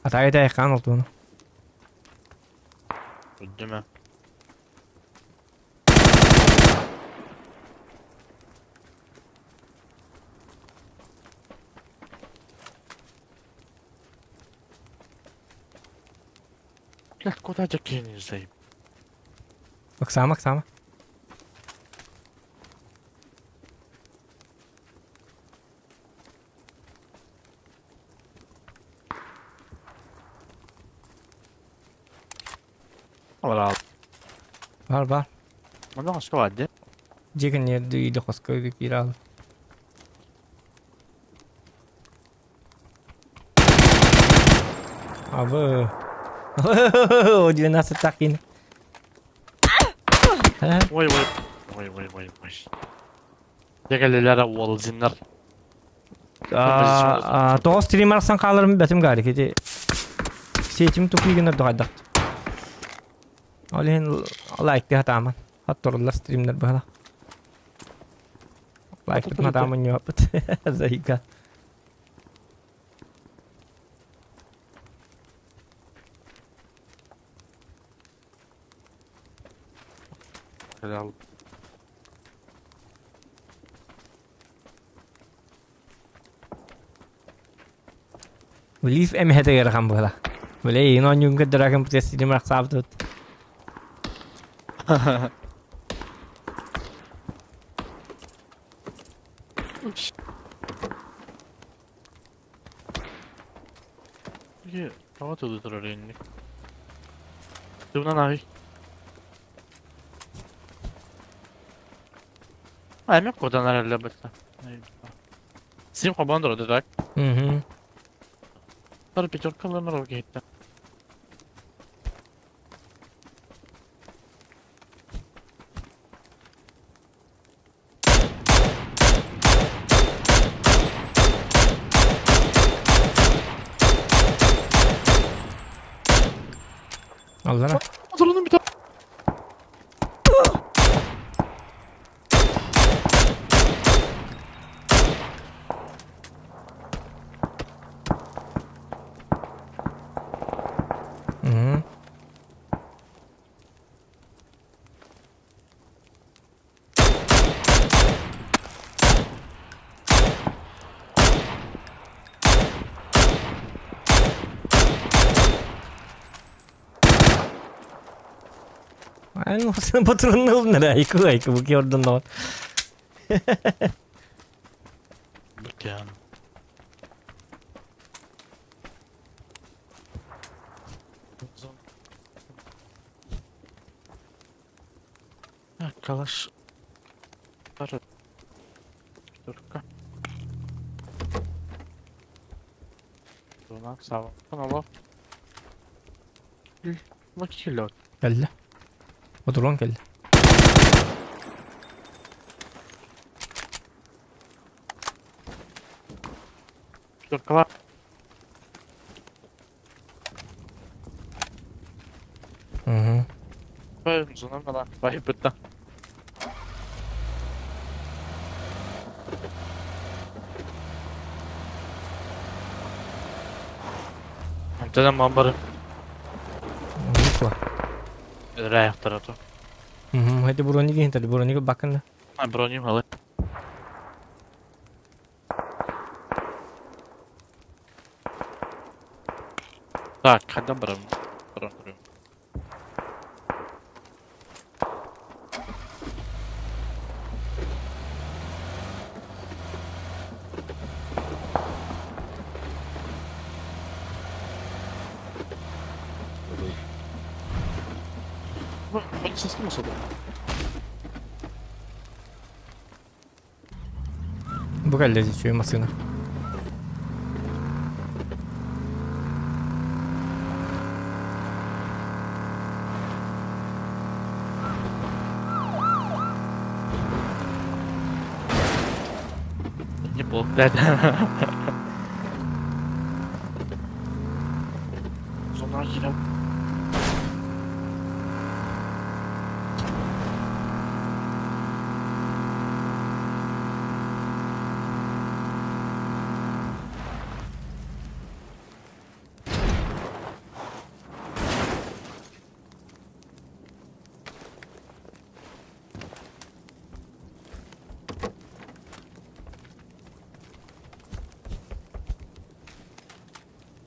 Атаайы тайхаан олтууну. Үрдүмэ. Блядь, куда ты кинешь, заеб? Оксама, Оксама. Алар Бар бар. Онно хоско бар дии. Дьиэ кэннигэр үйдэ хоско киирэ аҕал. Абы. 12 так киин. Ой ой. Ой ой ой ой. Дьэ кэллилэр уолзиннар. Тоҕус стрим арахсан хааларым бэтим гарик ити сетим тупий гынар дуҕайдахт. Ол иһин лайктыы хатааман. Хатторуллар стримнер быһала. Лайкпытын хатааман ньуоппут. Зайка. Лиф эмэһэтэ ыарахан буола. Бile иин оонньуун көрдөрөкүн путестирим рахсаабытыт. Тоҕо тылы турар инник? Тылынан аһый. А, эмиэ куотан эрэллэр бытта. Сим хобон турады так? Угу. Тар пятерка ылынар ол киһиттэн. Аллара. Oturalım bir tane. Угу. Эн патронны ылыннара айку айку бу киордон доҕор. Быкян. Калаш. Пятерка. Кэллэ. Отуран кэллэ. Пятеркалар. Угу. Байбытта. Антон мамбары. Буква. Реактора то. Угу. Это броник, это броник бакында. А броню малы. Так, хайдан барам. Барам барам. Полицейский мусор. Бу кэллэ үчүгэй массыына. Не блядь. Зона киирэн.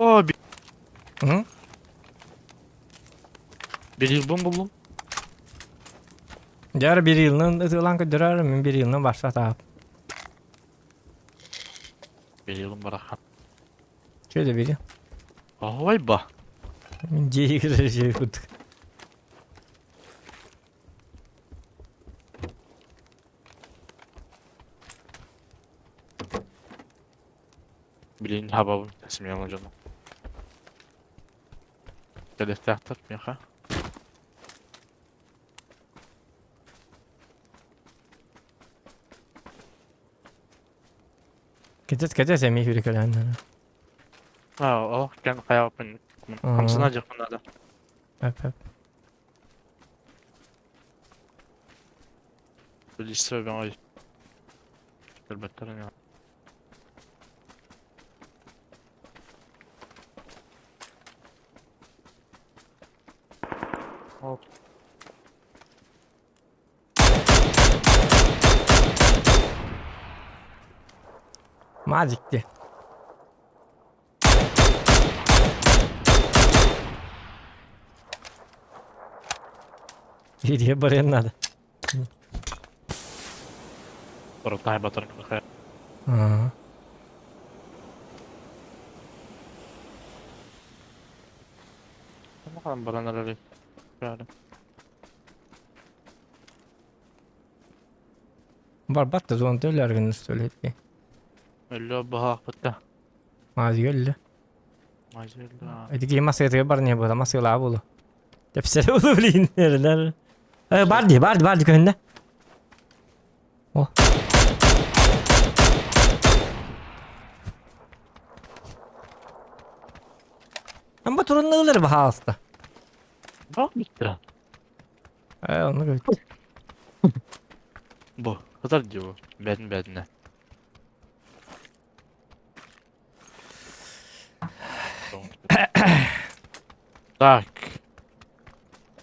О, Hı? Bir yıldan buldum. Дьэ bir yılынан ытыылаан көрдөрөр, мин bir yılынан барсатаап. Bir yılım bırakan. Şöyle bir yıl. Vay ба. Мин дьиэ дьиэ курдук. Билин хабабын смело дьону. Кэлэстээхтэр миэхэ. Кэтес кэтес эмиэ хүрүкэлээн. Аа, ол кэн хайааппын хамсана дьахпын наада. Эп эп. Билиссе бэҥэй. Кэлбэттэр Оп. Мазикти. Иди барыан надо. Барытаай батар кыхай. Аа. Махан баран эрэр. Барбат да зон төлөргүн сөйлетти. Өллө баһаахпытта. Мазик өллө. Мазелла. Эти киһи массыытыгар баран буола, массыылаа буолу. Тэпсэр буолу билин эрэлэр. Э, бар дии, бар дии, бар дии көһүннэ. О. Амба туруннулар баһаалыста. Бах биттэ. Э, оннук эбит. Бу. Хатар дии бу. Бэтин бэтинэ. Так.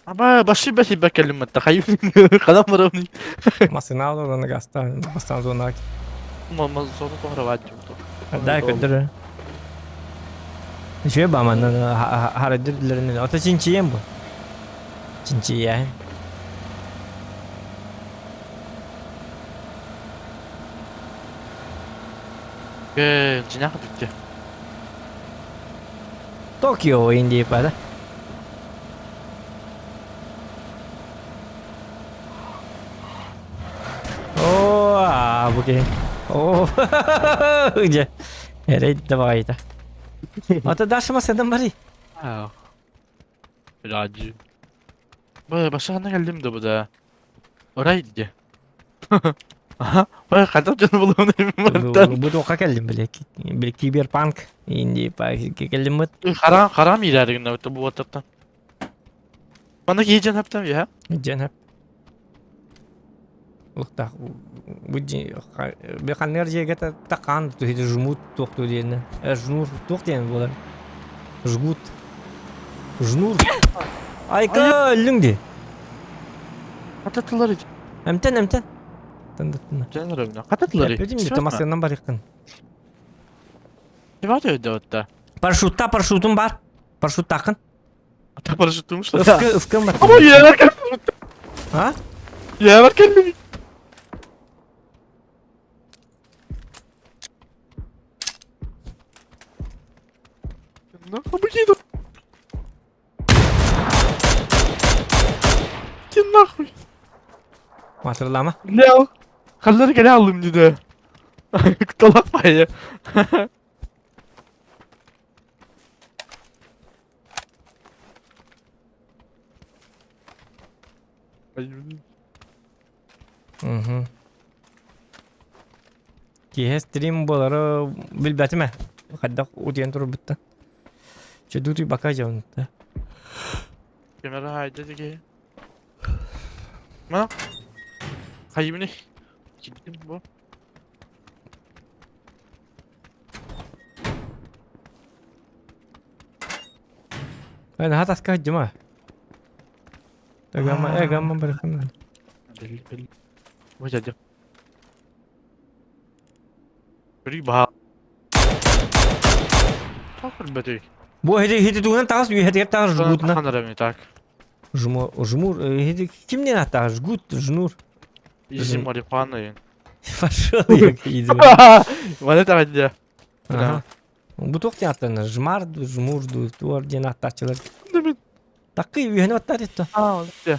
Аба баши баши бакелим тахайып калам барамын. Массыына олорон гастан, бастан зона. Мама зона тоһра Да, көддөр. Үчүгэй ба манна харадыр Ото чинчийэн бу. Чинчийээн. Э, жинах бүтте. Токио инди бада. О, а, буке. О, дьэ. Эрэй давайта. Ото Даша массыынан барый. Аа. Раджи. Бу башына келдим да бу да. Орай ди. Аха. Бай кайда жөн булуун мартан. Бу тоққа келдим биле. Бил киберпанк инди па келдим бит. Харам харам ирәригин өтө бу ватаптан. Мана кийжен хаптам я. Жен хап. Улуктах бу беханнер жеге такан тухи жмут тохту диэн. Жнур тух диэн болар. Жгут. Жнур. Айка өллүң ди. Кататылар. Эмтен эмтен. Тын тын. Жанры. Кататылар. Эппитим ди томасынан бар якын. Ким аты өйдө отта? Парашютта парашютум бар. Парашют такын. Ата парашютум что? Ыфкы ыфкым бар. Ама я бар А? Я бар келдим. Нахуй иду. Иди нахуй. Матырлама. Бля. Халлар келе алдым dedi. Куталак байы. Угу. Киһэ стрим буолары билбэтим ээ. Хайдах утуйан турбутта. Чөдүтүй бака дьонта. Кемера хайда диги. Ма? Хайыбыны. Киттим бу. Эн хатаска дьима. Эгама эгама барахана. Бил бил. Бу жадым. Бри ба. Тоқ көрбөтүй. Бу хити хити тугунан таҕыс үөһэтигэр таҕыс жгутна. Ханара так. Жму жмур хити кимнен аттаҕыс жгут жнур. Изи марихуана. Пошел я иди. Вот это где. Ага. Бу туох диэн аттанар? Жмар ду, жмур ду, туор диэн аттааччылар. Таккый үөһэни баттаат этто. А, вот где.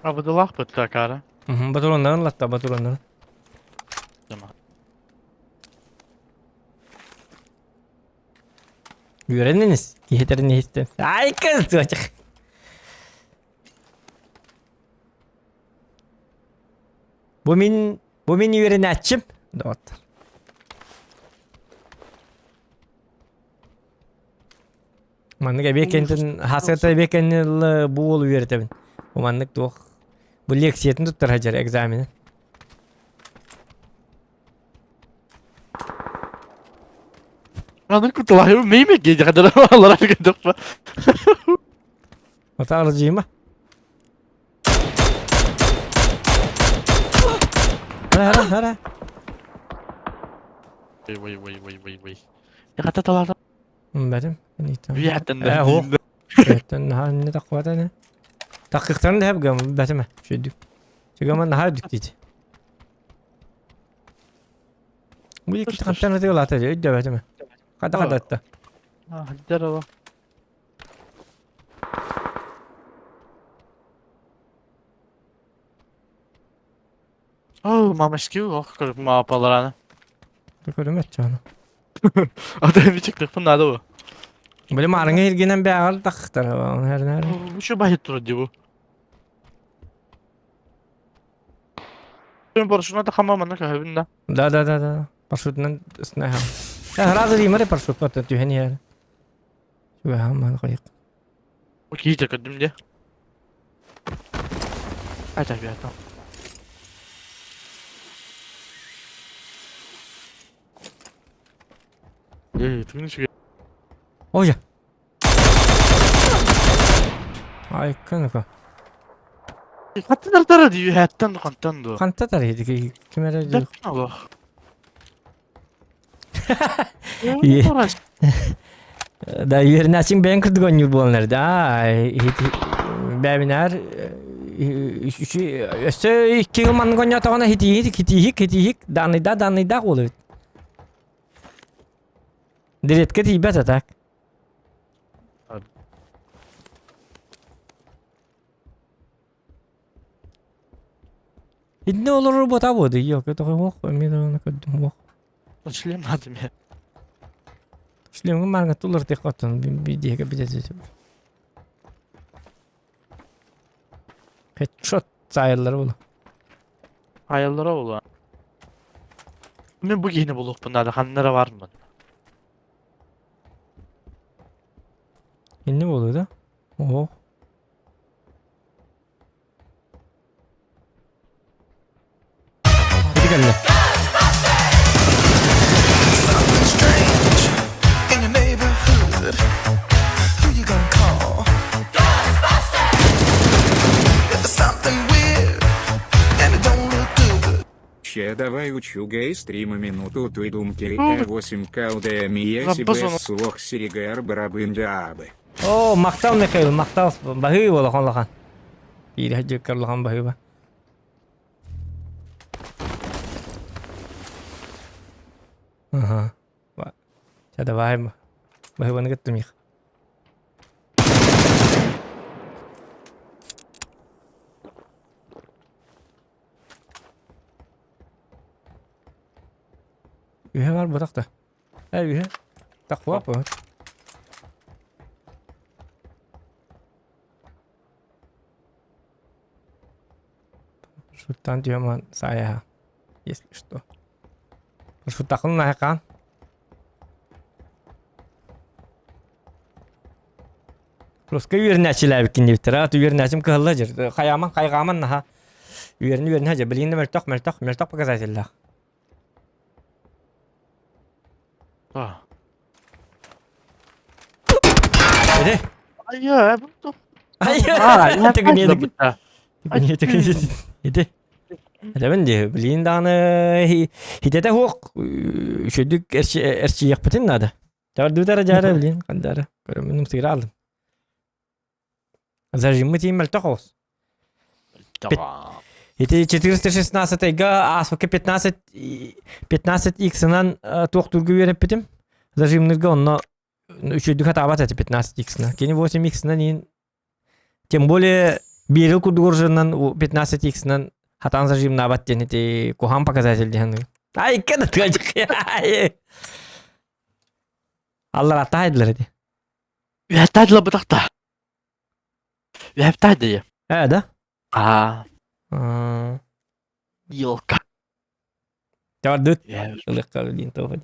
Абыдылах бытта кара. Батуроннарын латта, батуроннарын. Үөрэннинис, киһитерин иһистен. Ай, кыз туочах. Бу мин, бу мин үөрэнээччим, доҕоттор. Маннык эбиэ кэнтин хасыата эбиэ кэннил бу уолу үөрэтэбин. Бу маннык туох бу лекциятын туттар сылдьар экзамены. Аны кутулайым мейме геди кадыр алар кедеп. Ата аржыйма. Хара хара. Вой вой вой вой вой вой. Я хата талата. Бәрім. Үйәттен Э, о. Өттен наһаа инне таххыбата ини. Таххыктарын да хэп бэтимэ шүйдүк. Чүгэмэн наһаа үрдүк диити. Бу икки хантан ытыгалаата дии өйдөбөтүмэ. Хата хататта. Здорово. Оо, мамашки ох, көрүп маапалараны. Көрүмэт чону. Ата бичиктик надо бу. Били маарыҥа иргинэн бээҕэр тахтар. Хэр Бу бахит турар дии бу. Мен парашютна тахама манна көһөбүн да. Да да да да. Парашютынан ыснаһа. Сразу римаре парашют түһэн иһэр. Сүгэһэ ман қайық. Киите көрдүм де. Айта бията. Эй, тыгын үчүгэй. Ой. Ай, көнөкө. Хаттан тара дии, хаттан хантан ду. Ханта тар хидики кимere Дэп алох. Да, үөрнээчиҥ бэйэҥ курдук оонньуур буолан эрдэ. Бэбинээр өссө икки жыл маннык оонньоотоҕуна хитииһик, хитииһик, хитииһик, даанныйдаах, даанныйдаах буолар эбит. Дириэткэ тиийбэт а так. Итиннэ олорор буотаа буо дии, ёк, тоҕо эмиэ даҕаны көрдүм уох. Шлем надо мне. Шлемҥэ маарга тулар тиэх оттон биидиэгэ бүтэ Headshot саайаллара буолуо. Айаллара буолуо. Мен бу киһини булуохпун наада, ханна эрэ баармын. Иннэ буолуо да? Оһо. Ити кэллэ. Something strange in your neighborhood. Who you gonna call? If there's something weird and it don't look good. Че давай учу гей стрима минуту туй думки Ну, 8 КЛДМ Раббазон. слох сиригэр барабын Оо, махтал Михаил, махтал. Баһыы улахан улахан. Биир дьүккэр улахан баһыыба. Ага. Ча давай. Баһыыбаны кыттым их. Үһэ бар бутах да. Э, үһэ. Тахуа по. Шуттан түһэман саайаха. Если что. Шуттахын наһакаан. Руска үөрэнээччилээбиккин диэбиттэр. Аат үөрэнээччим кыһалла дьэр. Хайааман, хайҕааман наһаа. Үөрэнэ үөрэнэ дьэ. Билигин да мөлтөх, мөлтөх, мөлтөх показателлээх. А. Эде. Айа, бу. Ай, А, тыгын тыгын Ити. Этэбин дии, билигин даҕаны хитэтэ суох үчүгдүк эрчийиэхпитин наада. Чардыытара дьаара билин хандара. Көрөммүн ымсыыра алдым. Зажиммы тиин мөлтөх оҕус. Ити 416-га ааспыкка 15 15 x-ынан туохтуурга үөрэппитим. Зажимнырга онно үчүгдүк хатаабат этэ 15 x-на. Кини 8 x-нан иин тем более биэрил курдук оружиенан 15 x-нан хатаан зажимнаабат диэн ити куһаан показатель диэн. Ай, кэдэ тыажык. Аллар аттаайдылар ити. Үһэттаадылар бытахта. Үһэптаадыйы. Ээ да? Аа. Елка. Тардыт. Ылыкка диин тоҕо.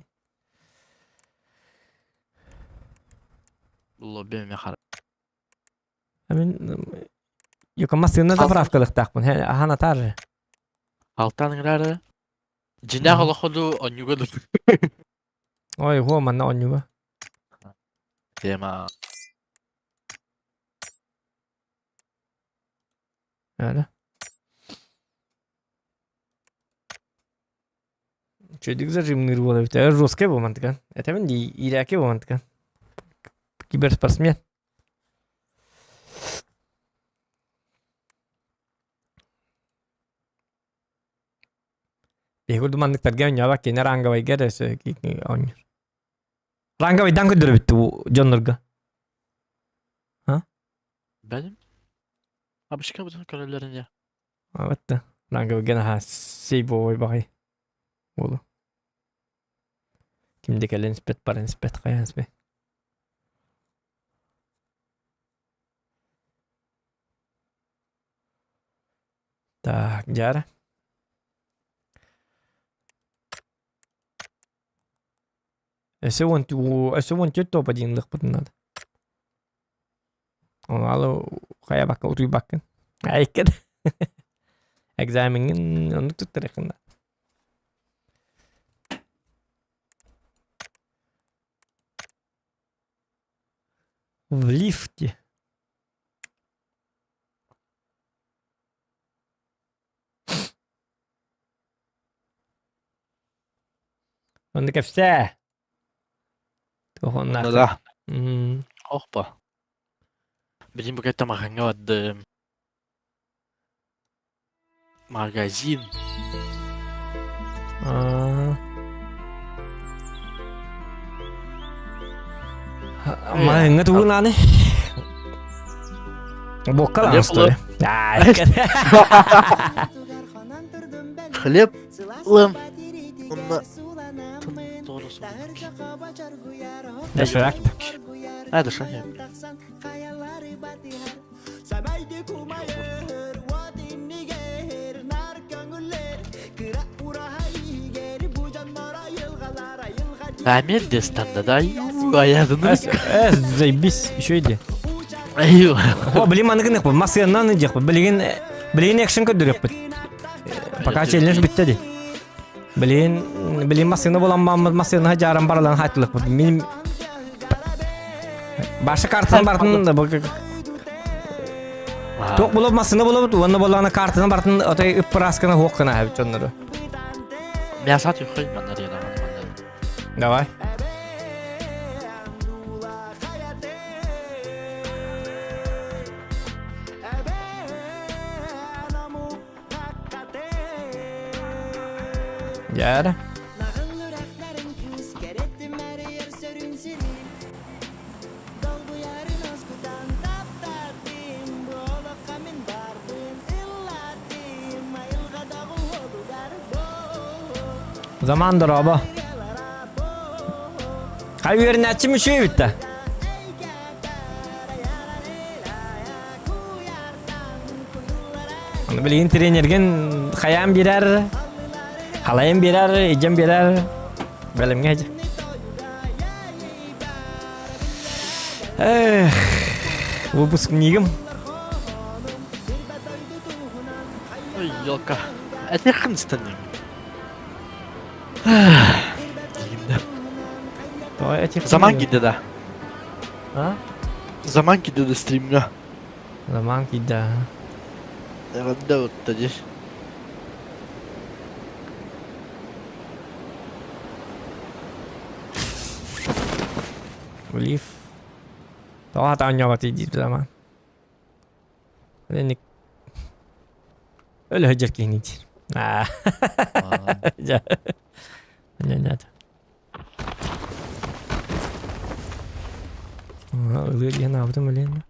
Лобби мехар. Мин Юка массыына заправкалыктаахпын. Ахан атаар. Алтан ыҥырары. Дьинээх олоходу онньуга ду. Ой, хуо манна онньуга. Тема. Öyle. Чөйдүк зажимныыр буола эбит. Жесткай буолмантыкан. Этэбин дии, иирээки буолмантыкан. Киберспортсмен. Биһиги курдук манныктарга оонньообот кини ранговайга эрэ оонньуур. Ранговайдан көрдөрөбүт бу дьоннорго. А? Benim? Абышка бутун көрөллөрүн я. Вот да. Ранговайга наһаа сейбовой баҕай буолу. Ким да кэлэн испэт, баран испэт, хайаан испэт. Так, дьара. Өссө уон өссө 14 топ один ылыахпытын наада. Ону алы хайабакка утуйбаккын. Айыкка да. Экзамеҥҥин оннук туттарыаххын наада. В лифте. Онно кэпсээ. Туох Да. Опа. Билин бу кэтте махаҥҥа бардым. Магазин. Маһыҥҥа тугун ааны? Буокка лаҥастары. Хлеб лым. Онно Доширак. А, доширак. Амир дестанда да аядыны. Э, заебись, еще иди. Айу. О, блин, маныгын бу масканан идиэх билигин билигин экшен көрдөрүөхпүт. Пока челлендж бүтте ди. Билигин билигин массыына буолан массыына жааран баралан хайтылыкпыт. Мин Баша картаны бартын Туох булып массыына булабыт уонна буоллаҕына картаны бартын отой ыппыраскана хуох гына эбит дьоннору. Мясо тюхой манна Давай. Дьэ Заман дорообо. Хай үөрэнээччим үчүгэй эбит да. Аны билигин тренерген хайаан биэрэр, халайын биэрэр, идьэн биэрэр. Бэлэмҥэ Эх. Выпускнигым. Ой, елка. Этиххин станним. Заман киирдэ да? А? Заман киирдэ да стримҥа? Заман киирдэ. Эҕэрдэ утта дии. Лиф. Тоҕо хата оонньообот диир заман. Леник Өлө сылдьар киһини диир. Аа. Дьэ. Ньэ-ньэ. Ылыа диэн аабытым билиэн.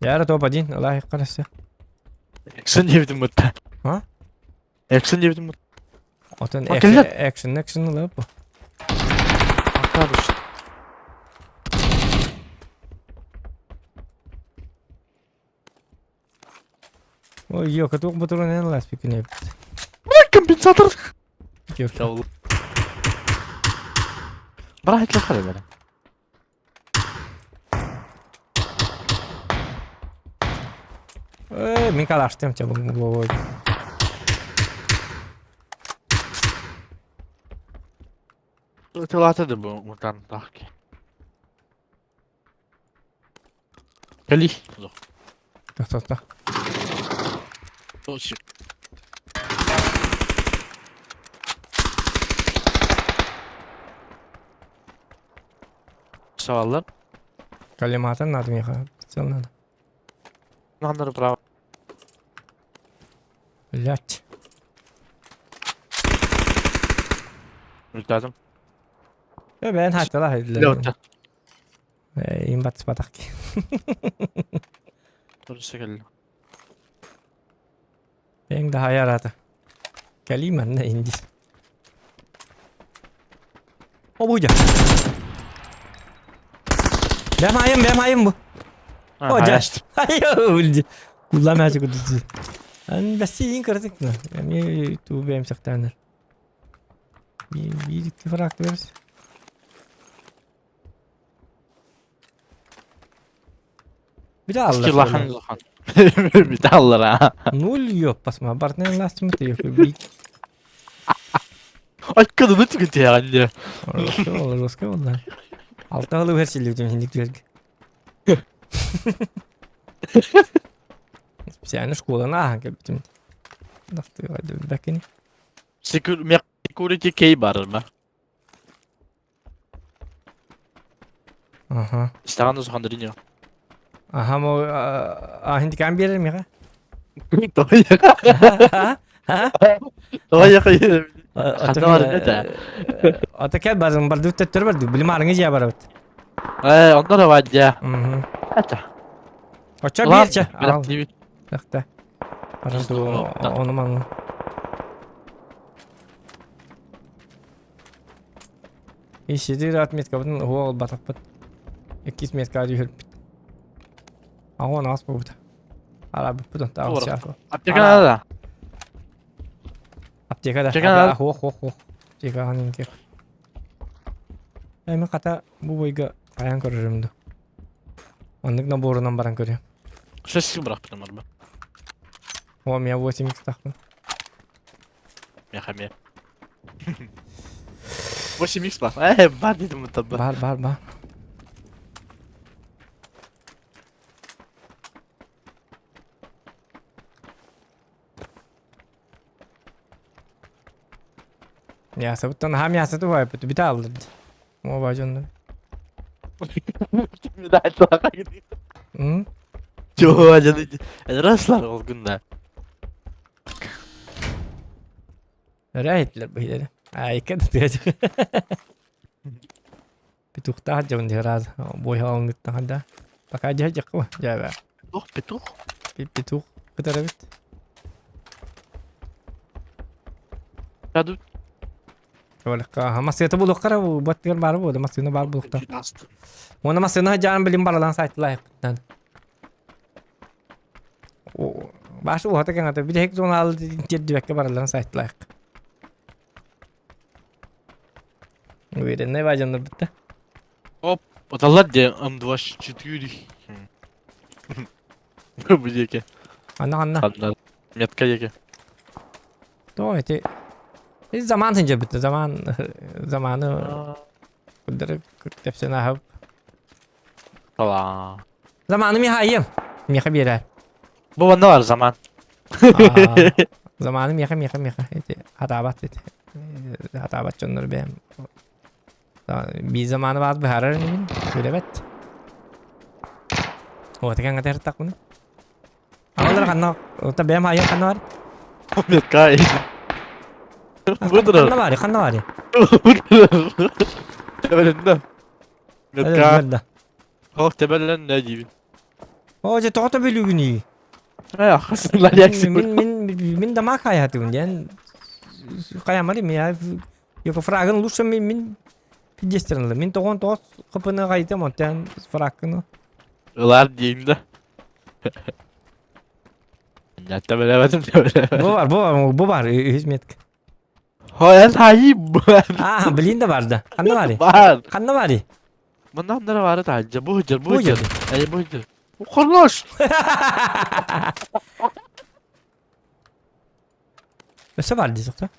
Яра топ-1, Аллах қарасы. Экшен диэбитим бутта. А? Экшен диэбитим бутта. Отон Кэллэр. экшен экшен ылып. Ата Ой, ё, катук бутурун эн лас пикне. Компенсатор. Браһит лахар бара. Э, мин калаштым те бугловой. Тылата да бу мутан тахки. Кали. Тохтотто. Саваллар. Коллиматор надо меха. Прицел надо. Наннары право. Блять. Үлтадым. Э, бэйэн хаттала хайдылар. Им батыспатах ки. Турса кэллэ. Бэйэҥ да хайа араата. Кэлии манна инди. Обуйда. Бэм айым, бэм айым бу. О, дьэ. Айы, Кулла мәчі күдүтү. Ан бәсси иин кыратык на. Эми туу бэм сактанар. Биир икки фракты берс. Бит Скиллахан улахан. Бит аллара. Нуль ёппасма. Бартнен ластымыт ёппи. Айккадыны түгін тияган Жестко болду, жестко болду. Алта хылы берсилди хиндик түгерге. Специально школаны ааһан кэлбитим. Бэкини. Security key бар ма? Аха. Истаҕан усухандыриньо. Аха, мо ахинтикаан биэрэр миэхэ. Тоҕо Тоҕо Ханна бар этэ? Ата кэл барын барды төттөр барды. Билим арыңы жия барабыт. Э, онно да баадья. Ата. Оча биэрчэ. Тахта. Баран ону ману. Исидир отметкабытын уол батахпыт. Иккис метка түһүрпүт. Аҕон аас буолбута. Арабыппыт онто аҕыс чаас. Аптека да. Аптека да. Хуох хуох хуох. Аптека ханын кир. Эми хата бу бойга айан көрөрүм ду. Оннук наборунан баран көрүөм. Шесть бырахпытым арба. О, меня 8 икс тахпын. Меха ме. 8 икс бар. Э, бар дедим бұта бар. Бар, бар, бар. Мясо, буттан ха мясо туһай бут бит алды. Мо бажонду. М? Чего, Раслар ол күнде. Рәйтлер бу Ай, кед тыгачы. Петухта жон дираз. Бой халыңыттан да. Пока жа жакы жаба. Петух, петух. Петух кытара бит. Хаду. Олыққа масыты булуққара бу баттыгар бар бу масыны бар булуқта. Оны масыны жан билим баралан сайтлай. О, башы уһата кеңата бир хек зона алды жердибекке баралан сайтлайык. Уверенный баадьаннар бытта. Оп, аталлар де М24. Бу диэки. Анна анна. Анна. Метка диэки. То эти заман сынжа бытта. Заман заманы кудары тэпсен ахып. Тала. Заманы миха Миха берер. Бу манна бар заман. Заманы миха миха миха. Эти хатабат эти. Хатабат дьоннор бэм. Биир заманы баар быһаарар инибин, билэбэт. О, текэн гатер такмын. Аналар ханна, ота бэм хайа ханна бар? Метка. Быдыр. Ханна бар, ханна бар. Быдыр. Тебелинде. Метка. Метка. Хох тебелен не диибин. О, же тоҕото бүлүгүнүй. Э, хасылар яксы. Мин мин мин дамак хаятым диэн хайамары мен Йоко фрагын лучше мин мин пидестернлы. Мин тоҕон тоҕос хыпыны гайтым онтан фрагыны. Ылар диим да. Нятта билебетим Бу бар, бу бар, бу бар, үһүс метка. Хой хайы А, блин да бар да. Ханна бар? Бар. Ханна бар? Мындан да бар да. Бу жер, бу Бу жер. жер. Эй, бу жер. Хорош. Өссө бар дии сохто.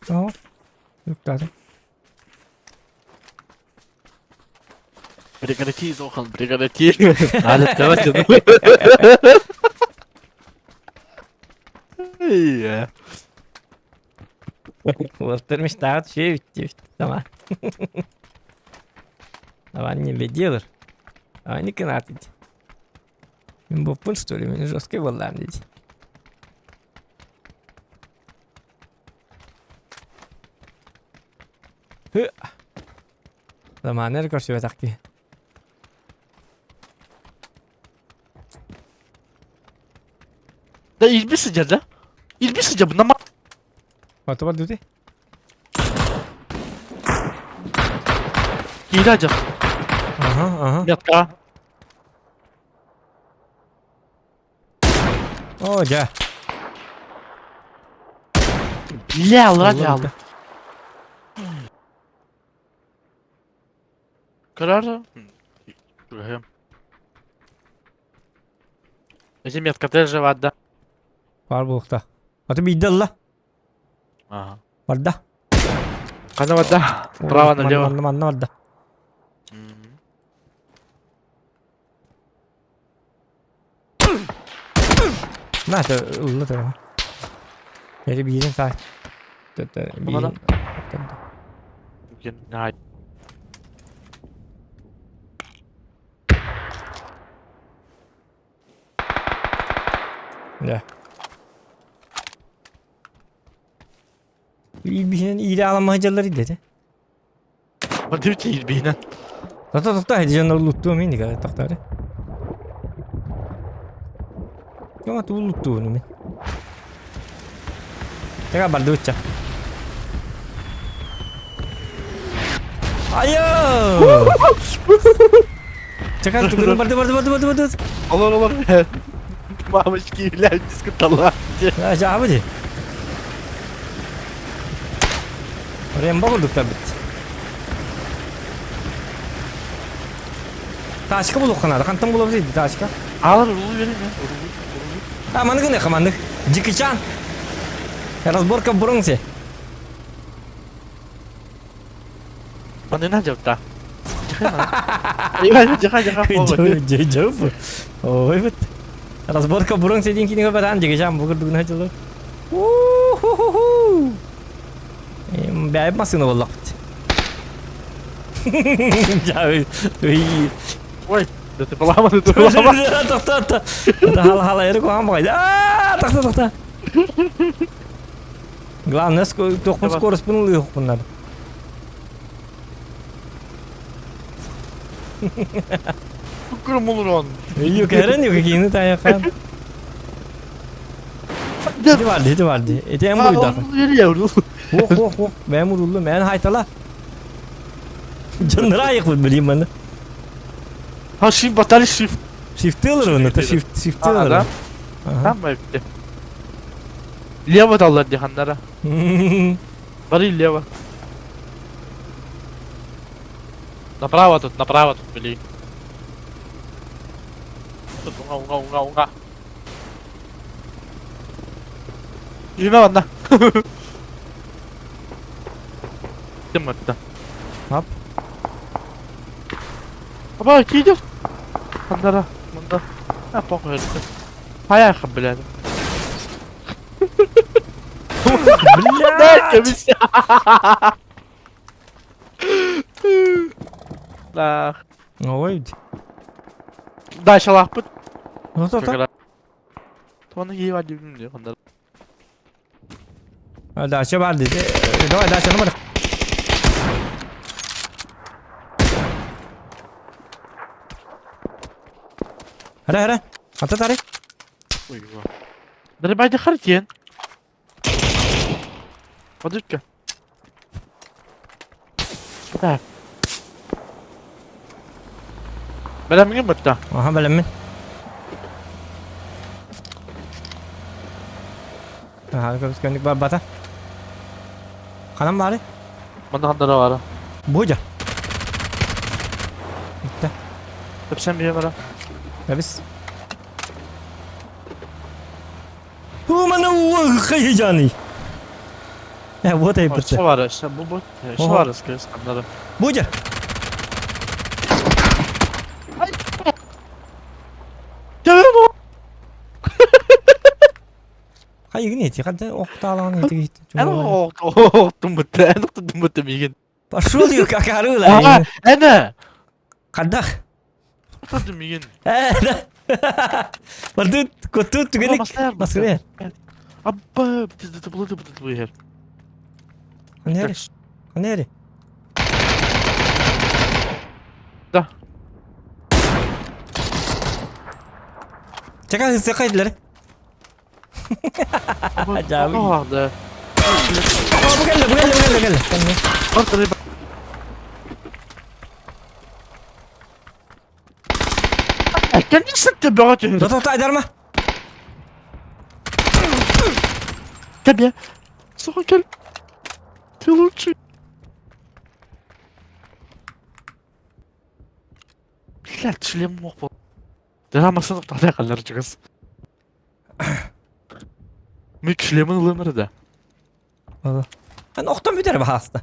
О, юктады. Прекрати, Зохан, прекрати. Надо давать. Уолтер мечтает все ведь. Давай. Давай не беделер. А не канатить. Мин боппун что ли, мин жесткий боллам дейді. Хы. Заманер көрсөбөт акки. Да илби сыдьар да? Илби сыдьар бу нама. Ото бар дути. Киирэ дьах. Ага, ага. Метка. О, дьэ. Бля, алра дьаал. Көрөр. Көрөм. Эти метка тоже вадда. Бар буолта. Ото биирдэ ылла. Ага. Барда. Хана вадда. Право налево. Манна манна барда. На, это ылла тыга. Эти биирин саа. Мана? Биирин. Най. Да. Биирин иирэ аламаһы дьаллар идете. Бардыбыт илбиинэн. Тоқта тоқта дьоннор луттуом мин дига тоқтары. Кама туу луттуун мин. Тага бардыбытча. Айо! Чакан тугун барды барды барды барды барды. Олор олор. Мамочки, блядь, дискотала. А жабы ди. Рембо курдуктар бит. Тачка булук ханада. Хантан булып дейді тачка. Алар улу берин я. Урулу. А, маннык не хаманнык. Джеки Чан. Разборка в Бронксе. Манына жапта. Жаха, жаха, жаха. Ой, вот. Разборка в Бронксе дейін кейінгі бәтан Джеки Чан бұл күрдігін айтылы. У-ху-ху-ху. Бәйіп машина боллақ бит. Ой, да ты поломан, ты поломан. Тоқта, тоқта. Хала хала ерік оған бұғайды. Тоқта, тоқта. Главное, тоқпын скорость бұның лұйық бұнар. Күрім olur он. Юкәрін, юкәкені таяқан. Ити барды, ити барды. Ити әм бұйдақы. Ох, ох, ох. Мәм ұрулы, мән хайтала. Жындыра айық бұд білейм мені. Ha shift батари shift. Shift алыр оны, та shift, shift алыр. Да? Там бепти. Лево таллар дии ханнара. Бары лево. Направо тут, направо тут, блин. Тут уҥа, уҥа, уҥа, уҥа. Yürüme bana. Gittim hatta. Hop. Baba киирдим. Хандара, мында. А, похуй это. Поехали, блядь. Блядь! Комиссия. Да. Ой. Дальше лахпыт. Ну то то. Тоны киіп алып диye хандар. Дача бар dedi. Давай дачаны бар. Hara hara. Ата тары. Ой, Дары байды хартен. Подушка. Так. Бәләмгә бытта. Аха бәләммин. Аха көбүскөнүк бар бата. Ханан баары? Манда хандара бара. Буja. Bitti. Тепсен бие бара. Бис. Умана хайжаны. Э, вот и Что бар, что бу бу. Что бар, скажи, хандара. Буja. Хайыгын эти, хадда оқталан эти. Эн оқтум бутта, эн оқтум бутта мигин. Пошел ю как арыла. Эне. Қандақ. Оқтум мигин. Э, да. Бардыт, котут түгелик. Маскалер. Абба, тизде булды бутты бу ер. Қанери? Қанери? Да. Чака хысы қайдылар? Жабы. Да. Бу келді, бу келді, бу келді, келді. Ортада Конечно, ты берете. Тоқта, айдарма. Тебе. Соколь. Ты лучший. Блядь, шлем мог был. Да, масына тоқтай қалар жігіс. Мик шлемін ылымыры да. Ан оқтан бүтер баһаста.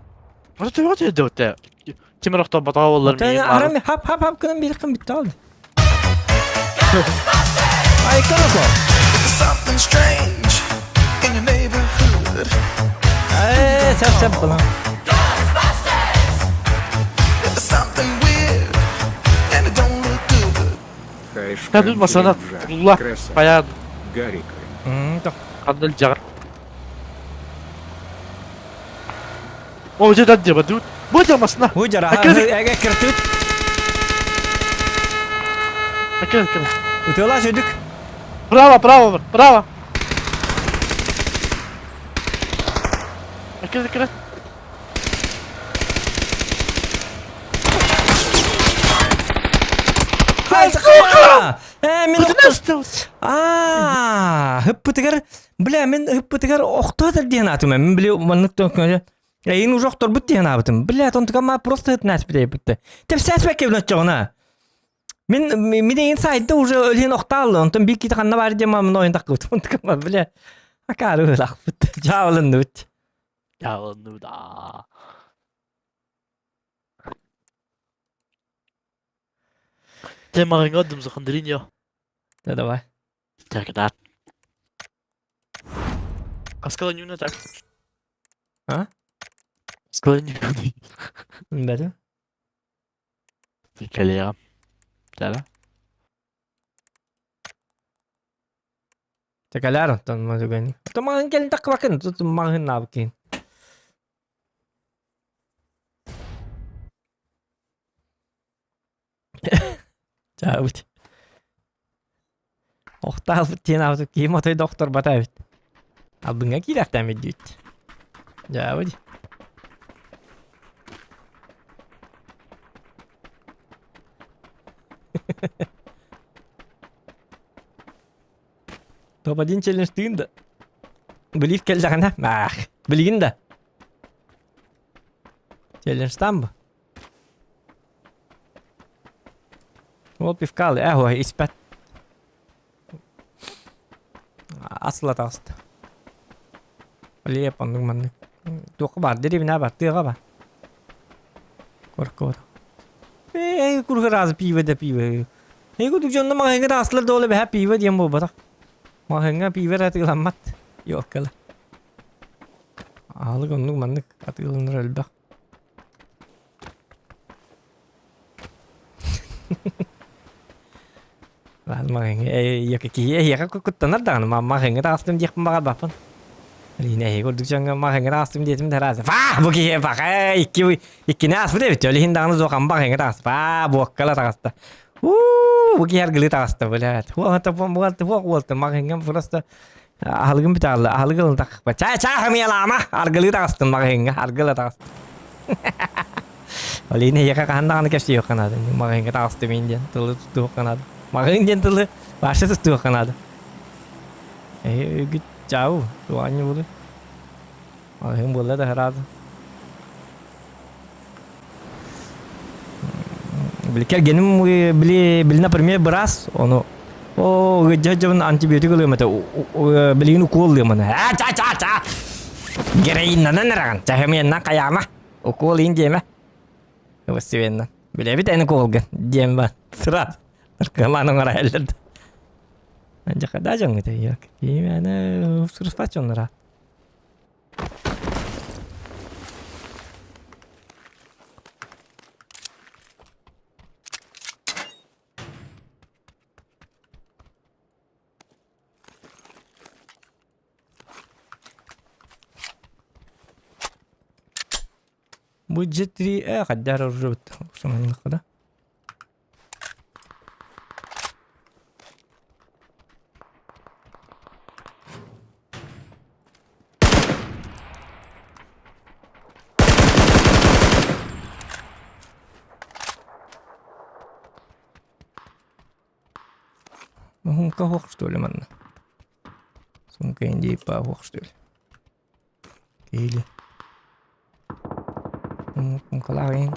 Вот это вот это вот. Тимир оқтан батаға олар Тәне арам хап хап хап күнім бір қым бітті алды. Ай, короко. Something strange in your neighborhood. Э, сәп сәп бұла. If there's something weird and it don't look good. Кәділ масана Тулла Баян Гарик. Тоқ. Қандыл жағыр. О, жерден деп, дуд. Бу жамасына. Бу жара. Әгә кіртүт. Әкел, әкел. Утыла сөдік. Право, право, право. Әкел, әкел. Э, мен Аа, хыппытыгар, бля, мен хыппытыгар охтотор диэн атым. Мен биле маннык төнкөнө. Эйин уже охтор бут диэн абытым. Бля, тонтуга просто хытнас бите битте. Теп сәсбәк кебин отчоғына. Мен мен эйин сайтта уже өлген охтаалы. Онтон бир кити ханна бар диэн мамын ойын таккыбыт. Онтуга бля. Акары ылакпыт. Жабылынды бит. Жабылынды да. Темағыңа дымзықындырин Да, давай. Так, да. А склоню так. А? Склоню. Бәді. Коллега. Да, Текалар онтон мазугани. То маған келин таккыбакын, тут маған набыкин. Чаабыт. Охтаалбыт диэн аабыт киһим отой доктор бата эбит. Албыҥҥа киирэхтээм диэбит. Дьаабыт. Топ-1 челлендж тыын да. Билиив кэллэҕинэ, маах. Билигин да. Челленджтан бу. Ол пивкалы, э, испэт. Асыла таҕыста. Лиэп оннук маннык. Туохха баар, дэриэбинэ бар, тыаҕа бар. Коркор. Эй, курга раз пиво да пиво. Эй, кудук дьонно маҕаһыыҥҥа таҕыстылар да ол эбэһэ пиво диэн буолбатах. Маҕаһыыҥҥа пиво эрэ атыыламмат. Ёккала. Аһылык оннук маннык атыыланар элбэх. Киһи эһиэхэ куттанар даҕаны маҕаһыыҥҥа таҕыстым диэхпин баҕарбаппын. Илиинэ эһиги курдук дьоҥҥо маҕаһыыҥҥа таҕыстым диэтим да араас фаа бу киһи баха икки иккини ааспыт эбит ол иһин даҕаны суох маҕаһыыҥҥа таҕыста фаа буоккала таҕыста уу бу киһи аргылыы таҕыста блядь уолта маҕаһыыҥҥа просто аһылыгым бүтэ аһылык ылын тахпа чаа чаа хамыйалаама аргылыы таҕыстым маҕаһыыҥҥа аргыла таҕыстым Ол иһин эһиэхэ хаһан даҕаны кэпсиэххэ наада. Маҕаһыыҥҥа таҕыстым иин диэн тылы туттуохха наада. Маҕаһыын диэн тылы вообще туттуохха наада. Эһи үгүт чау, туаанньа буолуй. Маҕаһыын буолла да хараада. Били кэргэним били били например быраас ону о ыдьа антибиотик ылыам этэ билигин укуол ылыам аны а ча ча ча героиннанан эрэҕин чаһымыаннан хайаама Укуол иин диэмэ. Постепенно. Билэбит эн укуолгын диэн ба. Сразу. Наркоман оҥоро эллэр да. Дьахада дьоҥҥут yok. Киимэне сурспат дьоннора. Бу G3 хайдах оружие да? Муҥка суох что ли манна? Сумка индейпа суох что ли? Киһили. Муҥкалаах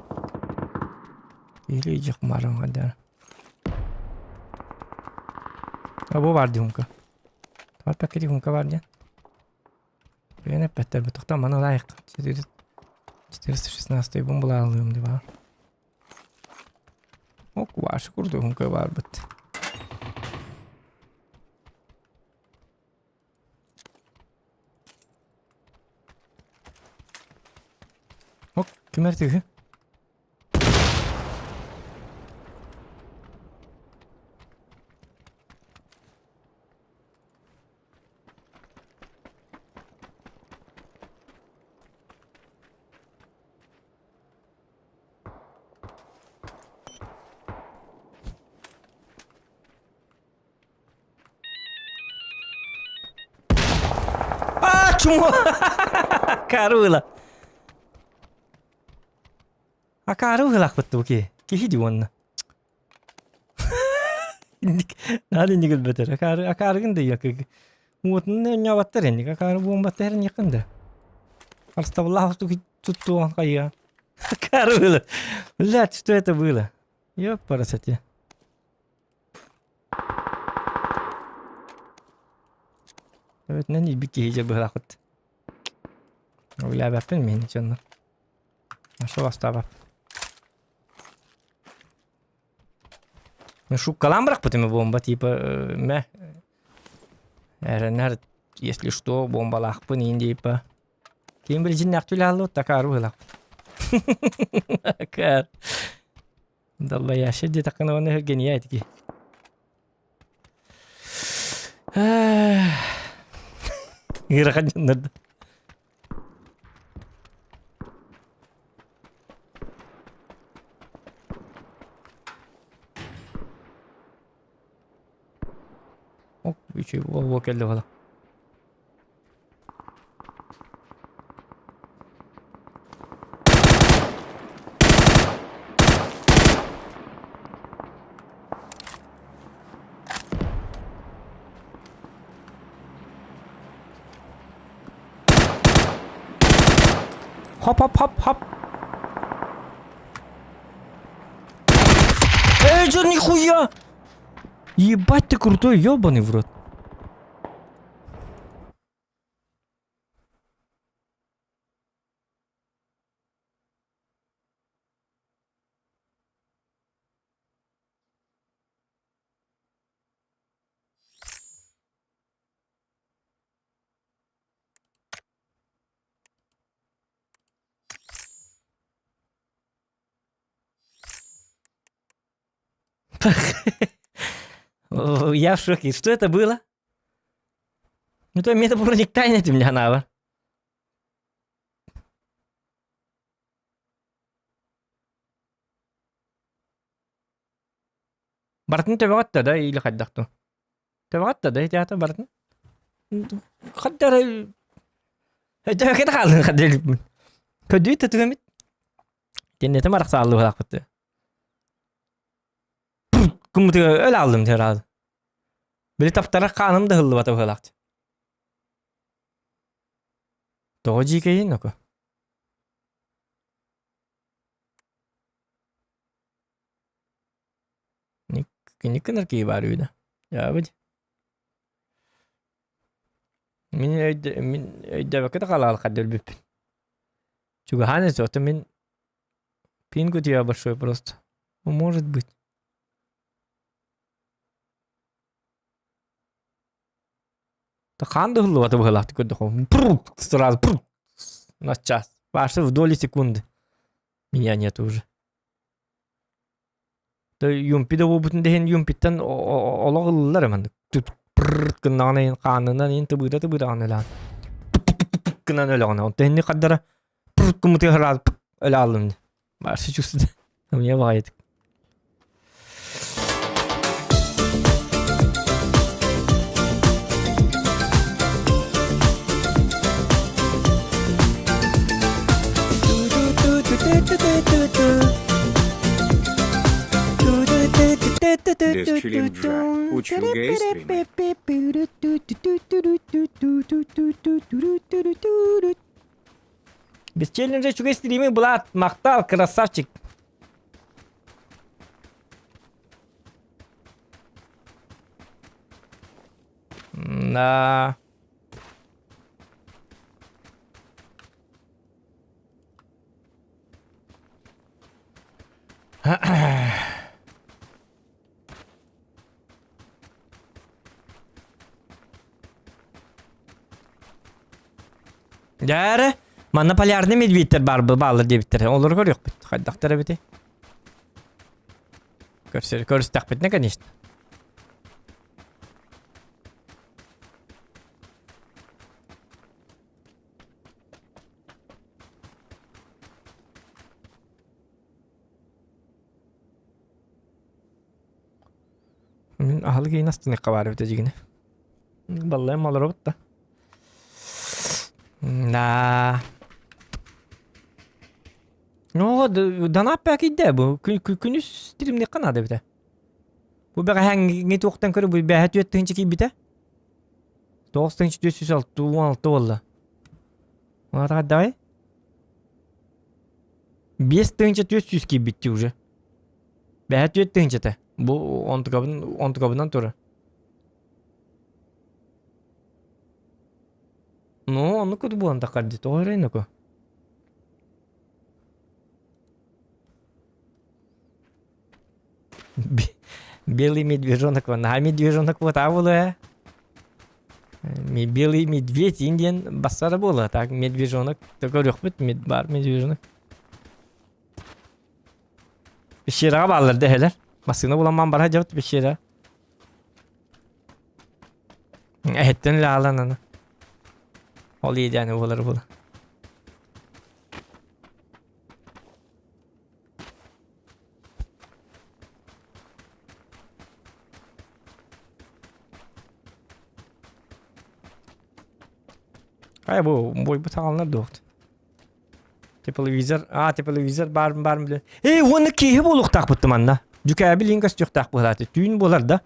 Киһили дьих марым хаддар. А бу бар дии муҥка. Тоҕо пакети муҥка бар диэн. Бэйэн эппэттэр бутахтан маны лайк. 416 бомбалаалыым дии баар. Ок, ваша курдук баарбыт. Ок, ким эртиги? А, чумо! Карыла. А карыла бу ки. Киһи ди уонна. Наада инник өлбөтөр. Акаары акаарыгын да якы. Уотун ньабаттар инник акаары буомбаттар инникин да. Арстабыллаах туттуон хайа. Акаары было. Блядь, что это было? Ёпарасоте. Эбэтинэн илбит киһи дьэ быһалаахпыт. Үлээбэппин мин дьонно. Нашел бастаабап. Шуккалаан бырахпытым бомба типа мэ эрэнэр если что бомбалаахпын иин типа ким билдьиннээх түлэаллыбыт такаар быһылаахпыт Акаар. Доллоящий диэтэххинэ уонна өһүргэниэ этики. Ыарахан дьоннор Ок, үчүгэй буолуо кэллэ буола. Хоп-хоп-хоп-хоп. Эй, чё, нихуя! Ебать ты крутой, ёбаный в рот. Я в шоке. Что это было? Ну, то это вроде тайна ты меня надо. Барытын төбөҕөттө да или хайдах ту? Төбөҕөттө да ити барытын? Хаддар Төбөккө хаалын хаддар Көдүй тытыгамит. Теннетим арахсааллы быһаахпыт. Куммутуга өл алдым терал. Били таптара хааным да хыллыбата быһалаахчы. Тоҕо дьиикэйин око? Кини кынар киһи баар үһү да. Дьаабыт. Мин өйдө мин өйдөөбөккө да халаал хадда өлбүппүн. Чугаһаан эсэ, ото мин пинг у тебя большой просто. Ну, может быть. Хаан да ыһыллыбата быһыылаахтык көрдөххө. Сразу на час. Вообще в доли секунды. Меня нет уже. Юмпи да буолбутун да иһин Юмпиттан олох ыллылар маннык. Пыррт гыннаҕына иһин хаанынан иһин тыбыыта тыбыытаҕына өлөҕүн. Гынан өлөҕүнэ. Онтон инни хардара пырт гыммытыгар сразу өлө аллым. Барсы чувствует. У меня бывает. Без челленджа. Учу гей-стримы. Без челленджа үчүгэй стримы Булат, махтал, красавчик. Да. Дьэ, манна полярный медведьтэр баар бааллар диэбиттэр. Олору көрүөхпүт. Хайдахтар эбитий? Көрсөр, көрүстэхпитинэ, конечно. Мин аһылык иин астыныахха баар эбитэ дьигинэ. Баллайым олоробут да. Да. Ну, данап кийдэ бу. Күнүс стримниэххэ наада эбитэ. Бу бэҕэһээҥҥи туохтан көрө бу бэһэ түөрт тыһыынча киирбитэ. Тоҕус тыһыынча 466 буолла. Аата давай. 5400 киирбитти уже. Бэһэ түөрт тыһыынчата. Бу онтукабын онтукабынан турар. Ну, оннук курдук буолан таххар дии. Тоҕо эрэ инноку. Белый медвежонок наһаа медвежонок буотаа буолуо ээ. Белый медведь диэн бассара буолуо. Так медвежонок көрүөхпүт баар медвежонок. Пещераҕа бааллар дэһэлэр. Массыына буламман бара дьабыт пещера. Эһэттэн лаалан аны. Ол иэдээни буолар була. Ай бу бойбут аҕалынар дуохт. Тепловизор, а тепловизор баарым баарым билэ. Эй, уонна киһи буолуохтаахпыт манна. Дьүкээбил иин көстүөхтээх буолааты. Түүн буолар да.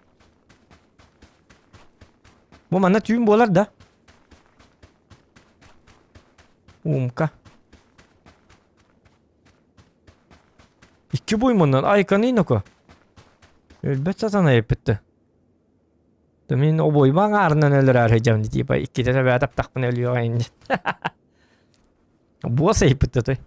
Бу манна түүн буолар да. Умка. Икки буймуннан айканы ноко. Өлбөт сатана еппитте. Да мин обойма аңаарынан өлөрөр сылдьабын типа иккитэ тэбээ таптахпына өлүөҕэ инни. Буос эйпитте той.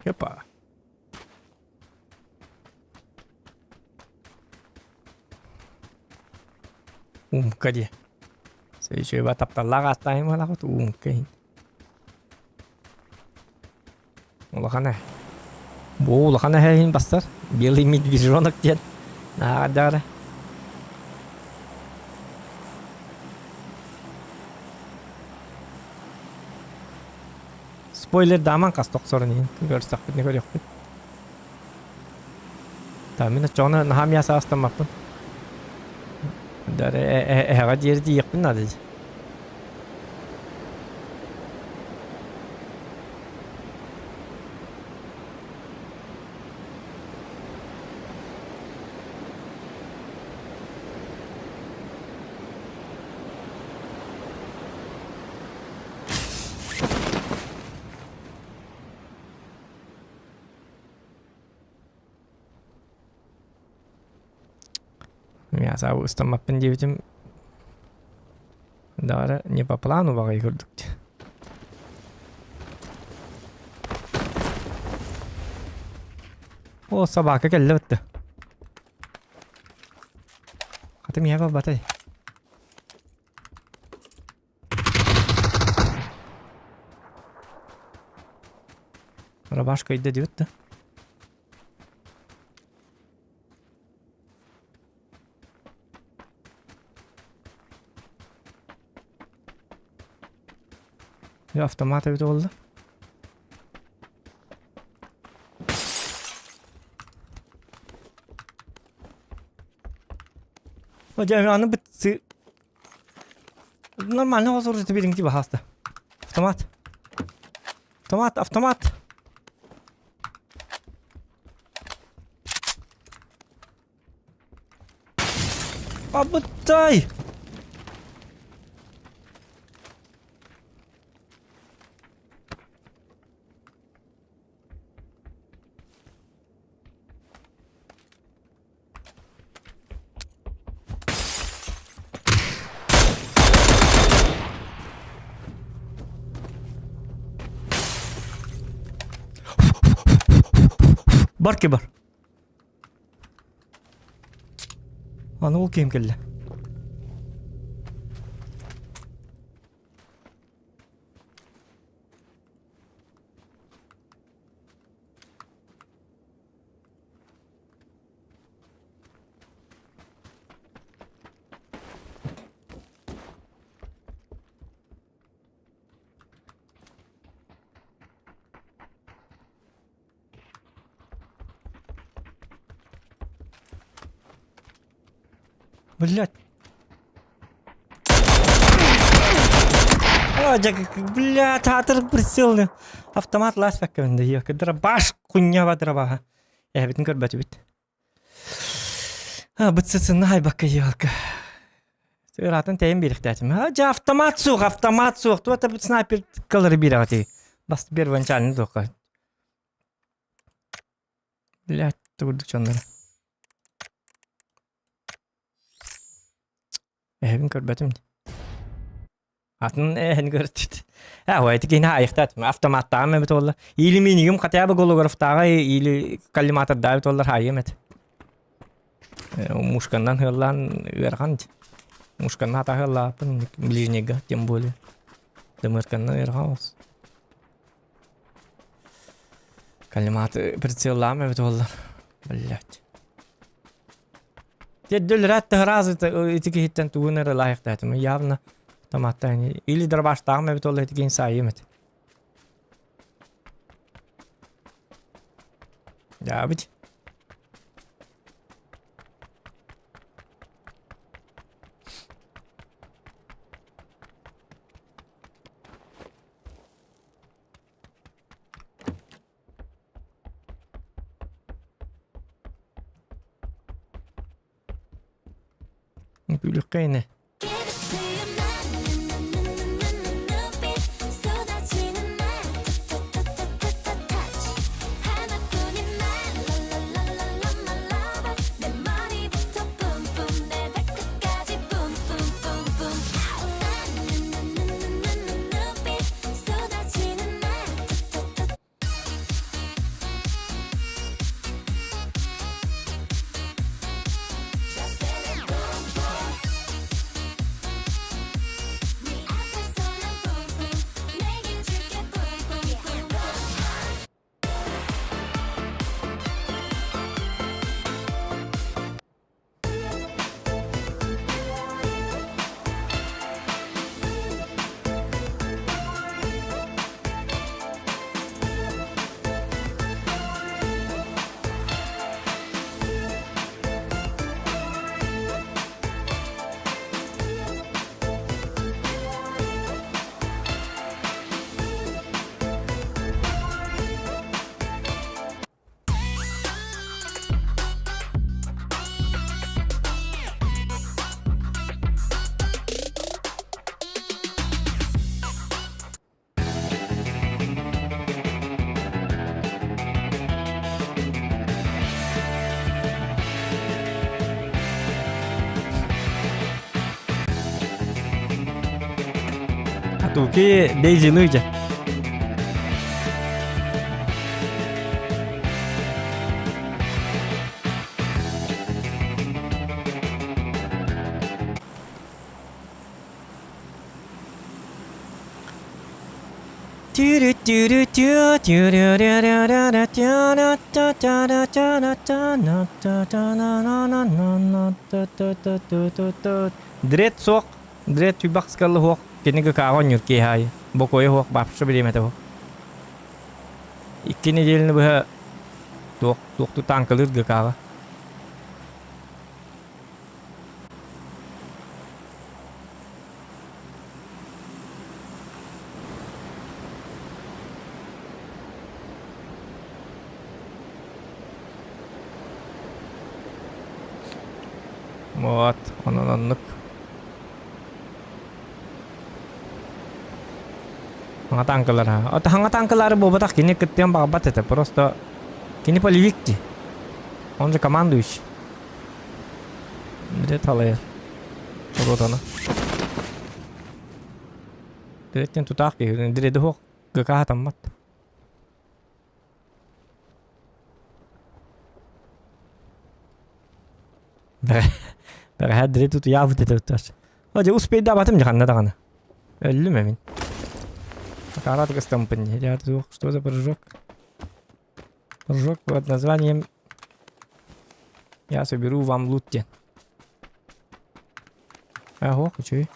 Опа. Умка дии. Үчүгэй тапталлаах ааттаах буолаҕыт Умка иһин. Улахан э. Бу улахан эһэ иһин бастар. Белый медвежонок диэн. Нааҕардаҕара. Спойлер дааман хас тохсорун иһин көрсөхпүтүнэ көрүөхпүт. Та мин оччоҕуна наһаа мясо астаммаппын. Дары эһэҕэ диэри тиийиэхпин наада дии. Мясо ыстаммаппын диэбитим даҕары не по плану баҕайы курдук дии. О, собака кэллэ бытты. Хата миэхэ барбатай. Рубашка өйдө диэбит да. Дьэ автомат эбит буолла. Дьэ аны быт Нормально возможно билиҥ тиба хаста. Автомат. Автомат, автомат. Абыттай! Бар ки бар. Аны ол киһим кэллэ. Блять. А, бля, театр прицелный. Автомат ласпакка да, дробаш хуйня дробаха. Эбитин көрбөтүбүт. А, бытсытын айбакка елка. Ыраатын тэйин биэриэхтээтим. А, дьэ автомат суох, автомат суох. Туата бут снайпер кылары биэрэҕитий. Бас первоначальный туохха. Блядь, тугурдук дьоннор. Эһэбин көрбөтүм. Атын эһэн көрдүт. А, ой, ити киһини айыхтаат. Автоматтааҕым эбит буолла. Или минигим хотя бы голографтааҕа или коллиматордаа эбит буоллар хаайыам этэ. Мушканнан ыаллаан ыарахан дии. Мушканна атаһы ыаллааппын ближнийга, тем более. Дымырканна ыарахан олус. Коллиматы прицеллаам эбит буоллар. Блять. Дьэ разы ити киһиттэн тугун эрэ лайыктаатым. Явно автоматтан или дробаштааҕым эбит ол этигин саайым эт. Дьаабыт. Үҥкүүлүөххэ ини. Атуки Дейзи Лыжа. Дред суох, дред түйбэх скаллы суох, кини ГК-ҕа оонньуур киэһэ аайы. Бокуойа суох, вообще бириэмэтэ суох. Икки неделяны быһа туох туохтуу танкалыыр ГК-ҕа. Вот, онон оннук. Хаҥа танкалар Ото хаҥа танкалары буолбатах кини кыттыан баҕарбат этэ. Просто кини полевик дии. Он же командующий. Где талайар? Ротаны. Директен тутаах киһи. Диреди хуох ГК хатаммат. Бэҕэһээ дире тутуйаабыт этэ туттар. Дьэ успейдаабатым дьэ ханна даҕаны. Өллүм эмин. Акараат кыстампын. Я что за прыжок? Прыжок под названием Я соберу вам лут диэн. Ого, үчүгэй.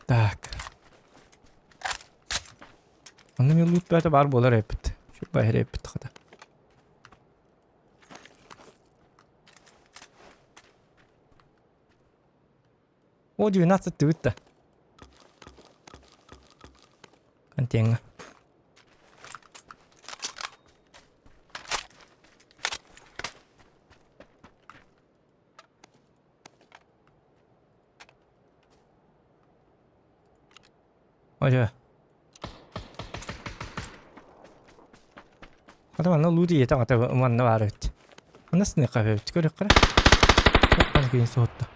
Так. Онно мен лут бөтө бар болар эппит. Şu баһыр эппит хата. О, 12 тыбытта. Контеҥҥа. Ожо. Хата манна лут ийэтэ хата манна баар эбит. Манна сыныхха эбит. Көрүөххэ. Киин суотта.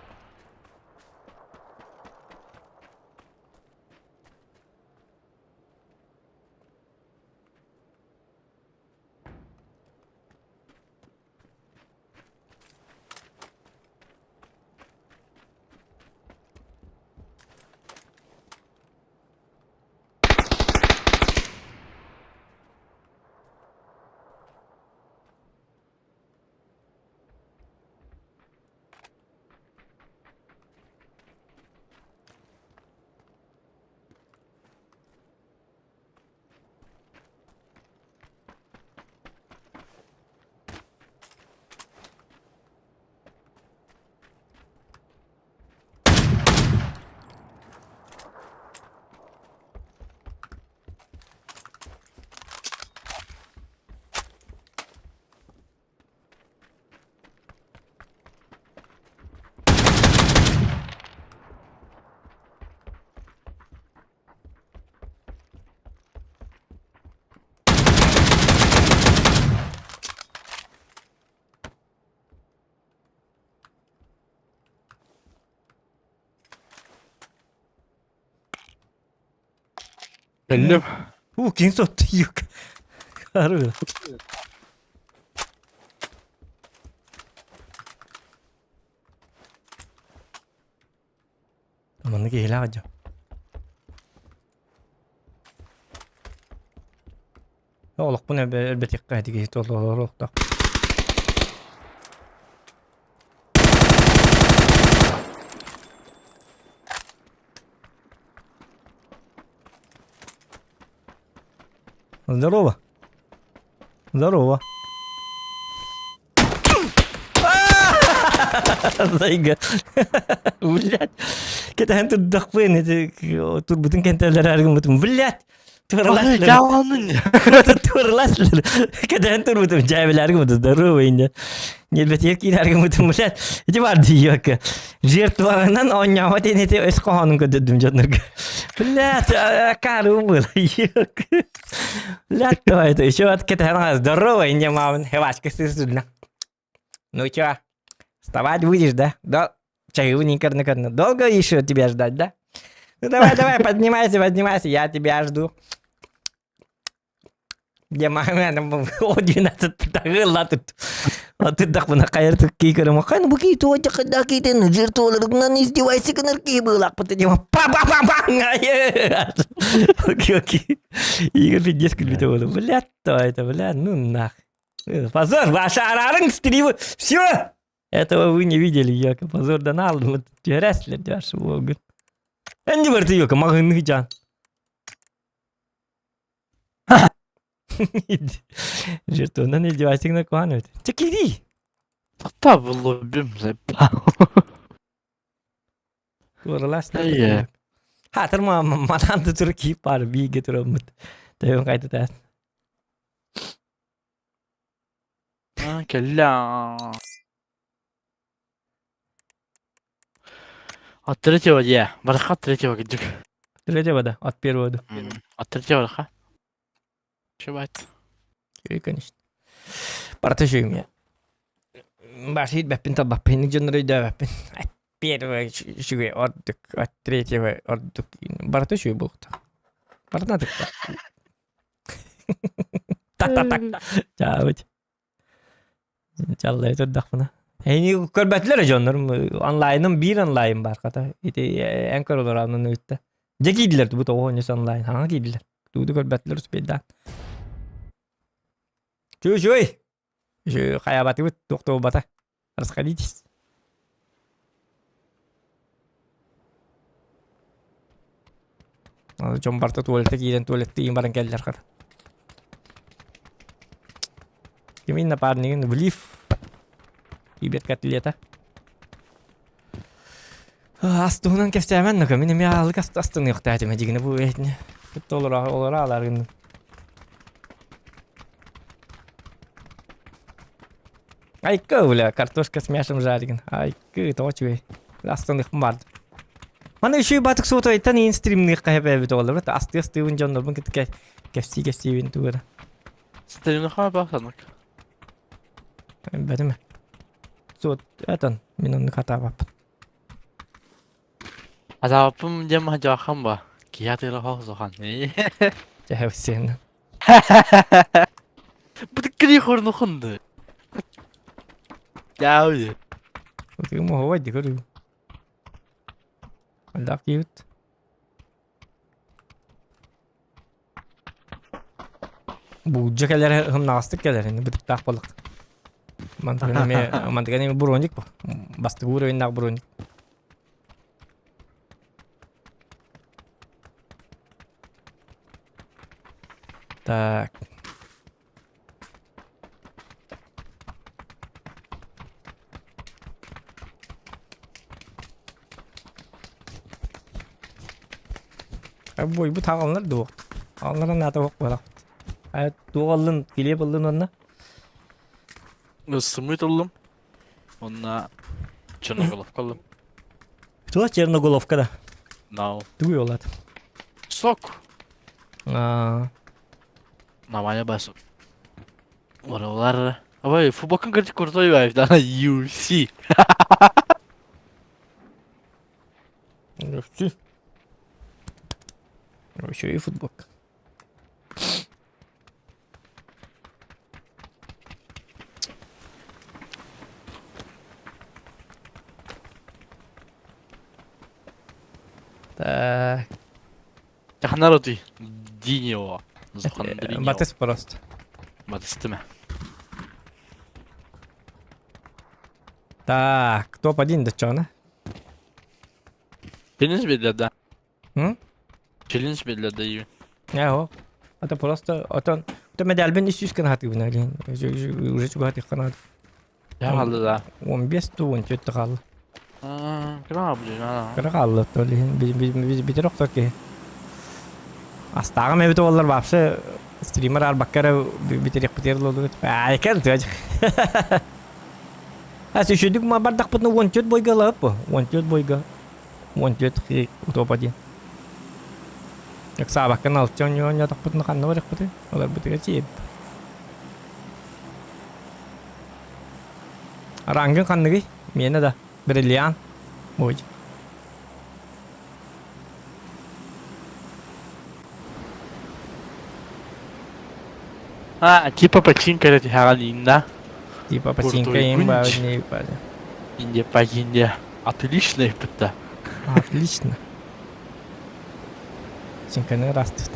Кэллим. У, киң сотты юк. Хары. Маннык киһилээх дьон. Олохпун элбэтиэххэ ити киһи толоруохтаах. Здорово. Здорово. Зайга. Блядь. Кэтэһэн турдахпын ити турбутун кэнтэлэр аргыммытым. Блядь. Туораласлар. Кэтэһэн турбутум дьээбэлэр гыммытым. Здорово инде. Ньирбэтигэр киирэр гыммытым. Блядь. Ити бар дии Жертваҕынан оонньообот ини ити өс хоһоонун көрдөрдүм дьоннорго. Блядь, акаарым был. Блядь, давай это еще от кэтэһэн здорово инде мамын хевачка сырсырна. Ну чё, вставать будешь, да? Да, чаю не карны карны. Долго еще тебя ждать, да? Ну давай, давай, поднимайся, поднимайся, я тебя жду. Дьэ маҥан о 12 тагылла тут. Тырдахпына хайыр кии көрөм. Хайны бу кии туо дьакыда киитин жертваларынан издевайся гынар кии быылаакпыт дима па па па па Окей, окей. Игорь пиздец күлбүтэ буолу. Блядь, то это, бля, ну нах. Позор, ваша арарың стримы. Все! Этого вы не видели, Йока. Позор да налдым. Түһэрээслэр дьаш буолгун. Энди барты Йока, маҕынны жан. Жертванан издевайсың куан өт. Чекири. Тоқта бұл лоббим заебал. Туоралас. Иә. Хатыр ма мананды тур киіп бар биге турамыт. Тойон кайта тас. Кэллэ. От третьего дьэ. Барахха от третьего кырдьык. Третьего да, от первого да. От третьего барахха. Чебать. Үгүй конечно. Барта үчүгэй меня. Башит бэппин талбаппин дьоннор өйдөөбөппүн. От первого үчүгэй ордук, от третьего ордук. Барта үчүгэй буолуохтаах. Барытына тыкта. Так-так-так. Чаабыт. Чаллай турдахпына. Эни көрбөтүлэр дьоннор онлайным биир онлайн бар хата. Ити эн көрөлөр анын үттэ. Дьэ киирдилэр бу тоҕо онньус онлайн хаҥа киирдилэр. Тууду көрбөтүлэр успейдаан. Чуй-чуй! Хайабатыбыт туох туолбата. Расходитесь. Дьон барыта туалетка киирэн туалеттыын баран кэллэр хата. Кимин напарнигын влив Ибет котлета. Ас туһунан кэпсээмэн нөкө мин эмиэ аалык астыныахтаатым дигини бу этини кытта олоро олоро аларгын Айка, бля, картошка с мясом жарен. Айка, тоҕо үчүгэй. Астыныхпын барды. Маны үчүгэй батык суотайттан иин стримныахха хэпээбит оҕолор. Астыы астыыбын дьоннорбун кытта кэпсии кэпсиибин тугара. Стримныха баахтаннык. Бэтим. Суот, этон, мин оннук хатаабаппын. Атааппым диэн маһдьааххам ба. Киһи атыыла хоох сухан. Дьэ, сен. Бытыккыри хорнухунду. Дяули. Утугум оһуобай ди көрүү. Алдаах киһибит. Буулдьа кэлэр ымнаҕастык кэлэр ини бытыктаах балык. Мантыгын эмиэ мантыгын эмиэ броник бу. Бастакы уровеннаах броник. Так. Бойбут хааллар дуо? Хаалларан наата ох барах. Туох аллын, килиэп ыллын онно? Сымыт ыллым. Онна черноголовка ыллым. Туох черноголовка да? No. Тугуй олат? Сок. Аа. Нормально басып. Оралар. Ой, футболкаң короче крутой вайб, да, UFC. UFC. Еще и футболка. Так. Тахнар ты Динио. Захандриньо. Батыс просто. Батыстыма. Так, топ-1 да чё, она? Челлендж бедлер да. М? Челлендж бедлер да и. Яо. Это просто... Это... Это медальбин из сюскан хаты бинали. Уже чугаты ханат. Я қалды да. 15 ту 14 қалды. Кыра блин, ана. Кыра қалды. Битер оқтор ки. Астағым эбит олар вообще стример арбаккара битерек битер лолу. Айкан тыгаж. А сөшөдүк ма бардақпытны 14 бойга лап. 14 бойга. 14 топ 1. Саабаккан алтчан ньон ятақпытны ханна барықпыты. Олар бытыга тиеп. Рангын ханныгый? Мені да. Бриллиант. Ой. А, типа починка это хагалинда. Типа починка Крутой им ба гунч. не ба. Инде пагинде. Отлично это. Отлично. Починканы растут.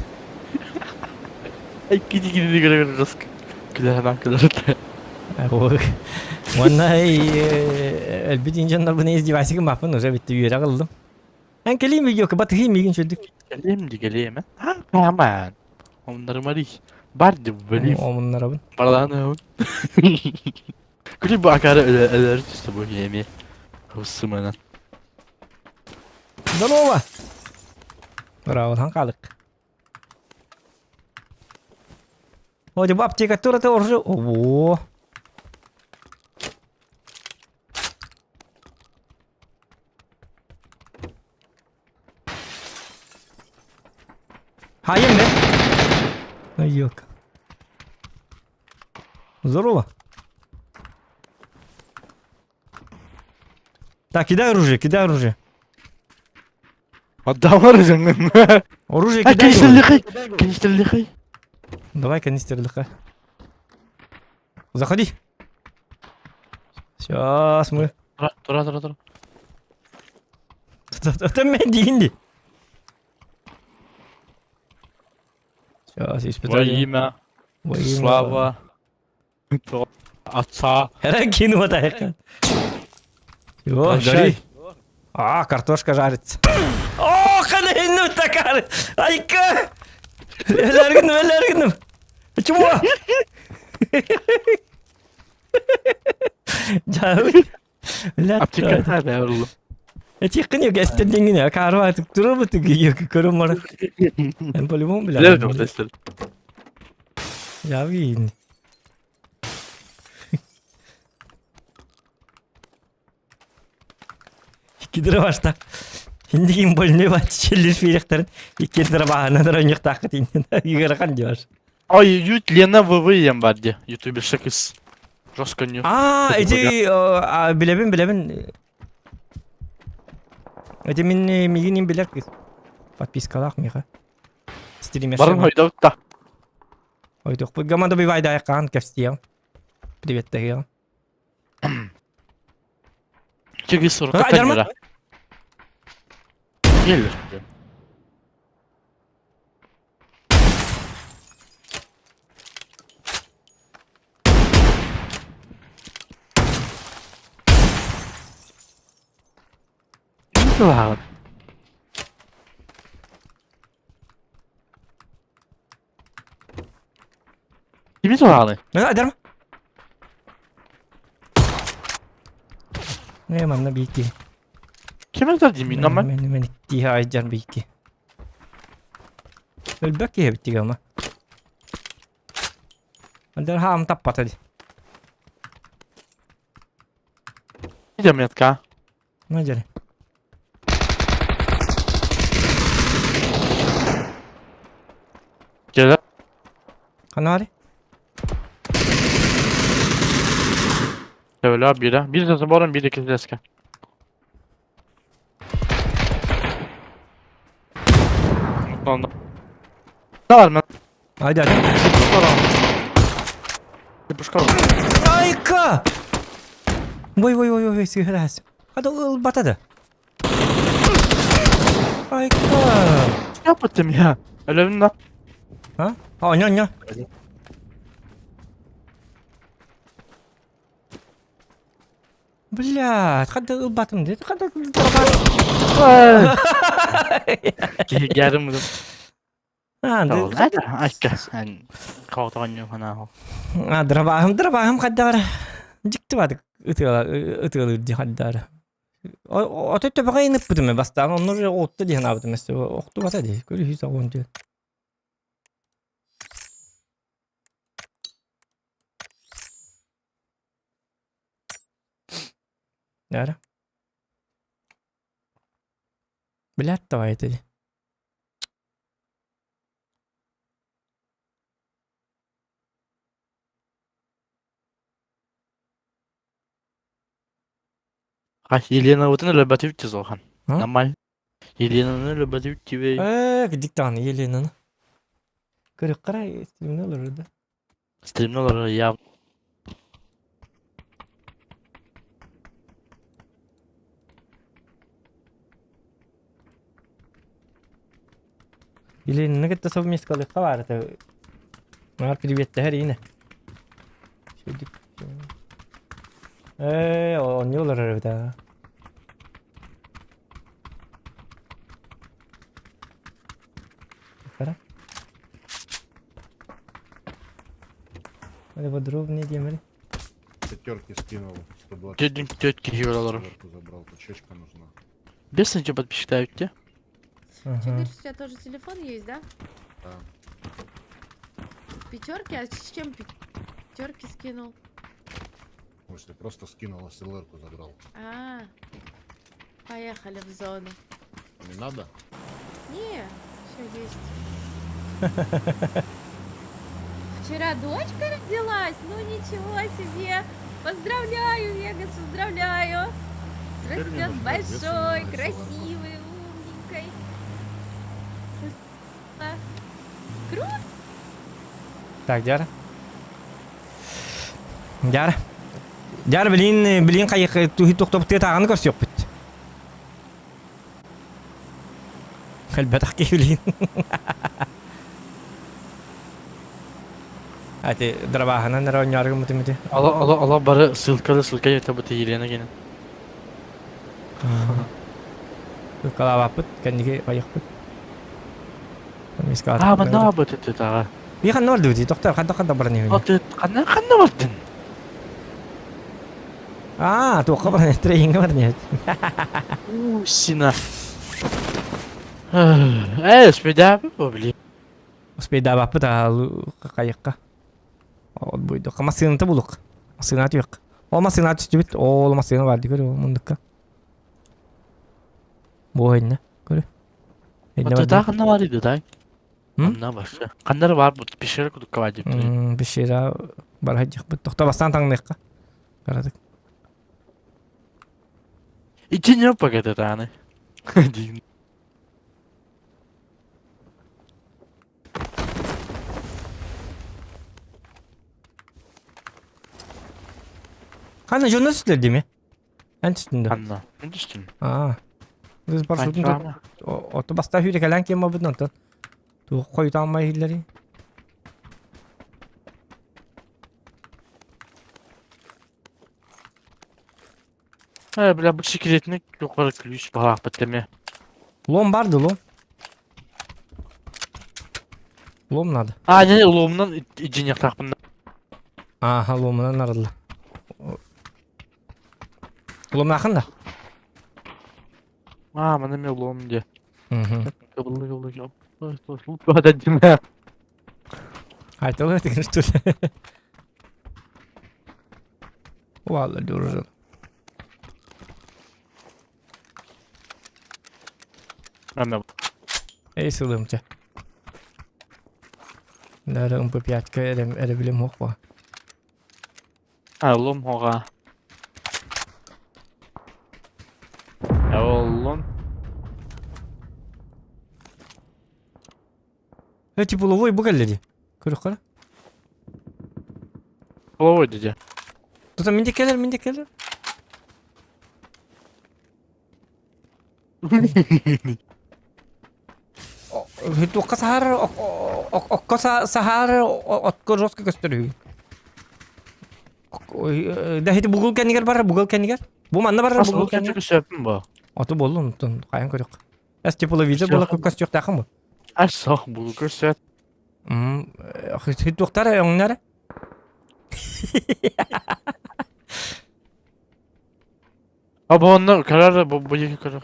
Ай, киди киди киди жестко. Күләрнан күләрді. Ой. Онна элбит инженер буны издевайсыгы мафын уже битти үйрә кылдым. Эн келим видео батыгы мигин чөдүк. Келем ди келем. Ha, aman. Onları mari. Бар деп білейм. Омуннарабын. Барланы. Күлі bu akarı öyle öyle түсті bu yemi. Hıssımını. Здорово. Браво, хан калык. О, баб аптека тура ты оржы. Ого. Хайым бе. Ай, ёлка. Здорово. Так, кидай оружие, кидай оружие. Отдавар жаңын. Оружие А кидай. канистрлихай. Канистрлихай. Давай канистр лыха. Заходи. Сейчас мы. Тура тура тура тура. Это мен дегенде. Сейчас Во испытание. имя Во имя слава Отца. Кину вот так. Всё, Прощай. гори. А, картошка жарится. О, ну такая. Айка! Эләргінім, эләргінім. Чего? Аптека бәрі. Тихкын yok, эстендеңіне, карва атып тұрыр бұты екі көрім бар. Мен по-любому Білер білемін. тестер. Явин. Кидire başta. Hindi kim bolne bat çellir fireklerin. İki lira bahane lira yok takı dinlen. Yukarı kan diyor. Ой, ют Лена ВВ ем бар де. Ютубе шекис. Жестко не. Aa, eti bilebin bilebin. Эти min miginin biler kız. Подпискалах миха. Стример. Барын ойда Ой, тох. Гаманда бивай да кан кефстия. Привет тагы. Чегис А, Айдарма? Кел. Ким Кими туралы? Айдарма. Не, манна бики. Ким айтар деймін, нама? Мен мен тиha айджан бики. Өлбәк киһи биттиге ама. Андар хаам таппата ди. Идем метка. На жere. Келе. Канари? Öyle biri. Bir de барам, bir de eski. Ne var мен? Haydi hadi. Пушка. Айка! Ой ой ой ой сыграс. Хада ыл батады. Айка. Yaptım ya. Ölüm lan. А? Оня, оня. Блядь, хадда ылбатым дед, хадда Geldim bunu. А, Айка. Калтан хана. А, дробаһым, дробаһым хаддара. Дьикти бадык ытыалыр ди хаддара. Ото төбөҕө иныппытым бастаан оннур отто диэн аабытым эссе охтубата ди көрүһүү саҕуон диэн. Нара. Блядь, давай это. Елена вот өлөбөтүбүт тизохан. А? Нормально. Еленаны өлөбөтүбүт тебе. Э, диктан Еленаны. Көрүк карай, стримне олорор да. Стримнолар я. Еленаны кытта совместка лыкка бар это. Нар привет тәһәр ине. Э, онньу олорор эбит аа. Кара. Это подробнее темы. Пятерки скинул. 120. Дедин тетки жибералар. Сверху забрал. Точечка нужна. Бес ничего подписчик те. Ага. Ты говоришь, у тебя тоже телефон есть, да? Да. Пятерки? А с чем пятерки скинул? В смысле, просто скинул, СЛР-ку забрал. А, поехали в зону. Не надо? Не, все есть. Вчера дочка родилась? Ну ничего себе! Поздравляю, Вегас, поздравляю! Теперь мне Растет нужна большой, ответственная красивый, умненькой. А, Круто! Так, Дяра. Дяра. Дяра, блин, блин, хайых тухи тохтоп ты тағаны көрсөк бит. Элбэтэх киһи блин. Ати дробаһынан эрэ оонньоору гыммытым Ала ала ала бары ссылка ссылка это бут Елена генен. Ссылкалаабаппыт, кэнники хайыхпыт. А, манна бут это тага. Би ханна барды тохтор ханна ханна баран иһин. Аты ханна ханна бардын. Аа, туохха баран тренингэ баран иһит. Сина. Э, спеда бу блин. Успейдаабаппыт хайыкка. Ол буйдукка массыыната булук. Массыына түөх. Ол массыына түстүбүт. Ол массыына барды көрү мундукка. Бу инне көрү. Аты та ханна бар иди дай. Ханна башы. Ханнар бар бу пещера кудукка бар дип. Пещера бар хайдыхпыт. Тохто бастан таңныыкка. Карадык. Ичине пакеты таны. Дин. Ханна жонно түстүлэр дими? Эн түстүн да. Ханна. Мен түстүм. Аа. Біз маршрутун Ото баста хүрэ кэлэн кем бабыт онтон. Туох хойутааммай иһиллэри. Э, бля, бу секретник юкары ключ балак бит Лом барды лом. Лом надо. А, не, ломнан ичине тақпын. Аха, ломунан арылла. Ломнахын да. А, мана мен лом де. Мгм. Кыбылды, кыбылды, кыбылды. Айтылы деген что ли? Валла дуржан. Ана. Эй, сылымча. Дары МП5-ка эре билем хокпа. А, лом хога. Лом. Э, тепловой бу келледи. Көрүк кара. Половой деди. Тута минде келер, минде келер. Туохха саһар окко саһар отко жестко көстөр үһү. Да ити бугул кэннигэр барар, бугул кэннигэр. Бу манна барар бугул кэннигэр. Сөппүн бу. Оту боллун, онтон хайан көрүк. Эс тепловизор була көстүөхтээхин бу. Ас сох бугул көрсөт. Туохтар өҥнөр. А бу онно көрөр бу бу екі көрөр.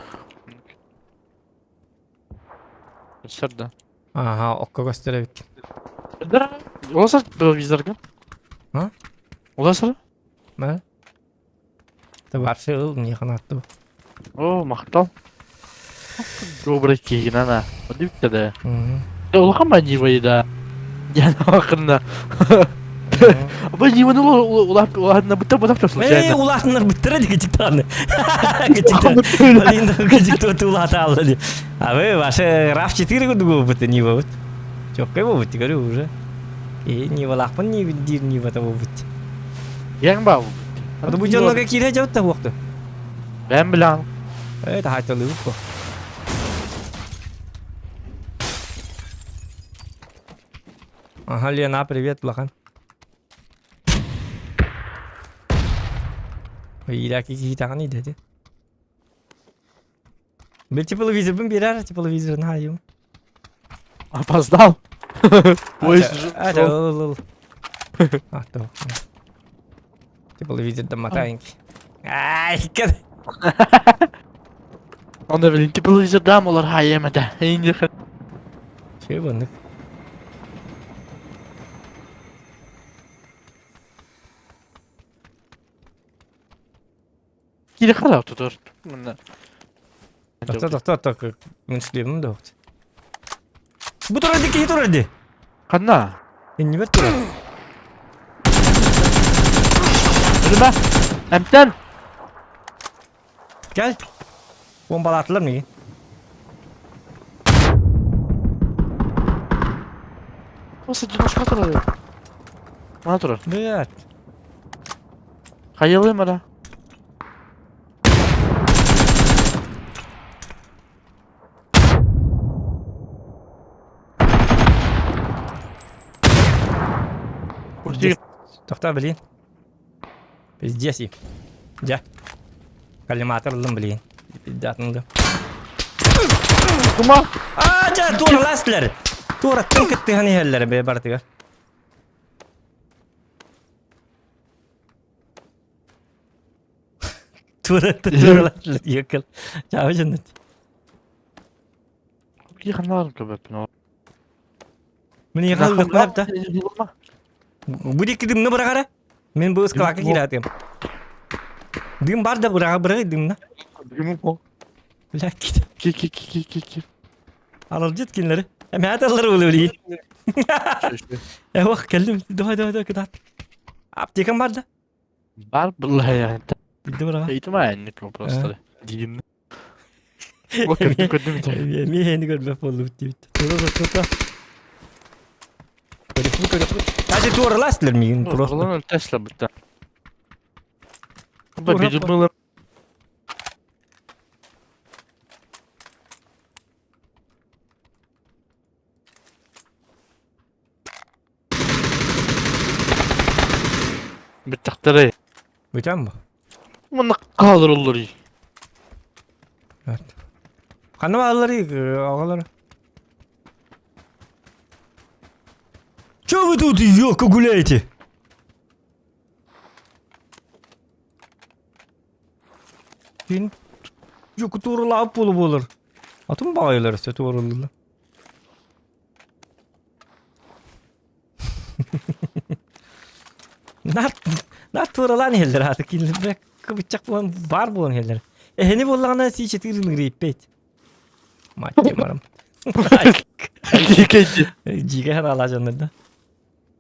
Көстөр да. Аха, окко көстөр эбит. Да. Оласар телевизорга. А? Оласар? Мә? Ты вообще ыл не ханатты. О, махтал. Добрый киһинана. Одүктэ да. Улахан маньивай да. Я хакында. Бу ниваны улаатына быттар бытап случайно. Эй, улаатынар быттара ди кычыктааны. Кычыкта. Блин, кычыкта улаата алла ди. А вы ваше RAV4 курдук быты нива бут. Чоккай бу говорю уже. И нивалаахпын ни диир нивата бу бут. Яң ба. А бу дьоннорго киирэ дьабытта буохту. Бэм билан. Э, таһайталыы бу. Ага, Лена, привет, улахан. Иирээки киһи идэти. Бил тепловизорбын берер, тепловизорын хайым. Опоздал. Поезд уже ушел. А, то. Тепловизордан матайынки. Ай, кад. Онда билин тепловизордан олар хайемede. Инди Şey bundık. Кири харап тутар. Мында. Тохто, тохто, тохто. Мин шлемим да вот. Бу турар ди, киһи турар ди. Ханна? Иннибэр турар. Өлүмэ. Эмтэн. Кэл. Бомбалаатылар миигин. Осы одиночка турар. Мана турар. Блядь. Хайалыым ара. Тохтоо, блин. Пиздец. Дьэ. Коллиматор ыллым, блин. Пиздатын ыллым. Кума! Аа, дьэ, туоралаастылар. Туораттан кыттыһан иһэллэр бээ барытыгар. Туораттан туоралаастылар диэккэл. Чаабы дьоннут. Киханаларым көбөппүн. Мин иэхэ ыллыкпын да. Бу диэки дымны быраҕара. Мин бу ыскалаакка киирээтим. Дым бар да быраҕа быраҕы дымна. Бля, кит. Ки ки ки ки ки. Аралдьыт кинилэри. Эмэт аллар ылы Эвах, кэллим. Давай, давай, давай, кытаат. Аптекам бар да? Бар булла Билди быраҕа. Ыйтым аянник просто. Дигин. Көрдүм көрдүм. Миэни көрбөт буоллубут диэбит. Тура тура. Көрүппүт көрүппүт. Даже туоралаастылар миигин просто. Тесла бутта. Бу было. Бүттэхтэрэй. Бүтэн бу. Манна хаалар оллорий. Ханна баалларый оҕолор? Чё вы тут, ёлка, гуляете? Кин Жуку тууралаабыт буолу буолар. Атын баҕайылар өссө туоралыыллар. Нар нар туоралаан иһэллэр аата кинилэр кыбыччах буолан баар буолан иһэллэр. Эһини буоллаҕына сии-чытыыр ыҥырыйппет. Мать марам. Дьиикэй Дьиикэй ханаалаах дьоннор да.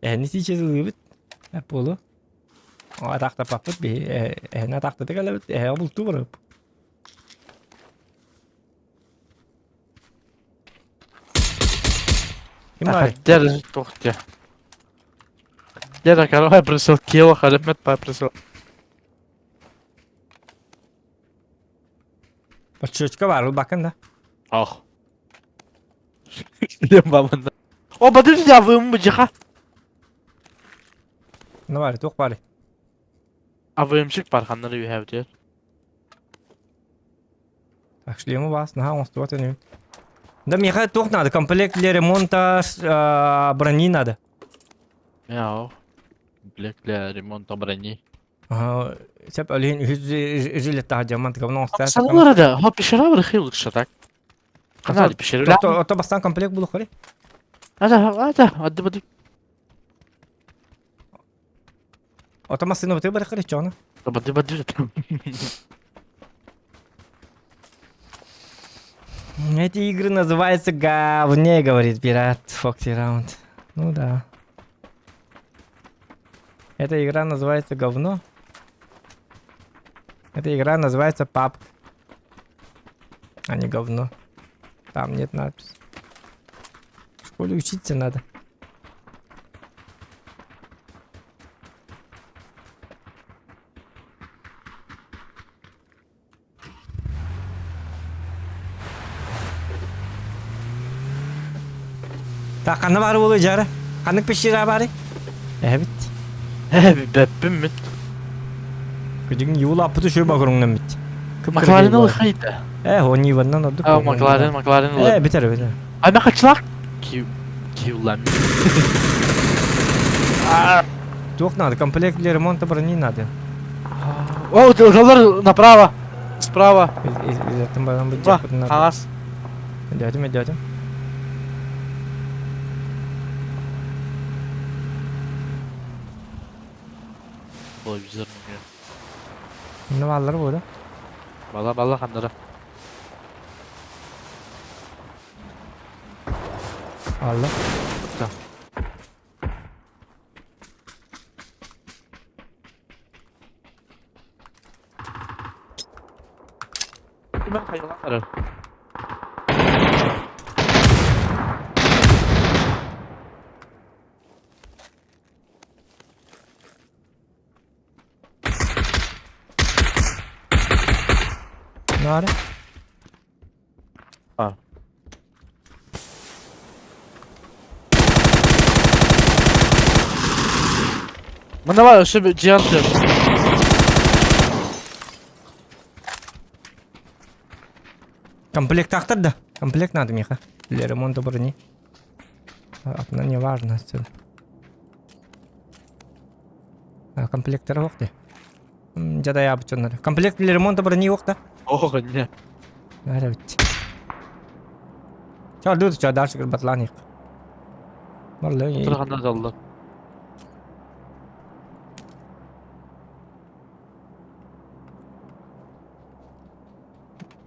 Эһини сии-чытыылыыбыт. Буолу. Атаахтаппаппыт биһи эһини атаахтата кэлэбит эһэҕэ бултуу барабыт. Ким баар? Дер тохте. Дер корова присыл кило халемет па присыл. Подшечка бар, ылбаккын да. Ах. Шлем бабында. О, подожди, а вы мужика? Ну бары, туох бары. АВМщик барханнары үһәбитер. Так, шлему вас, наһаа оҥостубат инибин. Да миэхэ туох надо? Комплект для ремонта брони надо. Мяу. Комплект для ремонта брони. Ага, сеп олиһин үһүс жилет таһа мантыка оҥостаа. Салалара да, ха пещера бар хил лучше так. Канал пещера. Ото бастан комплект булух Ата, ата, адды бады. Ото массыына бытыы барыххар иччоҕуна. Бады бады. Эти игры называются говне, говорит пират Фокси Раунд. Ну да. Эта игра называется говно. Эта игра называется PUBG. А не говно. Там нет надписи. В школе учиться надо. Так, ханна баар буолуй дьара? Ханнык пещера баарый? Эбит. Бэппин мит. Күдүгүн юулааппыты шөй багырыңнан бит. Макларен ыл хайда. Э, он Иваннан ордук. А, Макларен, Макларен ыл. Э, битер, битер. Ана хачылак киулам. Туох надо, комплект для ремонта брони надо. О, доллар направо. Справа. Там баран быть надо. Хаас. Идётем, идётем. Телевизор. Ну, аллар буолар. Бала бала хандара. Алла. Да. Мен хайылан Наары. А. Мына бар өсө жиан Комплект ахтар да. Комплект надо, Миха. Для ремонта брони. Одна не важно отсюда. Комплекттер ох ты. Жада я бычоннар. Комплект для ремонта брони ох да. Ох, не. Бәрі бит. Ча дур ча дальше батлан их. Марлы. Турганда далды.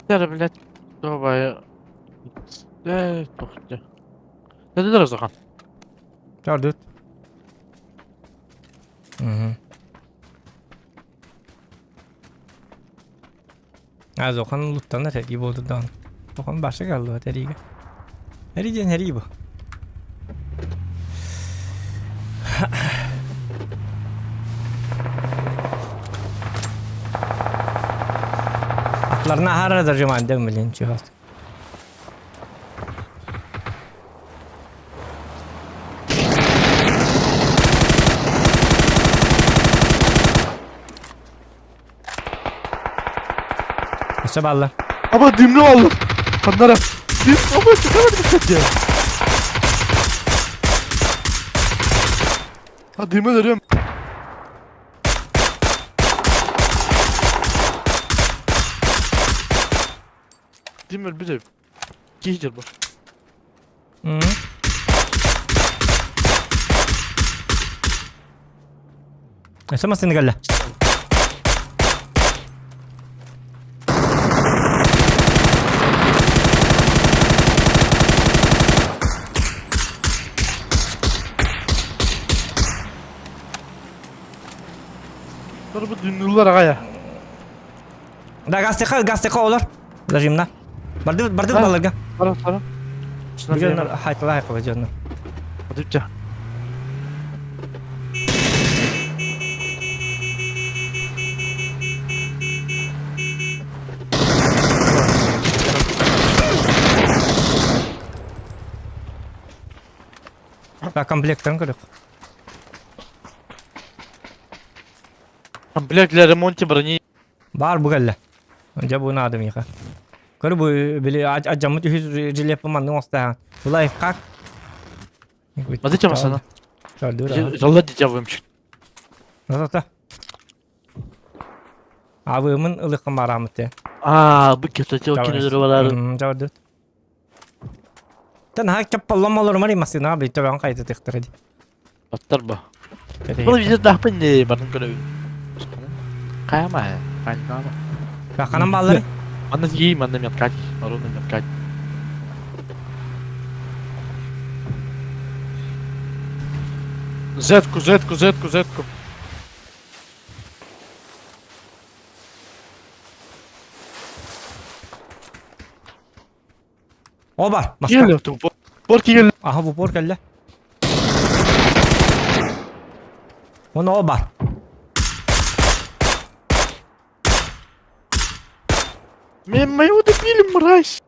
Тәрі, блядь, давай. Э, тохты. Ne dediler o zaman? Ча дур. Угу. А зохан луттанар хәри болды дан. Зохан башы қалды хәриге. Хәри ден хәри бу. Атларына хара зажиман дем блин, чего. Өссө балла. Ama dimli oldu. Kanlara. Dim ama çıkamadım seti. Ha dimi görüyorum. Dim bir de. Giydir bu. Өссө массыына кэллэ. Dur bu dimliler agaya. Да, гастыка, гастыка олар. Зажимна. Барды, барды баларга. Сара, сара. Бүжөннөр хайтала хайкы бүжөннөр. Дипче. Так, комплектарын көрөх. Комплект для ремонта брони. Бар бу кэллэ. Дьэ бу наада миэхэ. Көр бу били адьаммыт үһүс жилеппин маннык оҥостааһын. Бу лайфхак. Смотрите машина. Чордуур. Жолла дитя вымчик. Ата. Абымын ылыккын барамыт те. Аа, бу кетотел кинилер балар. Жабырдыт. Тан хак чаппаллам олор мари масына бит табан кайта тыктыр ди. Баттар ба. Бұл видео дахпын не барын көрөбүн. Каяма, каяма. Баканан баллары. Манна ей, манна меткать, народный меткать. Зетку, зетку, зетку, зетку. О бар, маска. Киелі, бор киелі. Аха бу бор кэллэ. Оны о бар. Мен моего добили, мразь.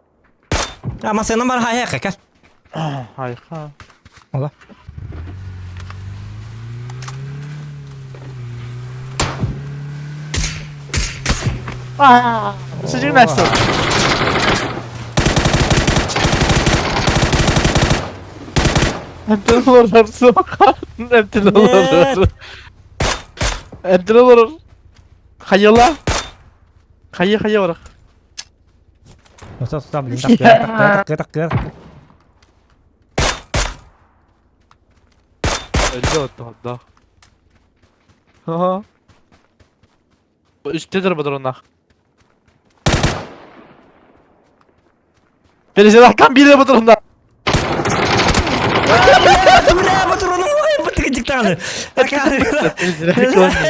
А масына бар хайа кэл. Айха. Ола. Сидим Настя. Әбден олар Әбден олар. Әбден олар. Хайала. Хайа хайа барах. Тута тута блин так так так так. Өлді отты Ха. Үстедір бұдыр онақ. Перезарядкам бире бұдыр онда. Бля, патроны ой, бытыгы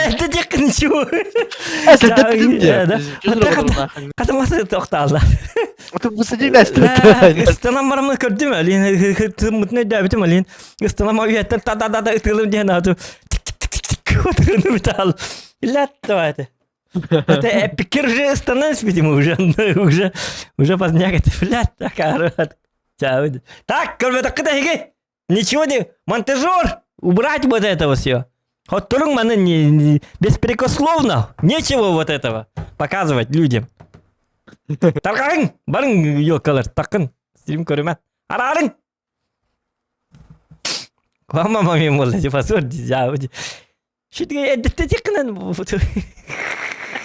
Это тек ничего. Катамасы тоқталды. Ыстанан барамын көрдүм, алин тыммытын өйдөөбүтүм, алин ыстанам үйеттен та та та та ытылым диэн ату тик отырыны битал. Илят давайте. Это эпикер же становится, видимо, уже, уже, уже поздняк это, блядь, так, Так, так, Ничего не, монтажер, убрать вот этого все. Вот маны не, не, беспрекословно, нечего вот этого показывать людям. Тарқағың, барың ёлкалар, тақын, стрим көрімә. Арарың! Мама маме болды, типа, сор, Шүтге әдетте текінен.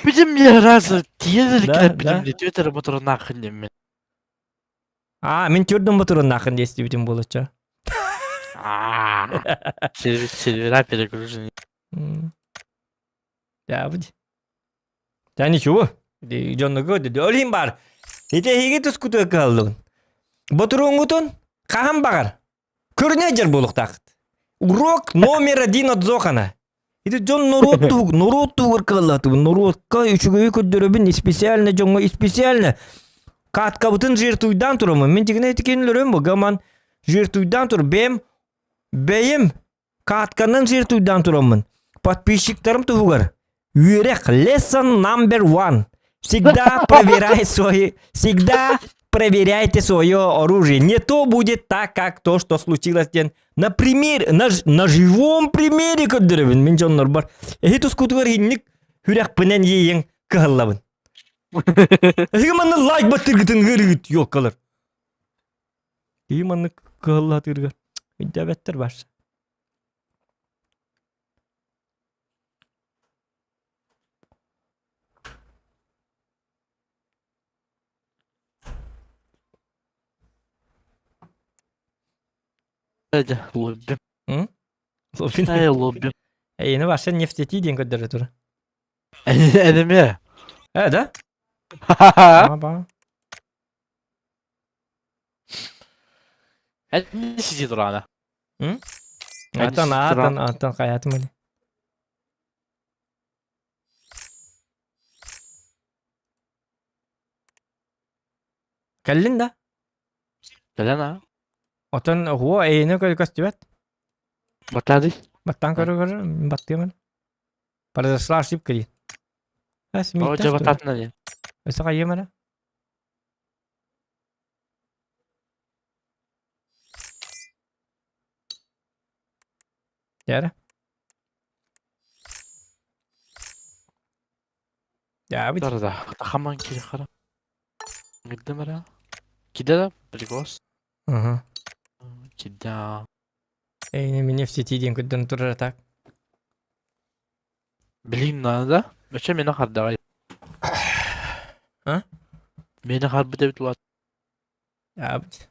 Бидем мне раз тиезір бидем Твиттер мотор нахын мен. А, мен түрдім мотор нахын десті бітім болыча. Сервера перегружены. Да, будет. Да ничего. Дьоннугу өлейін бар. Ите хиги тускуту калдың. Ботуруңутун хахан багар. Көрүнө жер болуктакыт. Урок номер один от Зохана. Ити дьон норуот туһуг, норуот туһугар кыаллатыбын, норуотка үчүгэйи көрдөрөбүн, специально дьоҥҥо специально кааткабытын жертвуйдаан турамын. Мин тигинэ итикин бу гаман жертвуйдаан тур бэм бэйим каатканан жертвуйдаан турамын. Подписчиктарым туһугар. Үөрэх lesson number one. Всегда проверяй свои, всегда проверяйте свое оружие. Не то будет так, как то, что случилось ден. На пример, на живом примере көрдөрөбүн. Мин дьоннор бар. Эһи тускутугар хинник хүрэх пынен иең кыһаллабын. Эһиги манны лайк баттыргытын гырыгыт ёлкалар. Эһи манны кыһаллатырга. Үдәбәттер бар. Лобби. Лобби. Ай, лобби. Эйни башы нефтети диэн көрдөрө тура. Энеме. Э, да? Аба. Не сиди турана. Атан, атан, атан хаятым эле. Кэллин да? Кэлэн а. Отон хуо эйни көстүбэт. Батады. Баттан көрө көрө баттыамын. Произошла ошибка дейт. О, жа бататына не. Өсө кайымара? Дьэ Дьаабыт. Да, хаман кири хара. Гиддем эрэ. Киде да прикос. Ага. Кида. Эй, меня в сети диэн көрдөрөн турар так. Билим надо. Өчө мені хардаҕай. А? Мені харбыт эбит улаат. Дьаабыт.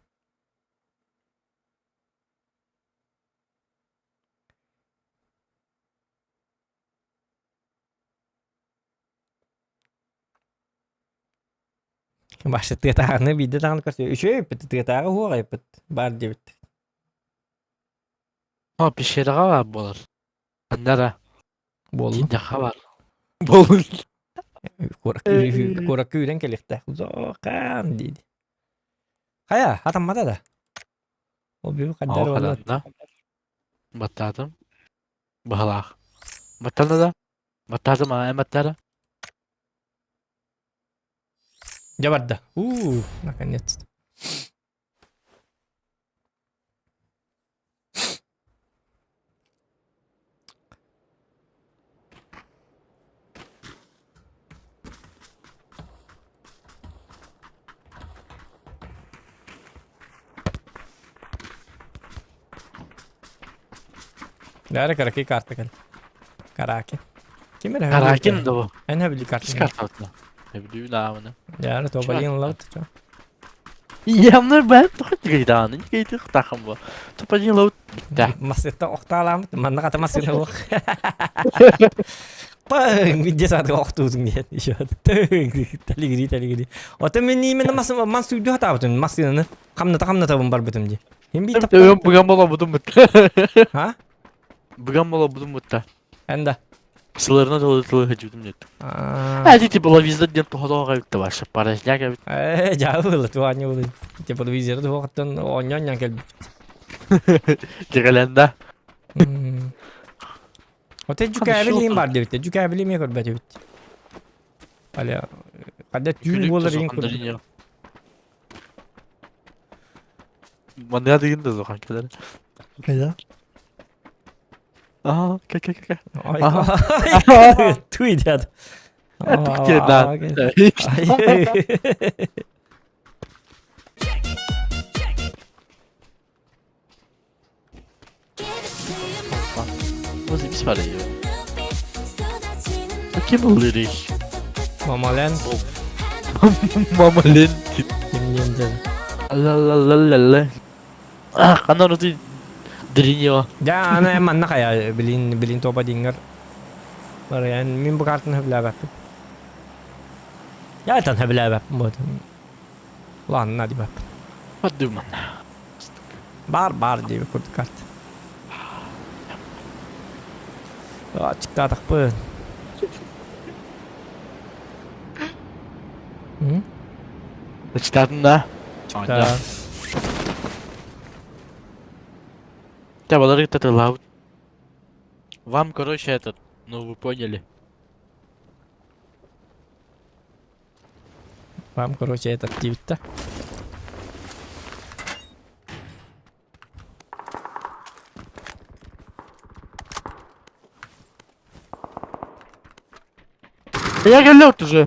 Башы тыатааҕыны биирдэ даҕаны көрсө үчүгэй эппит тыатааҕы уһуох эппит баар диэбит. О, пещераҕа баар буолар. Ханна эрэ. Буоллун. Кииндэххэ баар. Буоллун. Куоракка куоракка үүрэн кэлиэхтээх. Зоокаан диidi. Хайа, хатаммата да. Ол биир хаддар Оо, буолла. хатанна. Баттаатым. Быһалаах. Баттанна да? Баттаатым аа, эн баттаара? Дьэ барда. У, наконец-то. Дара караки карта кэл. Караки. Ким эрэ Каракин да бу. Эн хэбили Кис картын. картабытына. Хэбилүүн аамына. Дара тобалин лаут. Ямнар бәп тоқыт дааны кейти тахым бу. Топадин лаут битте. Масытта охтааламыт манна ката масына ох. Пang виде сааты охтуутун диэн еще. Талигри талигри. Ота мен именно мас мас сүйдү хатаабытын масынаны хамната хамната барбытым ди. Хим би тап. Төбөм буган бола будум бутта. Ха? Буган бола будум бутта. Энда. Сыларына толы толы хажудум нет. А ти тепловизор ден тоходоо кайытты башы. Парашняк эбит. Э, жабыл, туани болду. Тепловизор туохтан оньон кел. Дегелен да. Оте жүкәбилим бар дебит. Жүкәбилим көрбөт бит. Аля, када түйін болар ең көрбөт. Манда деген да зохан келер. Кайда? Аа, ка ка ка. Ай, туй дед. Да. Возле писали ее. Каким был лирик? Мама Лен. Мама Лен. Ким Лен Ла-ла-ла-ла-ла. Ах, она внутри дринева. Да, ана манна кая билин билин тоба дингер. Бар ян мин бу картын хөбләбәп. Я тан хөбләбәп бу. Лан на дибәп. Подуман. Бар бар дип курд карт. А, чыктадыкпы. Читадым да. Да. Да, балары это лаут. Вам, короче, этот, ну вы поняли. Вам, короче, этот тибитте. Я галет уже.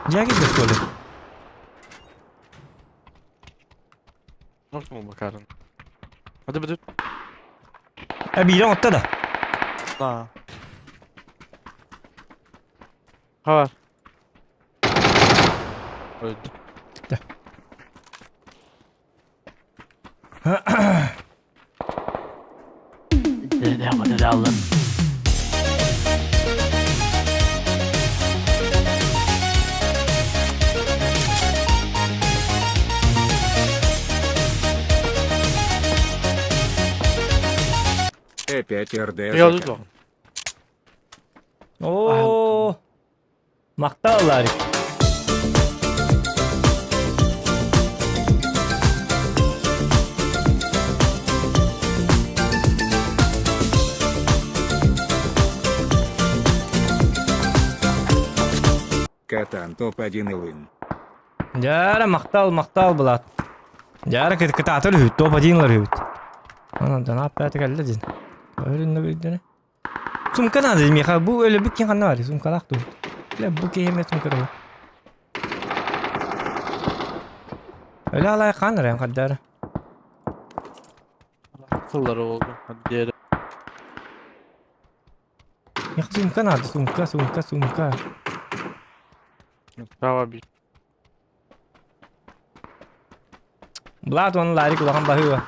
Дягиль, что ли? Нокнул Макарон. А ты будет? Э, биирен отта да. Да. Хавар. Öldü. Bitti. Ne ne alın. Опять РД. Приялды ЖК. Оо. Макталлар. Братан топ-1 ылын. Дьара махтал, махтал булат. Дьара кытаатар үһүт, топ-1 ылар үһүт. Онон дана аппааты кэллэ дин. Өрүннэ билдene. Сумка надо миэхэ, бу өлөбүт кин ханна бар, сумкалаах дуу. Бля, бу киһи эмиэ сумка дуу. Өлө алай хаан эрэн хардара. Сыллары oldu. Diğeri. Миэхэ сумка надо, сумка, сумка, сумка. Право bir. Булаат уонна Ларик улахан баһыыба.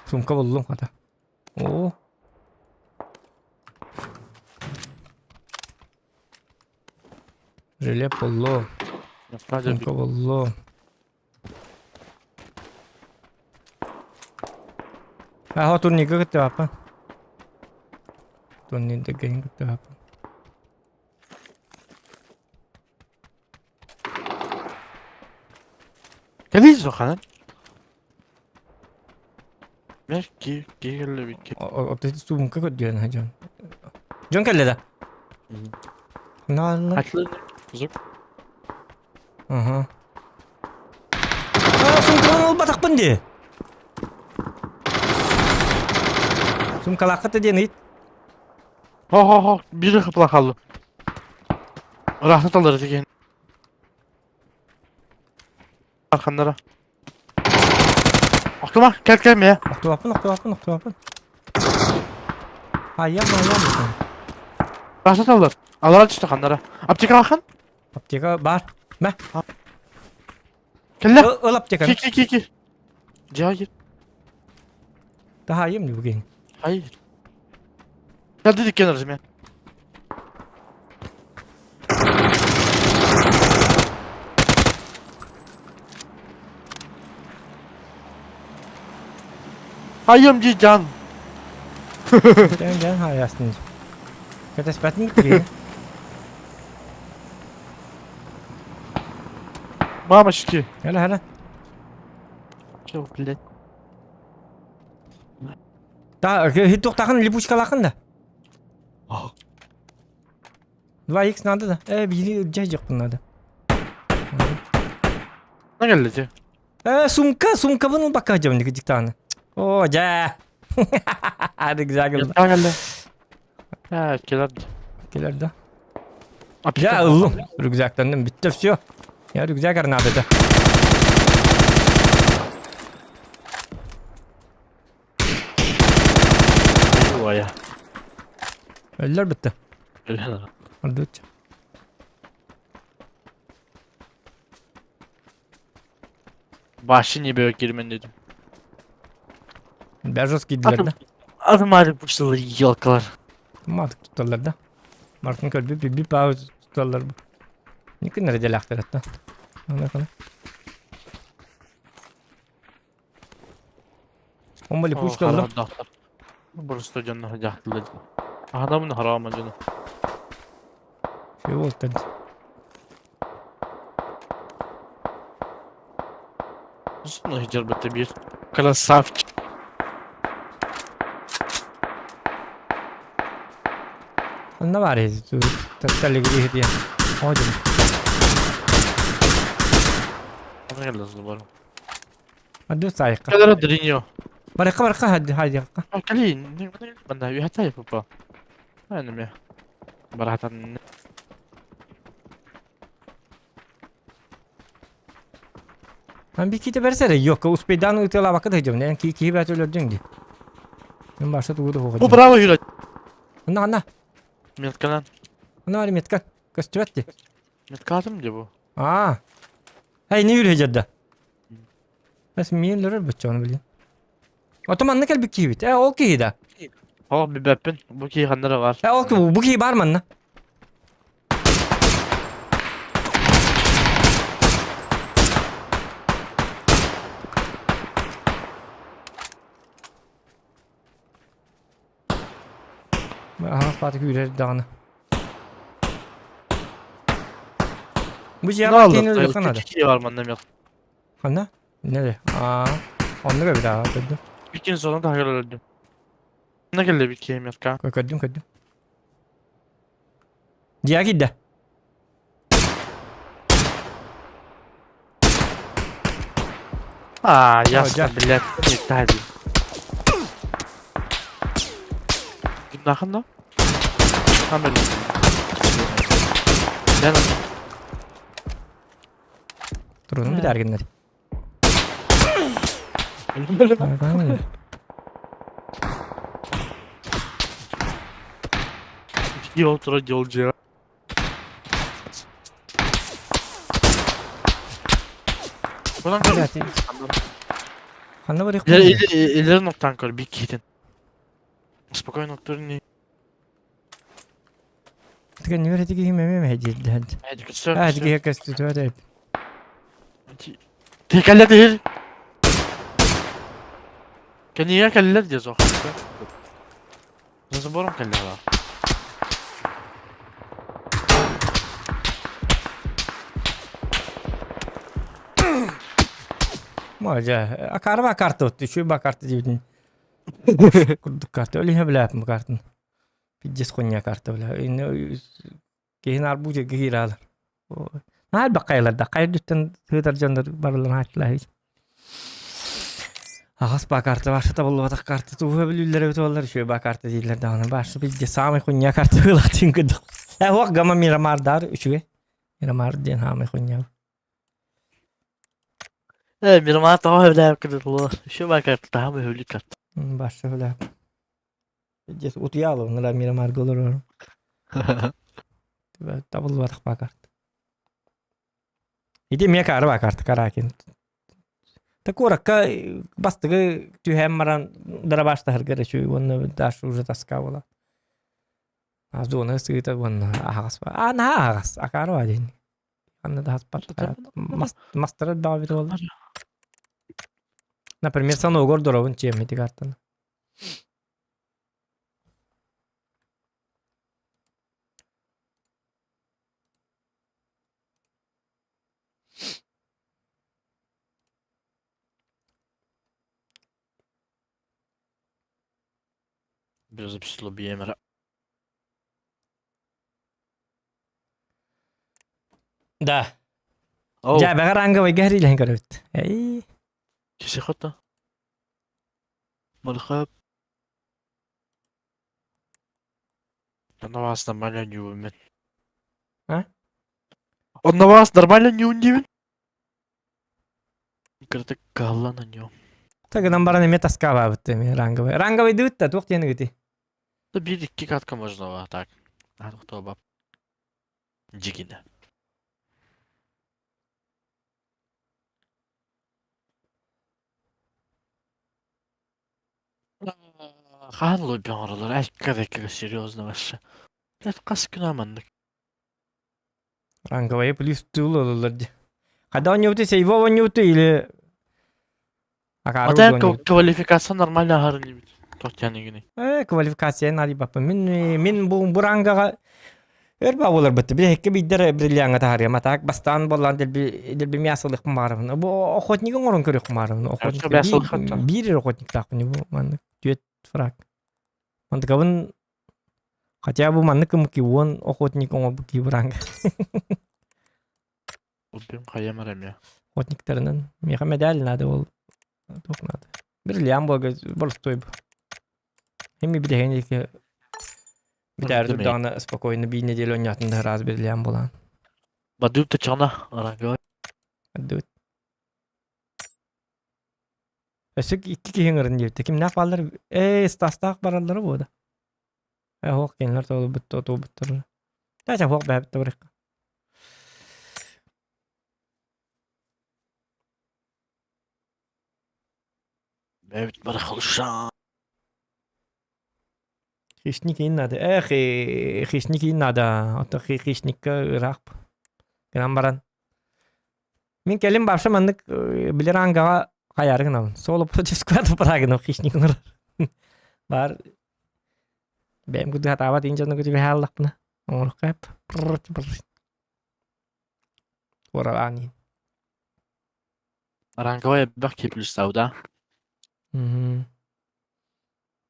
Сумка буллум хата. Оо. Желе буллум. Сумка буллум. Аха турнирга кыттыбаппын. Турнирда кэлин кыттыбаппын. Кэлиий суханан. Мэр ки ки кэллэбит ки. Сумка көрдүөн дьон. Дьон кэллэ да? Наалла. Атлы. Кузук. Ага. А, сумкалан ылбатахпын дии. Сумкалааххыт диэн ыйыт. Хо-хо-хо, биир хапла хаалла. Ыраахта таллар этигин. Арханнара. Охтума, кэл кэл мэ. Охтубаппын, охтубаппын, охтубаппын. Айям, айям. Ыраахта таллар. Алара түстэ ханнара. Аптека ахан? Аптека бар. Мэ. Кэллэ. Ыл аптеканы. Ки ки ки ки. Дьэ кир. Таһаайым бүгүн. Hayır. Geldi dükkan aracım ya. Hayım can. Дьэн дьэн хаайастын. Кэтэспэтин киһи. Мамочки. Хала хала. Чё, блядь. Та хит липучкалаахын да. 2х надо да. Э, бири дьэ надо. На кэллэ Э, сумка, сумкабын ылбакка дьэбин диктаны. О, дьэ. Рюкзак ылла. Кэллэ. Э, кэлэр. Кэлэр да. Дьэ, ыллым. Рюкзактанным бүттэ все. Я рюкзак надо да. Ой. Өллөр бүттэ. Ордучча. Vahşi niye böyle girmen dedim. Бәжос кийдилэр да. Adım ayrı bursalı yalkalar. Матык тутталлар да. Мартын көрбү би би пауз тутталлар бу. Никин эрэ дьэлээхтэр Омба липучка ыллым. Burası da canına hacaklı. Adamın haram canı. Все вот Nasıl hicret bir Красавчик. Онно баар тэллигири диэн. Оодун. Аду сайка. Кадара дриньо. Баракка баракка хадди хадди. Кали, банда юхатай папа. Аны Баратан. Мен би ките берсере yok. Успейдан ытыла бакыт хыдым. Мен ки ки бәт өлөрдүң ди. Мен башта тугуду хоҕо. Бу браво юра. Анна анна. Метканан. Анна бар метка. Көстүбэт ди. Меткатым ди бу. Аа. Эй не үрэ жадда. Бәс миен лөрөр бөччө оны билин. Отом анна кел бик киһибит. Э ол киһи да. О, бибәппин. Бу ки ханнара бар. Э ол бу киһи бар манна. Аха паты күүрэр даҕаны. Бу Ne дьиэҕэ aldı? киин өлүөххэ наада. Ки бар манна мет. Ханна? Нere? Аа. Оннук эбит аа көрдүм. Иккин сонун тахыр өлдүм. Не келди бит ки метка. Көрдүм көрдүм. Дьиэҕэ киирдэ. А, ясно, блядь, не тали. Нахын да? Камера. Дэн. Турунун битәргиннер. Yol tura yolcu. Buradan kör. Ханна барыах İleri, ileri, ileri noktadan kör. Bir киһитин. Спокойно турни. Тигэн ньүрэ тиги химэ мэ хэдиэллэһэн. Көстөр. Аа тиги көстүтү Текелле değil. Кэннигэ кэллэр диye зох. Забором кэллэ Мажа, акарба карта отты, үчүгэй ба карта диэбитин. Курдук карта, өлүһэ билээппин бу картаны. Пиздец хуйня карта бля. Киһин арбуз киһиираалар. Наһаа элбэх хайалардаах. Хайа үрдүттэн сыытар дьоннор барыларын хааччылаһыы. Аҕас баа карта баша табыллыбатах карта тууһа бүлүүллэр эбит буоллар үчүгэй баа карта дииллэр даҕаны баша пиздец саамай хуйня карта быылаах курдук. Э уох гама Мирамардар үчүгэй. Мирамар диэн хаамай хуйня. Э, Мирамар тоҕо сөбүлээбит кырдыллар. Еще баа карта таһым өһүлүк карта. Баша сөбүлээп. Пиздец утуйаалым ныла Мирамарга олорорум. Табыллыбатах баа карта. Ити эмиэ каары баа карта Каракин. Та куоракка бастыгы түһээн баран дарабаштаһарга эрэ үчүгэй уонна даже уже тоска буолар. Зона сыыта уонна аһаҕас аа наһаа аһаҕас акаары баа диэн. Анна да хаспат мастара элбэҕэ эбитэ буоллар. Например, саногор доробун чиэм ити картаны. Без Да. Оу. Дьэ, бэҕэр ранговайга иһэн көрөбүт. Эй. Киси хота. Малхап. Онно вас нормально не умен. А? Он на вас нормально не удивен? Кыртык каалла на нем. Тагынан баран эмиэ таскаабаабыт эмиэ ранговай. Ранговайдыбыт да туох диэн ыгыты? Да биир икки катка можно так. А Дьигинэ. Хаһан лобби оҥороллор экка серьезно вообще. Блядь, хас күн маннык. Ранговая плюс тыл ылаллар дии. Когда оонньуубутуй сейво оонньуубутуй или Акаары Ата оонньуубут? квалификация нормально аһарын диэбит. Туох игини. Э, квалификация наадыйбаппын. Мин мин бу бу рангаҕа өр баа буоларбыт. Биһикки биирдэр бриллиаҥҥа таһаарыам. А так бастаан буоллаан дэлби дэлби мясолыахпын баҕарабын. Бу охотнигы оҥорон көрүөхпүн баҕарабын. Охотник биир биир охотниктаахпын бу маннык түөрт фраг. Мантыкабын хотя бы маннык кымыки уон охотник оҥорбут киһи бу ранга. Убим хайам эрэ Охотниктарынан. Миэхэ медаль надо ол. Туох надо. Бриллиант буолга боростуой бу. Эми билэһин диэки бүтээр турдаҕына спокойно биир неделя оонньоотун да ыраас бриллиант буолан. Бадыып да чаҕына ранговай. Бадыып. Өссө икки киһи ыҥырын диэбитэ. Кимнээх бааллар? Ээ, Стастаах бараллара буода. Э, оһох кинилэр туолбут туолбуттар. Ча оһох бэбит барыахха. Бэбит барахалыша. Хищник иин надо. Эх, хищник иин надо. Ото хищникка ыраах. Гынан баран. Мин кэлин барса маннык били рангаҕа хайаары гынабын. Соло против сквада парагынам хищник ынырар. Бар бэйэм курдук хатаабат иин дьону күтүбэ хааллахпына. Оҥоруохха Уоралаан иһин. Ранговай элбэх киһи плюстаабыта. Мм.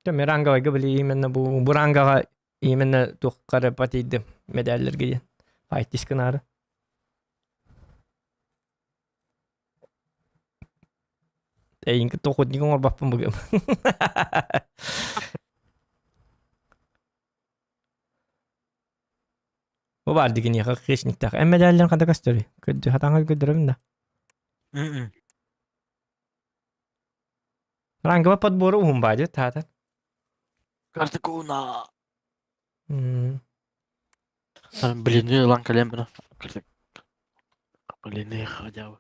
Дьэ, ранговайга били именно бу бу рангаҕа именно туохха эрэ патийдым медаллэргэ диэн. Файтис гынаары. Эйиҥ охотник оҥорбоппун бу Бу баар дигиниэхэ хищниктаах. Эн мэдээллин хата көстөрүй? Көрдү хатаҥа көрдөрөбүн да. Ранговый подбору уһун баадьы таата. Картикуна. Блины ылан кэлэн бына. Блины хотя бы.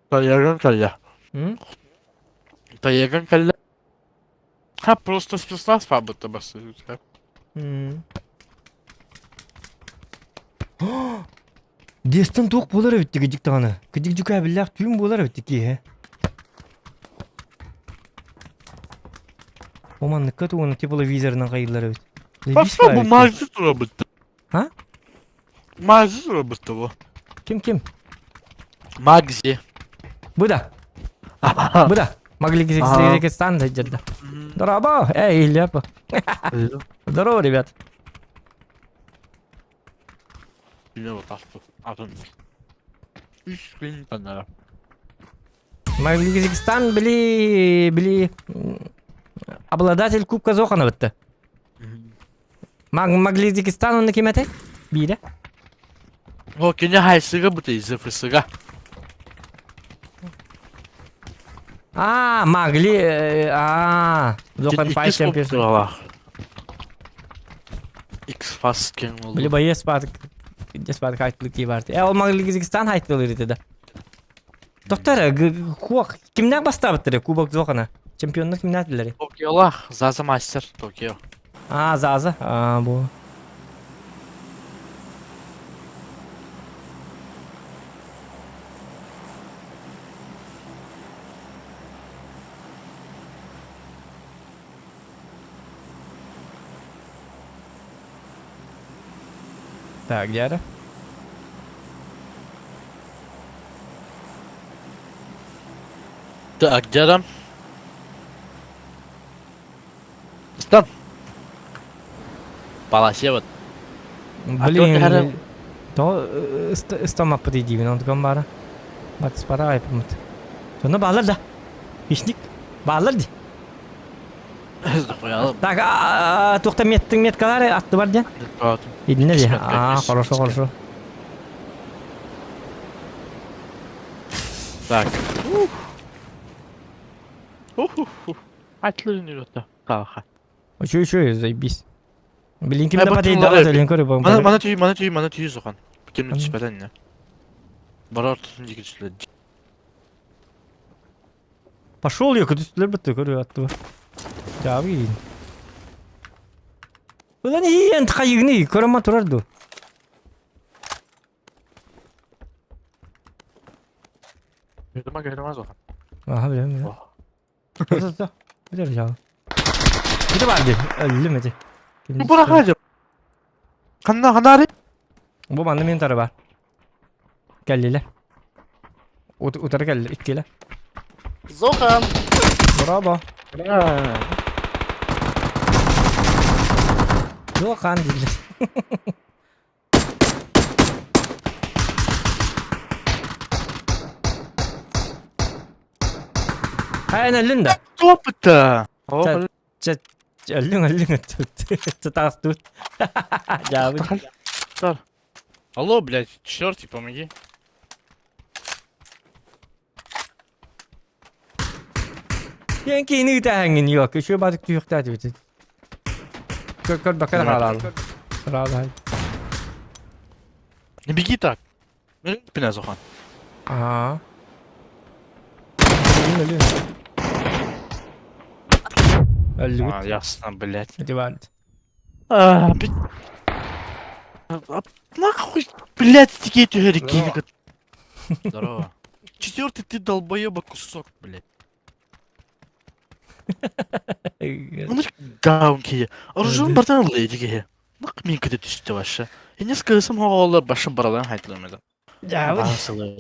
Таяган кэллэ. Таяган кэллэ. Ха, просто спецназ будто бассыта. Дестен туох буолар эбит кыдьык даҕаны. Кыдьык дьүкээбиллээх түүн буолар эбит киэһэ. О манныкка тугуна тепловизорынан хайыллар эбит. Пошла бу мазы турабытта. А? Мазы турабытта бу. Ким ким? Магзи. Бу да. Бу да. Могли Кыргызстан да. Здорово! Эй, Ильяпа. Здорово, ребят. Үс күн танара. Казахстан били били обладатель Кубка Зохана бытты. Маглизикистан онно ким этэй? Биирэ. О, кини хайсыга бутый, зфсыга. А, могли, а, Зохан Fight Champions. X-Fast кең oldu. Били боец бар, дес бар хайтлык бар. Э, ол Маглизикистан хайтлылыр ити да. Доктор, куок кимнәк бастабыттыр Кубок Зохана? Чемпионлык кимнәк Токиолах, Заза мастер, Токио. А, Заза. А, бу. Так, где Так, где там? Стан. Паласе вот. Блин, то стомак подойди, он такой бара. Бат спара айпмут. Соны балар да. Ишник. Балар ди. Так, туохта меттиң меткалары атты бар диэн. Илинэ ди. А, хорошо, хорошо. Так. Атлы нүрөтө. Таха. Еще, еще, заебись. Блин, ким да подойди, да, блин, көрү Мана мана түй, мана түй, мана түй зохан. Ким түспәтен не. Барар тутун диги түсле. Пошел я, түстүлөр бітті, көрү атты. Жабы Ulan iyi хайыгны, көрөмө турар ду. Көрөмө көрөмө зохан. Аха, билем, билем. То, Билер жабы. Бите бар ди, өлүм эти. Бу хажы. Ханна ханари? Бу манны мен тары бар. Кэллилер. Утары кэллилер, иккилер. Зохан. Браво. Зохан дииллэр. Хайан өллүн да? Топыта. Чэ, өллүң өллүң Чатаас тут. Жабы. Алло, блядь, четвертый, помоги. Диэн киини ыытааһыҥҥын yok. Үчүгэй баатык түһүөхтээх этибит. Көр көр бакка хаалаалы. Сараалаай. Не беги так. Пина Зохан. Аа. Өлүн өлүн. Өллүгүт. А, ясно, блядь. Ити баар. А, блядь. Нахуй, блядь, такие түһэриккини Здорово. Четвертый ты долбоеба кусок, блядь. Ну даун кие. Оружие бартан леди кие. Нак мин кede түстү вообще. Иннес кыысым оҕолор башым бараларын хайтылым это. Дьаабы. Баасылар.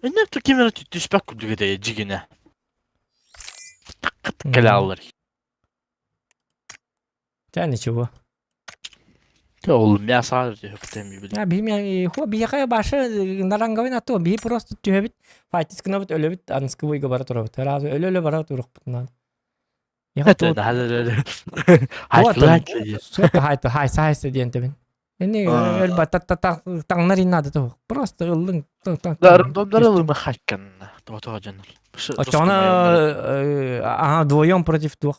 Инне ким эрэ түспэт курдук этэ дьигинэ. Кэлэ Ча ничего. Ол мясо түһүктэн Я биһи хо биһиэхэ башы наранговый на то биһи просто түһэбит файтис гынабыт өлөбүт анскыбыйга бара турабыт. Разу өлө-өлө бара турукпутунан. Хайса диэн тэбин. Эни өлбө таҥнар иннады туох. Просто ыллың. Дарым хайкан. Тото жаныр. Очоҕуна ага вдвоем против туох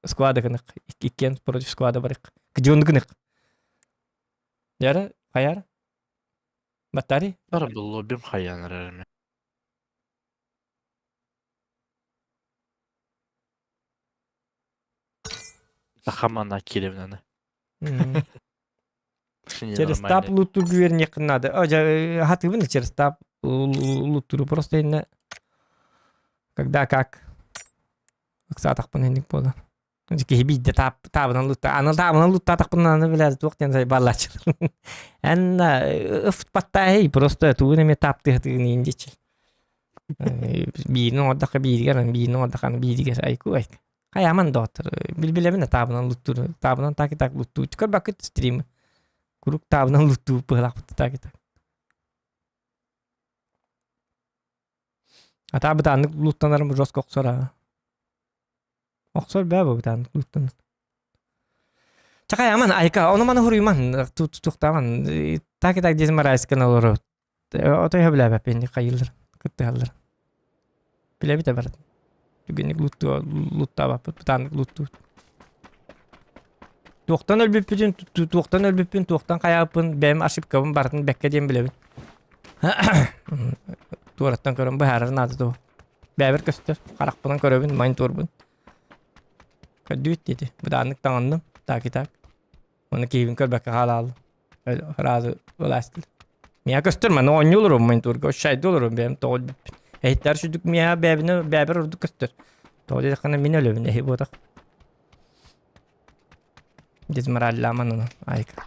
склада гынык. Иккиэн против склада барык. Где гынык. Яра, хаяр? Баттари? Бар буллу бим хаянар. Сахамана киревнаны. Через тап луту гүернех надо. Хатыбын через тап лутуру просто инне когда как ыксаатахпын инник буолар. Киһи биирдэ таабынан лутта аны таабынан луттаатахпына аны билэр туох диэн сайбаллааччылар. Эн ыфпаттааһый просто тугун эмэ таптыһытыгын иин диэччил. Биирин оҥордоххо бииригэр, биирин оҥордоххо бииригэр айку айк. Хайаман доҕоттор, билбилэбин таабынан луттуур, таабынан так и так луттуу. Көрбөккүт стримы. Курук таабынан луттуу быһалаахпыт так и так. А таабытааннык луттанарым жестко охсор аа. Охсор бээ бу бытааннык луттанар. Чакай аман айка, ону маны хуруйман, туктаман, так и так дезим арайскан олору. Отой хөбүлээбэппин хайыыллар, кыттыһаллар. Билэбит барат. Түгэнник луттуу луттаабаппыт, бытааннык луттуут. Туохтан өлбүппүтүн, туохтан өлбүппүн, туохтан хайааппын, бэйэм ошибкабын барытын бэккэ диэн билэбин. Туораттан көрөн быһаарар наада дуо? Бэйэбэр көстөр, харахпынан көрөбүн, мониторбун. Көрдүүт диэти. Бытааннык таҥынным, так и так. Оны киһибин көрбөккө хаалаалым. Сразу ылаастыл. Миэхэ көстөр маны оонньуу олоробун монитурга, шайды олоробун бэйэм тоҕо өлбүппүн. Эһиттэр сүдүк миэхэ бэйэбинэ бэйэбэр ордук көстөр. Тоҕо диэтэххинэ мин өлөбүн эһи буотах. Дезмораллааман ону айка.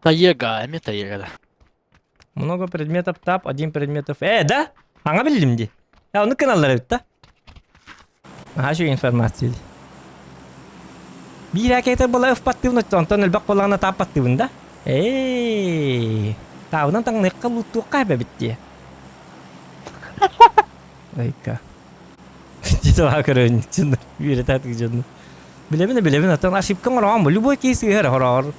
Таега, эми таега да. Много предметов тап, один предметов. Да? Аңа билдим ди. Я оны каналлар эбит да. Аха şu информация. Биир ракета была ыфпаттыыбын онтон элбэх буоллаҕына тааппаттыыбын да. Эй, таабынан таҥныахха луттуохха эбэбит дии. Айка. Дитала көрөн чын үөрэтэ дьону. Билэбин билэбин оттон ошибка оҥороҕон бу любой киһи сыыһар хороҕор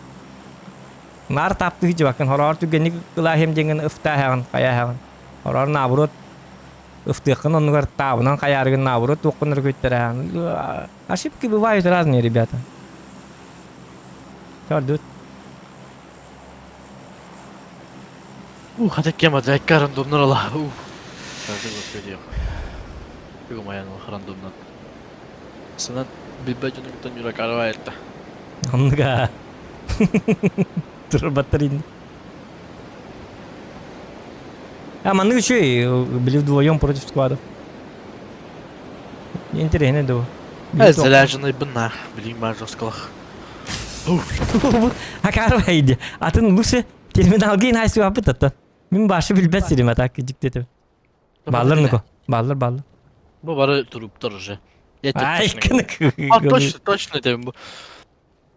наар таптыы дьыбаккын хороҕор түгэнник ылааһым диэҥҥин ыфтааһаҕын хайааһаҕын хороҕор наоборот ыфтыаххын оннугар таабынан хайаарыгын наоборот туоххун өрүкүйтэрээҕин ошибки бывают разные ребята Көрдүт. Ух, хата кем адайка рандомнар ала. Ух. Бүгүн рандомнар. Сынан билбэт дьонугуттан юракарова этта. Оннуга. Турбаттарин. А маннык үчүгэй, были вдвоем против сквадов. Интересно да. Заряженный бына, билин бар жесткалах. Акарбайды. Атын лучше терминалга инайсы апыт ата. Мин башы билбэт сирим атак жиктетим. Баллар нуко. Баллар баллар. Бу бары туруптар уже. Ай, кынык. А, точно, точно дем бу.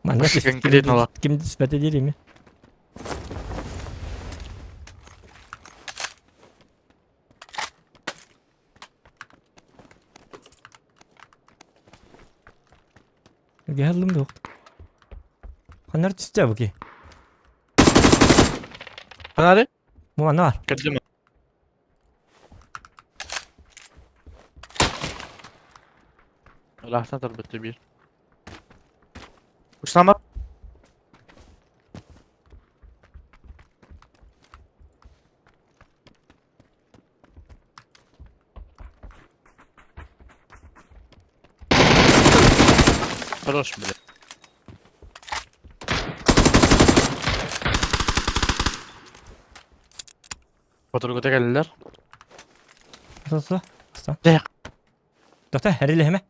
Манна конкретно. Ким түспэте дирими. Гәһәллим да юк. Ханар түстә бу ки. Ханары? Бу ана бар. Кірдім. Рахтан тарбытты bir. Usama. Хорош, блядь. Хотуругута кэллилэр. Сосо. Сосо. Дэх. Тота, эрилэһимэ.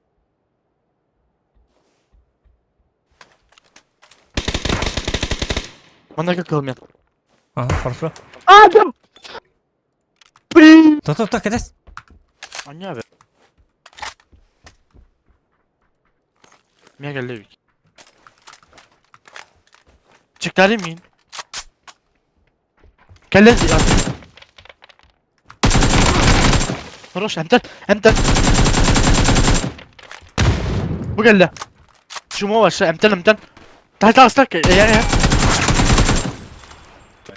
Манна кылмет. Ага, хорошо. Адам! Блин! Тота, тота, кэтэс. Аня бе. Мия кэллэ эбит. Чыктары мин. Кэллэ. Хорош, эмтэн, эмтэн. Бу кэллэ. Чумо вообще, эмтэн, эмтэн. Тай таҕыста, э,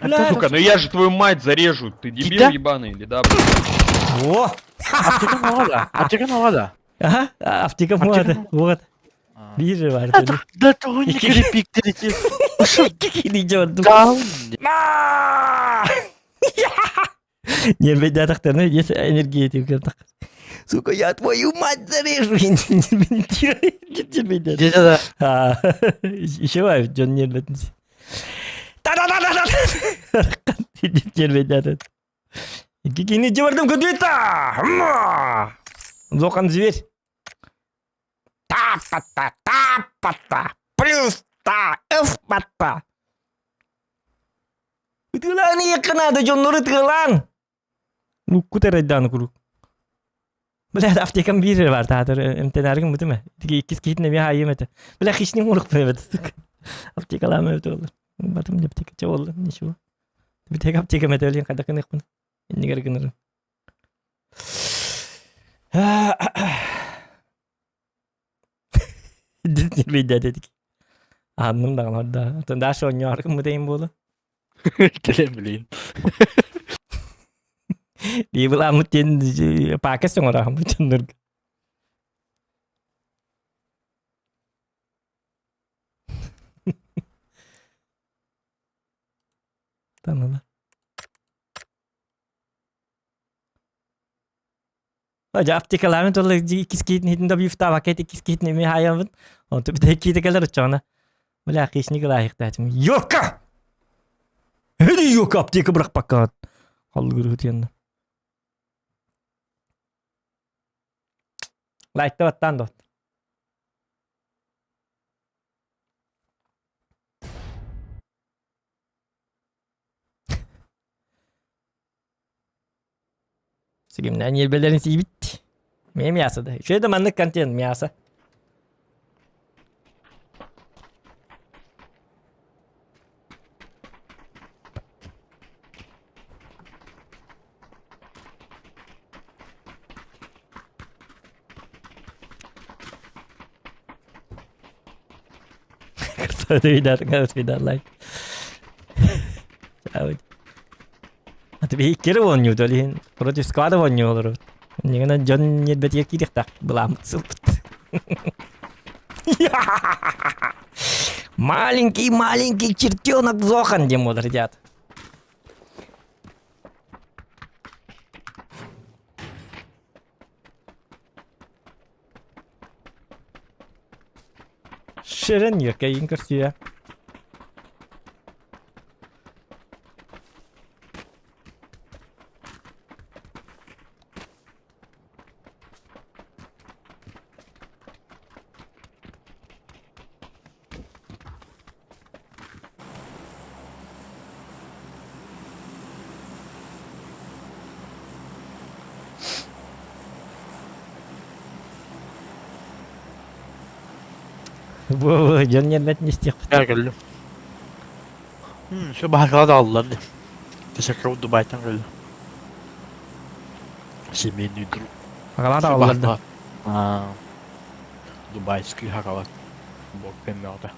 Бля. Сука, ну я же твою мать зарежу, ты дебил Кита? ебаный или да? О! Аптека наҕада, аптека наҕада. Аха, аптека муата. Вот. Биир бар. Да того не крепик Идиот. Даун. Нервейдатахтарны есть энергетик. Сука, я твою мать зарежу. Дедэ да. Еще дьон нервэтин. Та-да-да-да-да! Нервейдатат. Кикини жибардым көтүөттэ! Зохан зверь. Та-па-та, та-па-та, плюс та, эф-па-та. Ытыылаан иэххэ наада дьоннору ытыылаан. Луккут эрайдааны куруук. Бля, аптекам биир бар таатыр эмтэнээргин бутуме. Тиги иккис киһитин эмиэ хаайыам этэ. Бля, хищник мурукпун эбит. Аптекалаама эбит олар. Батым аптека чэ болла, ничего. Бүтэг аптека метөлин хайдах гыныахпын. Иннигэр гынырым. Дедик. Анным даҕаны орда. Атын Даша оонньоору гыммыт буола. Кэлэн билин. Бибыламмыт диэн паакас оҥороохмут дьоннорго. Таныла. Дьэ аптекалаабын тула иккис киһитин иһитин добьюфтаабакка иккис киһитин эмиэ хаайабын. Онту бүтэһик киһитэ кэлэр оччоҕуна. Бля, хищник ылааһыктаатым. Йока! Эди йока аптека бырахпакка. Халлыгыр тиэннэ. Лайкта баттаан дот. Сигимнээн ньиэрбэлэрин сиибит. Эмиэ мясо да. Үчүгэй да маннык контент мясо. Видар лайк. Аты биһи иккири оонньуут ол иһин против склада оонньуу олоробут. Иннигинэн дьон ньиэрбэтигэр киириэхтээх былааммыт сылбыт. Маленький маленький чертенок Зохан диэн буолар дьаат. Ширин еркейін көрсүйе. Бу дьон ньиэрбэтин истиэхпит. Эр кэллим. Все баһакала да аллар дии. Тесакка Дубайтан кэллим. Семейный друг. Хакалаат аҕаллар да. Аа. Дубайский хакалат. Бог пеммеҕэ.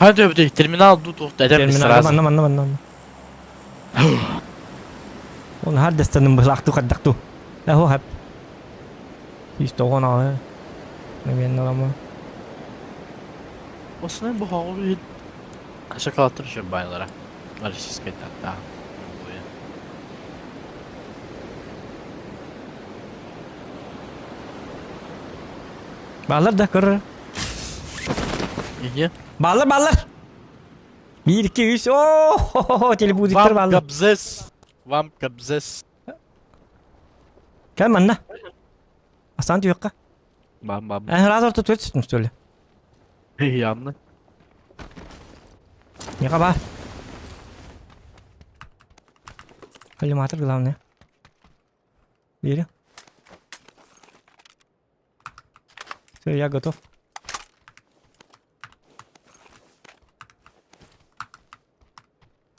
Hadi öptük. Терминал ду туох да этэр Терминал сразу. манна манна манна. Оны хар дастаным быһлаахтуу хардахтуу. Аху хап. Истоҕон аҕа. Мен алама. Осынан бу хоҕу шоколадтар еще байлара. Российская тата. Бааллар да көр. Иһи. Бааллар, бааллар. 1 2 3. Оо, телебузиктар Вам бааллар. кабзес. Вам кабзес. Кэл манна. Асан түһүөххэ. Бам бам. Эн раз орто түөрт сүтүм что ли? Явно. Миэхэ баар. Коллиматор главное. Верю. Все, я готов.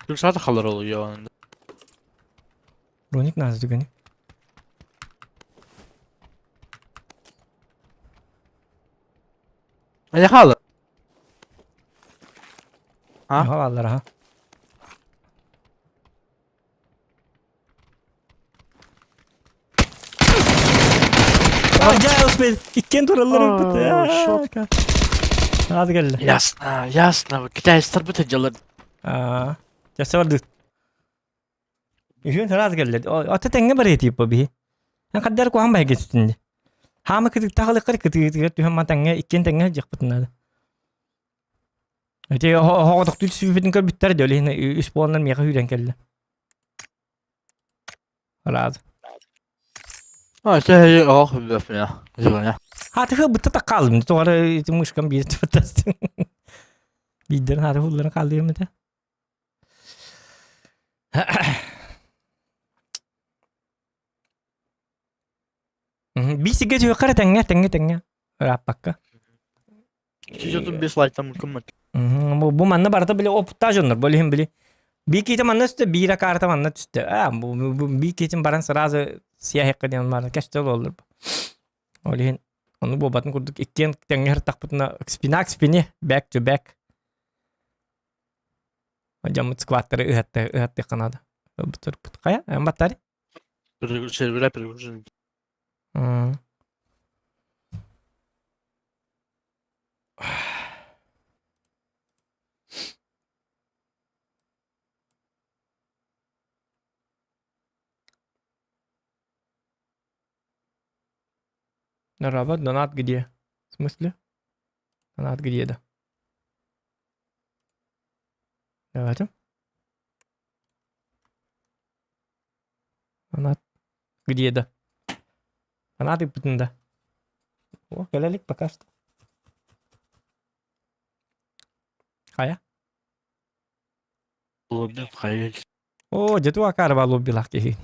Күрсата халар олуйо. Броник надо түгэни. Айахалы. А? Аха аха. Жа успел. Иккен тураллар шок. Аз келді. Ясно, ясно. Китайстар бу тыдьалар. Аа. Жаса барды. Үһүн раз келді. Ата теңге бар етип бу биһи. Эн каддар куһан бай кетсин. Хаама кытык тахылы кыр кытык түһэн матаңга иккен теңге жакпытын ады. Эти хоҕотохтуу сүүбүтүн көрбүттэр дөлүһүн үс буоланнар миэхэ сүүрэн кэллэ. Раз. А, це ох, бля. Зелена. Хатыхы бытта та қалдым. Тоғары ити мышкам bir tuttastın. Биддерин хаты хулларын қалдырым ete. Бисиге жүйе тәңге тәңге тәңге. Раппакка. 235 лайктан мүмкін. Бу бу манна барыта биле опытта дьоннор, бу иһин били. Бии киһитэ манна түстэ, биирэ карта манна түстэ. А, бу бу бии киһитин баран сразу сияһыкка диэн баар кэстел оллор. Ол иһин ону буолбатын курдук иккиэн тэҥҥэ сыртахпытына спина к спине, back to back. Дьоммут скваттары ыһатты ыһаттыахха наада. Ылбыт хайа, эн баттари? Сервера перегружены. Дорабат, донат где? В смысле? Донат где, да? Давайте. Донат где, да? Донат ыппытын да. О, кэлэлик пока что. Хайа? О, дьэ туох акаары лоббилаах киһи.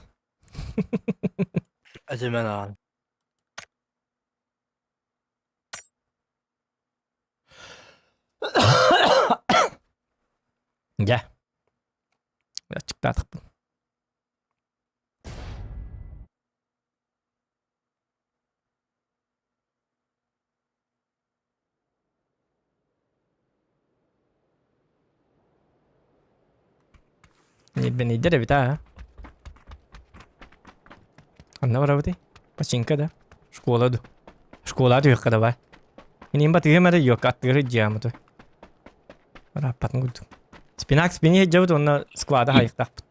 Этимэн аҕан. Дьэ. Аччыктаатахпын. Ньирбэнийдэр эбит аа. Анна барабытый? Починка да? Школа ду. Школа түһүөххэ давай. Минин батыһым эрэ юокка аттыгар сылдьыам ото. Ырааппатын курдук. Спина к спине сылдьабыт уонна склада хайыктаахпыт.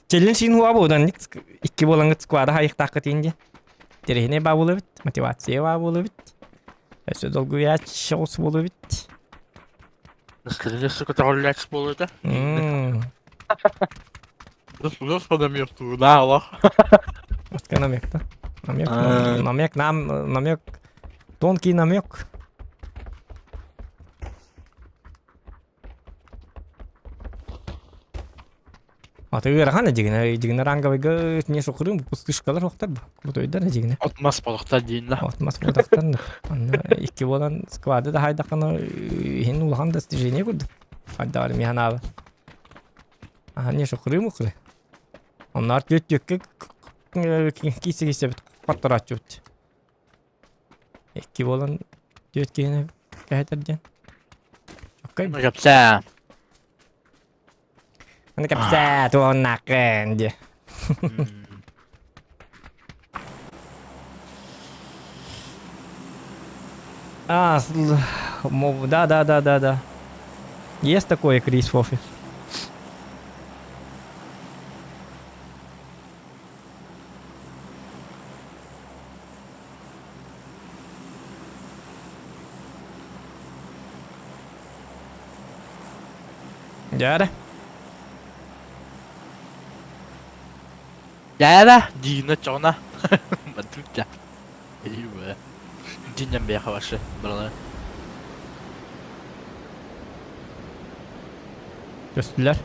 Челлин син хуа буолан икки буолаҥҥыт склада хайыктааххыт иин диэн. Интэриэһинэй баа буолуо эбит, мотивация баа буолуо эбит. Өссө долгуйааччы соҕус буолуо эбит. Настроение көтөҕүллээччи буолуо этэ. Господа намек олох. Отка намек да. Намек, намек, нам, намек, тонкий намек. Аты ыарахан дьигинэ, дьигинэ ранговыйга не сукурым, пустышкалар охтар бу. Крутой дьигинэ. От мас бодохтар диин да. От мас бодохтар. Анна икки буолан склады да хайдахана иһин улахан достижение курдук. Хайдаар миханаба. Аха не сукурым укуры. Оннар түөт түөккэ кисе кисе бит қаттарааччыбыт. Икки буолан түөт киһини кэһэтэр диэн. Чоккай. Кэпсээ. Аны кэпсээ туоннакын диэ. А, да, да, да, да, да. Есть такое, Крис Фофи. Дьээрэ. Дьээрэ, Дина чоҕуна. Батутя. Диням бэйэхэ вообще брала. Көстүлэр.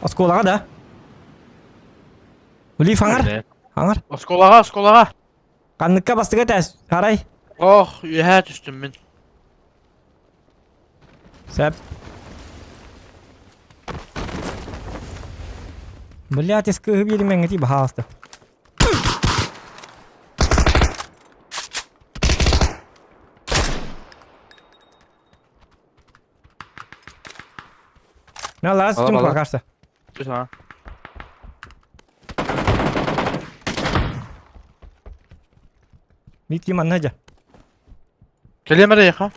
Оскуолаҕа да? Улиев аҥар? Аҥар? Оскуолаҕа, оскуолаҕа. Ханныкка бастыга тээс, арай. Ох, үөһээ түстүм мин. Сөп. Блядь, из кыһы биэримэҥҥитий, баһаалыста. На, лаз, Ала, түм ала. покажется. Түс ана. Митки манна дьэ. Кэлиэм эрэ яха.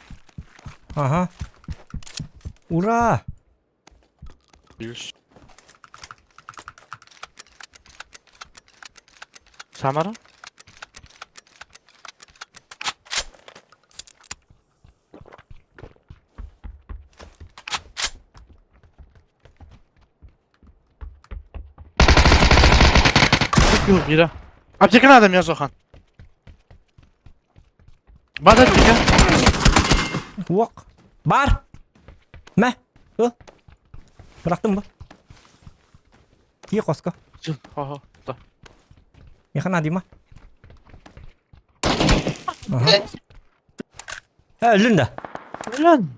Ага. Ура! Плюс. Самара? Бира. Аптека надо мне, Зохан. Бар аптека. Уок. Бар. Мэ. Ыл. Бырахтым бу. Кии хоско. Хо-хо. Миха надима. Ага. Э, өллүн да? Өлөн.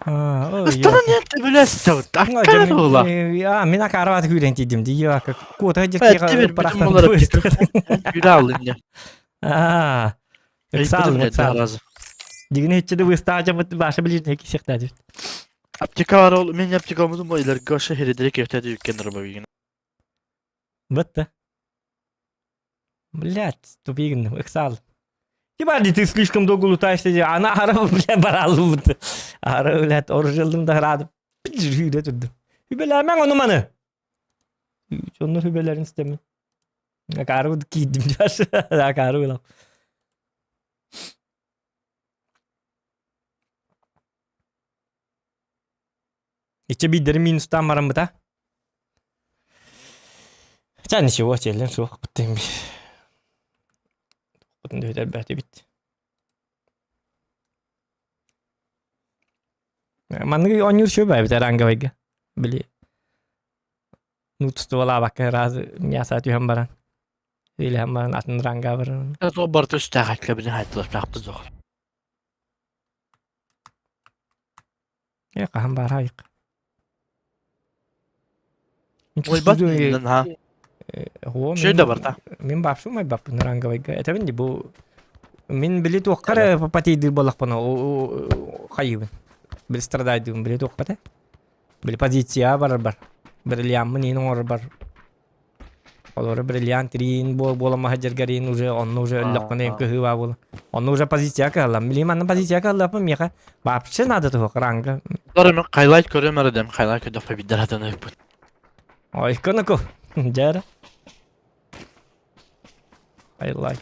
Ыстаран нет, билэс Аккара була. А, мин акарабат күүрэн тиийдим дии. Куота дьиркиэҕэ Күрэ алын Аа. Ыксаалын, ыксаалын. Дигини хитчиди выстаача бут баша билижне кисехтаадибит. Аптека бар ол, мен аптека алмадым бу илерге ошо херидире кефтеди үккен рыбы Бытты. Блять, тупигин, ыксал. Типа ты слишком долго лутаешься, ана ара, бля, баралыбыт. Ара, блядь, оружелдым да радым. Жүре түрдүм. Хүбеләмәң оны маны. Онны хүбеләрин истемен. Акары кийдим жаш. Акары булам. Иче биддери минустан барамбыта. Ча ничего, челлен суох быттым. Бутун бит. Манныгы оонньуур үчүгэй баайбыт ранговайга. Били нутстволаабакка раз мяса түһэн баран илэһэн баран атын ранга баран. Это барыта үстээх айтлабыны хайтласпаахпыт суох. Э хаһан баарайык. Уйбат ха. Шөй да барта. Мин бапшу май баппын ранговайга. Этэбин ди бу мин били туоххар патийдыр буоллахпына хайыбын. Били страдайдыгын били туохпата. Били позиция барар бар. Бриллиантмын иин оҥорор бар. Олору бриллиант тириин буоламаһа дьэргэриин уже онно уже өллөххүнэ кыһыыба буола. Онно уже позиция кыһаллам. Билим анна позиция кыһаллаппын миэхэ вообще надо туох ранга. Доры хайлайт көрөм эрэдэм хайлайт көрдөх победдар атаны ыппыт. Ой, конаку. Дьэр. Хайлайт.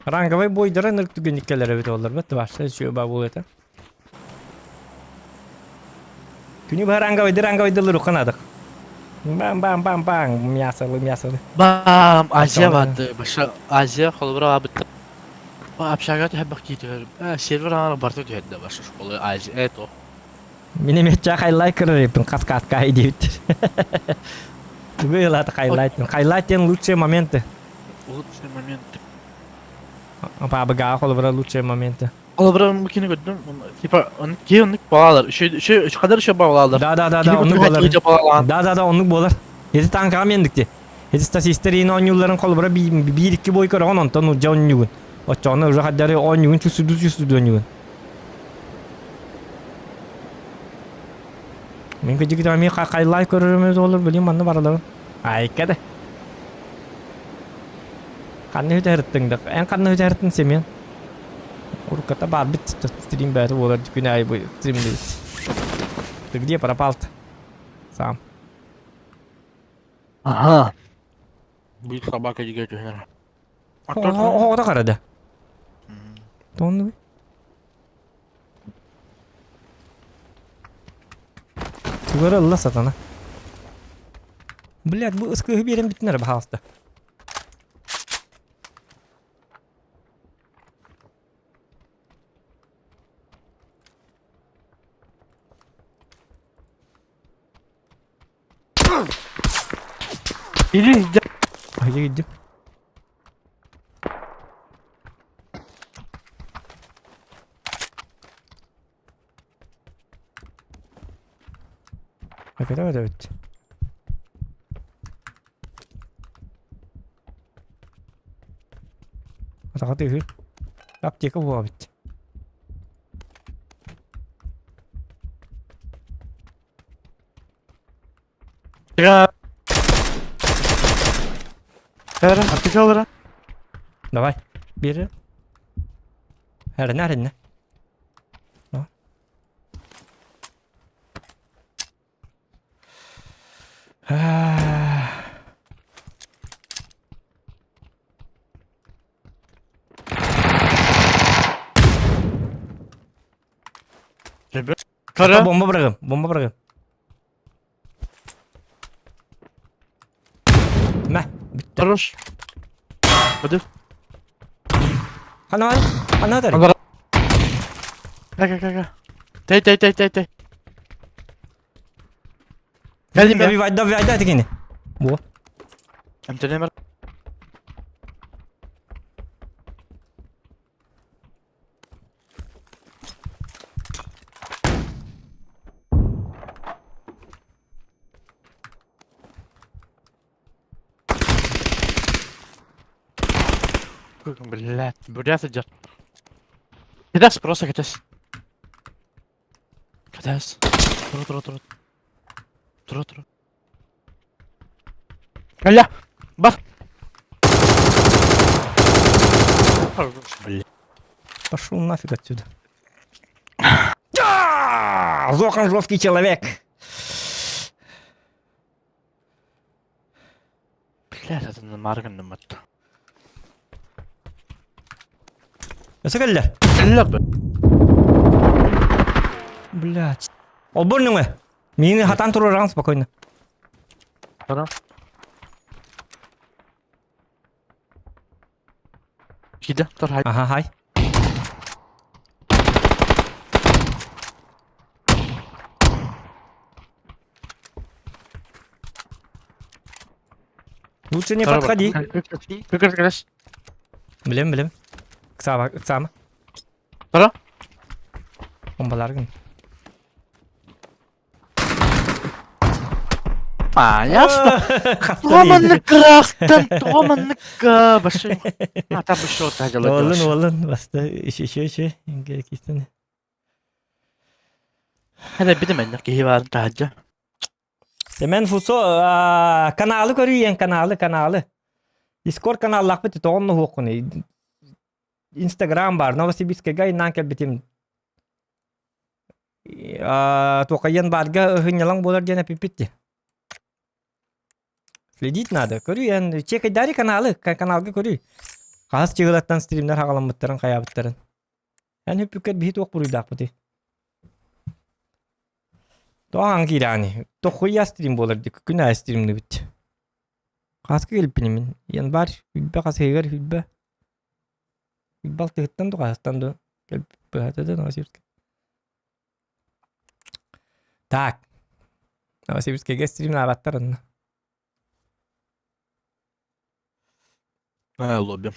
Ранговай бойдара нырк түгенниккелер эбит олар бит башта үчүгэй баа буолуо этэ. Күнү быһа ранговайды ранговайдылыр уханадык. Бам бам бам бам мясалы мясалы. Бам Азия барды. Баша Азия холобура бытта. Общага түһэрбэх киитигэр сервер аҥара барыта түһэрдэ баша школы Азия это. Мин эмиэ хайлайт көрөр каскадка диэбиттэр. Тугу ылаата хайлайт. Хайлайт диэн лучшие моменты. Лучшие моменты. Пабыгаа холобура лучшие моменты. Холобура кини көрдүм. Типа он киһи оннук балалар. Үчү үчү кадар үчү балалар. Да да да да оннук буолар. Да да да оннук буолар. Ити танкаҕа мендикти. Ити стасистер иин оонньуулларын холобура биир икки бой көрөҕүн онтон урдьа оонньуугун. Оччоҕуна уже хаддары оонньуугун чувствуйду чувствуйду оонньуугун. Мин кыдьык эмиэ хайлай көрөрүм олор билим манна бараларын. Айка да. Ханна үтэртиҥ да? Эн ханна үтэртин Семен? Урукката баарбыт стрим бэйэтэ буолар күн аайы бу стримнибит. Ты где пропал-то? Сам. Ага. Будет собака дигә түһәр. Оҕото харада. Тонну. Тугара ылла сатана. Блядь, бу ыскыһы биэрэн бүтүнэр баһаалыста. Или Айда гиддим. Hakikaten evet. Атаҕа үһү. Аптека буолбут. Аптека алара. Давай. Бери. Әріне, әріне. Kara. Бомба бырагым, бомба бырагым. Мә, бүтті. Хорош. Hadi. Хана хана дар. Алара. Ка ка ка. Тей тей тей тей тей. Кэлим я. Вайда вайда тигини. Бу. Эмтенемер. Блядь, буря сидят. Кидас, просто кидас. Кидас. Туру, туру, туру. Туру, туру. Бля! Бар! Бля. Пошел нафиг отсюда. Зохан жесткий человек. Блядь, это на марган намат. Өсө кэллэ. Кэллэ б. Блядь. Олбор нөҥө. Миини хатан туруораҕын спокойно. Хара. Кида, тор хай. Ага, хай. Лучше не подходи. Кыкыр Билем, билем. Ыксаама, ыксаама. Тора. Бомбаларгын. А, ясно. Туоманны кырахтан, туоманны ка, баши. А, там еще та Олын, олын, баста, еще, еще, еще, кистен. Hadi bir de mennek киһи баарын таһырдьа. Семен Фусо каналы көрүйен каналы, каналы. Дискорд каналлаахпыт тоҕонно хуоххуну. Инстаграм бар, Новосибирскайга иннаан кэлбитим. Туохайан баарга ыһынньалаҥ буолар диэн эпиппит Следить надо. Көрүй, чекайдари каналы, каналга көрүй. Хас чыгылаттан стримнер хаҕаламмыттарын, хайаабыттарын. Эн үппүккэр биһи туох буруйдаахпытый? Тоҕо киирэҕиний? Тохуйа стрим буолар дии, күн аайы стримныбыт. Хаска кэлбиппин мин. Январь хүлбэ хасыгар хүлбэ. Хүлбэ алтыһыттан ду хаһыстан ду кэлбит быһата да Новосибирскай. Так. Новосибирскайга стримнаабаттар онно. Лобби.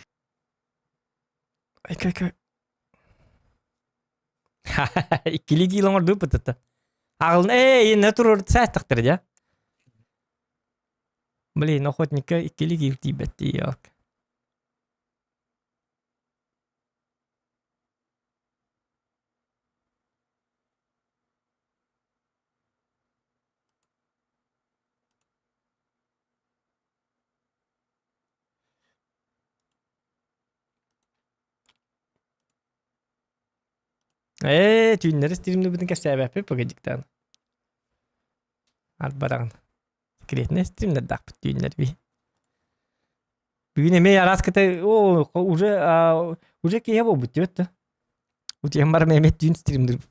Айка-айка. Иккили киил оҥордуу бытыта. Аҕылын ээ иннэ турар саастахтар дьэ. Блин, охотникка иккили киил тиийбэт дии Ээ, түүннэри стримныбытын кэпсээбэппит погодиктаан. Арбараҕын. Секретный стримнэрдаахпыт түүннэр би. Бүгүн эмиэ араас кыта о уже уже киһи буолбут диэбит да. Утуйан баран эмиэ түүн стримнырбыт.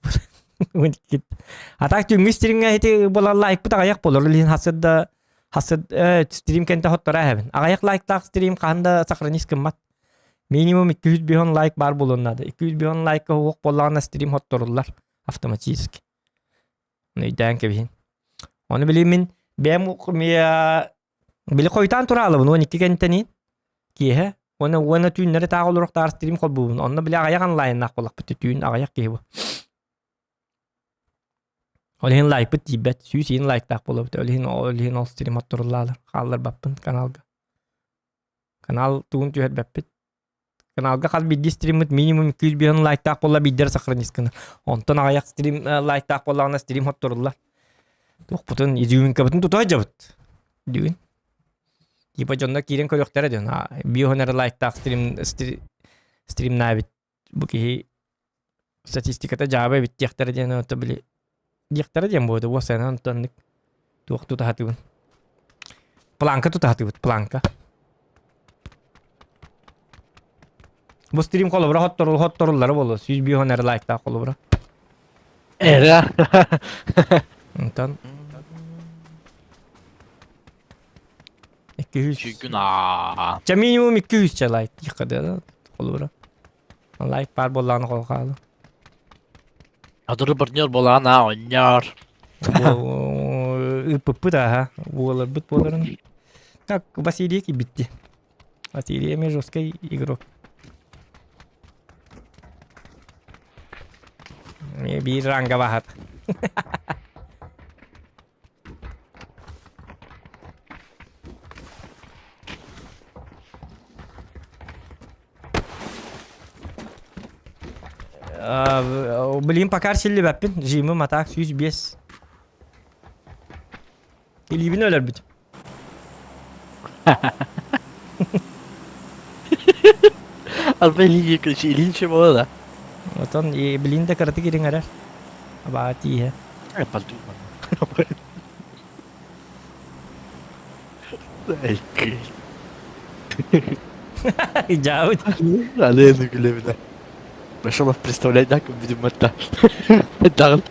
А так түүҥҥү стримҥэ ити буолар лайкпыт аҕыйах буолар. Ол иһин хасыр да хасыр стрим кэнтэ хотторо эһэбин. Аҕыйах лайктаах стрим хаһан да сохранись гыммат. Минимум 250 лайк баар буолуон наада. 250 лайка уох буоллаҕына стрим хотторуллар автоматически. Өйдөөн кэбиһин. Ону билигин мин бэйэм били хойутаан тураалыбын 12 кэнтэнин киэһэ уонна уонна түүннэри таах олоруохтаар стрим холбуубун. Онно били аҕыйах онлайннаах буоллахпыт түүн аҕыйах киһи бу. Ол иһин лайкпыт тиийбэт. Сүүс иһин лайктаах буолабыт. Ол иһин ол иһин ол стрим отторуллаалар. Хаалларбаппын каналга. Канал тугун түһэрбэппит. Каналга хас биирдии стриммыт минимум 250 лайктаах буолла биирдэр сохранить гына. Онтон аҕыйах стрим лайктаах буоллаҕына стрим хотторуллар. Туохпутун изюминкабытын тута сылдьабыт. Бүгүн. Типа дьонно киирэн көрүөхтэрэ дьон. Биоһун эрэ лайктаах стрим стримнаабит бу киһи статистиката дьаабы эбит диэхтэрэ диэн ото били диэхтэрэ диэн буолуо уосайынан онтоннук туох тутаһатыбын планка тутаһатыбыт планка бу стрим холобура хотторул хотторуллара буолуо 105 эрэ лайктаах холобура Эрэ. Онтон 200 Чүгүн аа. Ча минимум 200 ча лайк диэххэ да холобура Лайк баар буоллаҕына холхаалы. Адыры партнер буолаан аа онньоор. Ыыппыппыт ааһа. Буоларбыт буоларын. Так, Василий кийбитти. Василий эмиэ жесткий игрок. Эмиэ биир ранга баһат. Блин, пока силлибэппин. Жимым атак 105. Илиибин өлөрбүт. Алба илии илиинче буола да. Отон блин да кыратык ириҥэрэр. Абаа тииһэ. Дьаабыт. Алена күлэбинэ. Нашел представлять, да, как будем это. Дагыл.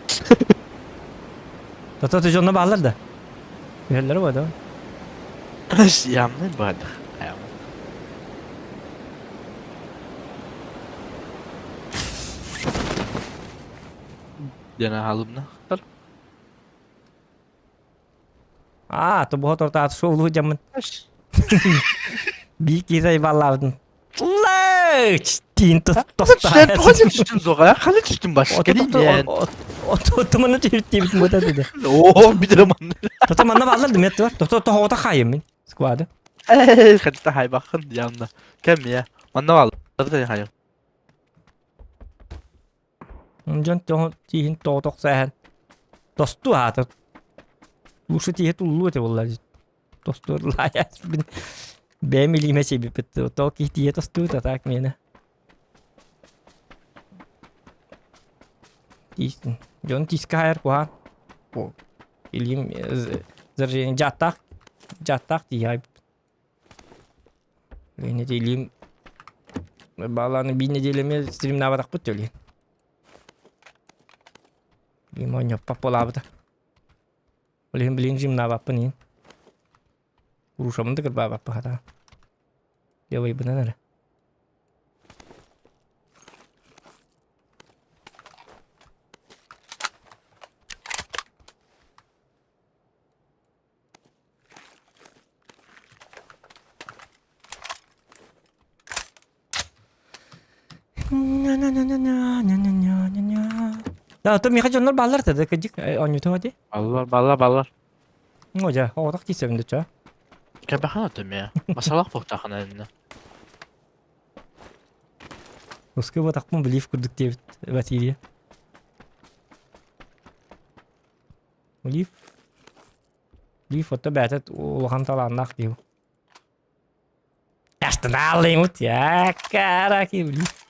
Тото дьонно бааллар да. Үһэллэрэ буо да. Ямны баадах. Дена халымна. Аа, тобуһа тортаат шоулуу дьаммын. Биир киһи айбаллаабытын. Лэч! Тиин тостаа. Sen хали түстүн зоға, хали түстүн баш. Отуманы түһүртиибит бута диде. Оо, бидер манны. Тото манна бааллар димет бар. Тото тоһоҕото хаайым мин. Сквады. Хатта хайбахын ямна. Кем я? Манна бааллар хайым. Дьон тииһин тоҕотох сээһэн тосту аата лучше тииһэ туллуо этэ буолла тосту лаайаспын бэйэм илиимэ сиэбиппит то киһи тииһэ тостубут а так миэнэ тиистин дьон тиискэ хаайар куһаан илиим заражение дьааттаах дьааттаах тииһэ хаайбыт Илиим Баалааны биир нэдиэлэми стримнаабатахпыт төлүөн. Илиим оонньоппот буолаабыта. Ол иһин билигин жимнаабаппын иһин. Грушабын да кырбаабаппын хатаан. Делайбынан эрэ. Да, то миэхэ дьоннор бааллар этэ да кырдьык оонньуутуҥ ати. Баллар, баллар, баллар. О, дьэ, оҕотох тиийсэбин да чаа. Кэбэхэн ото мэ. Масалах буохтаахына иннэ. Русский буотахпын блиф курдук диэбит Василия. Блиф. Блиф ото бээтэ улахан талааннаах киһи. Астынаалыймыт яккараки блиф.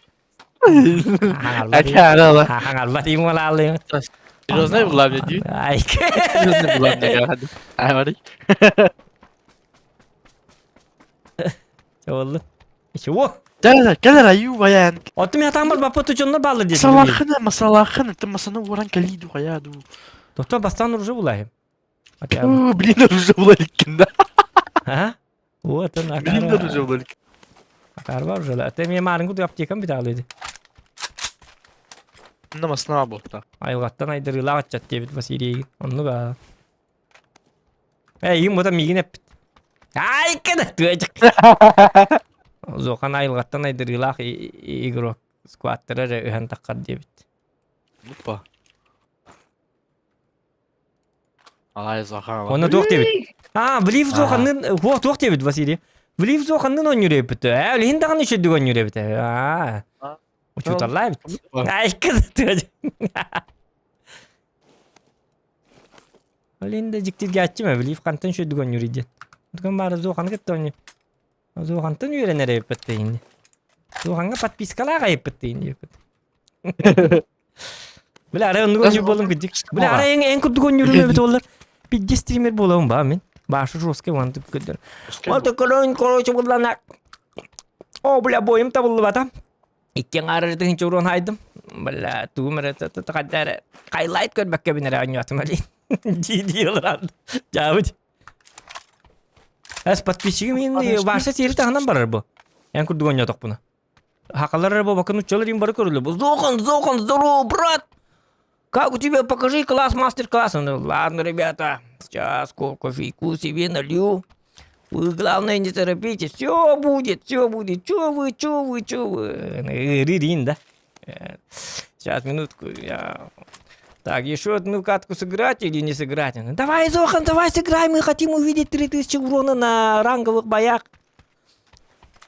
Хаҥалбат имуолаалыймыт. Серьезно была мне дии? Ай. Серьезно была мне Ай, барый. Оллу. Чего? Да, кэлэр аю баян. Отту мен атаан барбаппыт дьоннор бааллар диэтим. Масалахына, масалахына, ты масаны уоран кэлии ду хайа ду. Тохтоо бастаан уже булайым. Блин, уже булаликкин да. А? Вот он, Блин, уже булалик. Акарба уже. Ты мне марынгу аптекам биталыды. Онно масна буолта. Айылҕаттан айдарыылаах ыччат диэбит Василий. Оннуга. Ээ, им бота миигин эппит. Ай, кэдэ тыачык. Зохан айылҕаттан айдарыылаах игрок скваттара эрэ ыһан таххар диэбит. Опа. Алай Зохан. Онно туох диэбит? Аа, Влив Зоханнын туох туох диэбит Василий? Влив Зоханнын оонньуур эбит. Ээ, илин даҕаны үчүгдүк оонньуур эбит. Аа. Учууталлаа эбит. Ай, кэдэ Ол да дьиктиргээччим Влив хантан үчүгдүк оонньуур диэн. Туган баара Зоханы кытта оонньуу. Зохантан үөрэнэр эбиппит дейин. Зоханга подпискалаах айыппыт дейин диэппит. Бля, арай оннук оонньуур буоллум кырдьык. Бля, арай эн эн курдук оонньуурум эбит буоллар. Пиздец стример буолабын баа мин. Башы жесткий вантып көрдөр. Вот короче, короче, буллана. О, бля, бойым табыллыбата. Иккиэн аарырытыһын чуруон хайдым. Бля, тугум эрэ хайда эрэ хайлайт көрбөккөбүн эрэ оонньоотум али. Дии-дии олоран. Дьаабыт. Эс подписчигим иин Ваша сири таһынан барар бу. Эн курдук оонньоотохпуна. Хакалар эрэ бобакын уччалар им бары көрүллэ. Бу Зохан, Зохан, здорово, брат! Как у тебя, покажи класс, мастер-класс. Он, ладно, ребята, сейчас кофейку себе налью. Вы, главное, не торопитесь. Все будет, все будет. Че вы, че вы, че вы? Ририн, да? Сейчас, минутку, я... Так, еще одну катку сыграть или не сыграть? Давай, Зохан, давай сыграй, мы хотим увидеть 3000 урона на ранговых боях.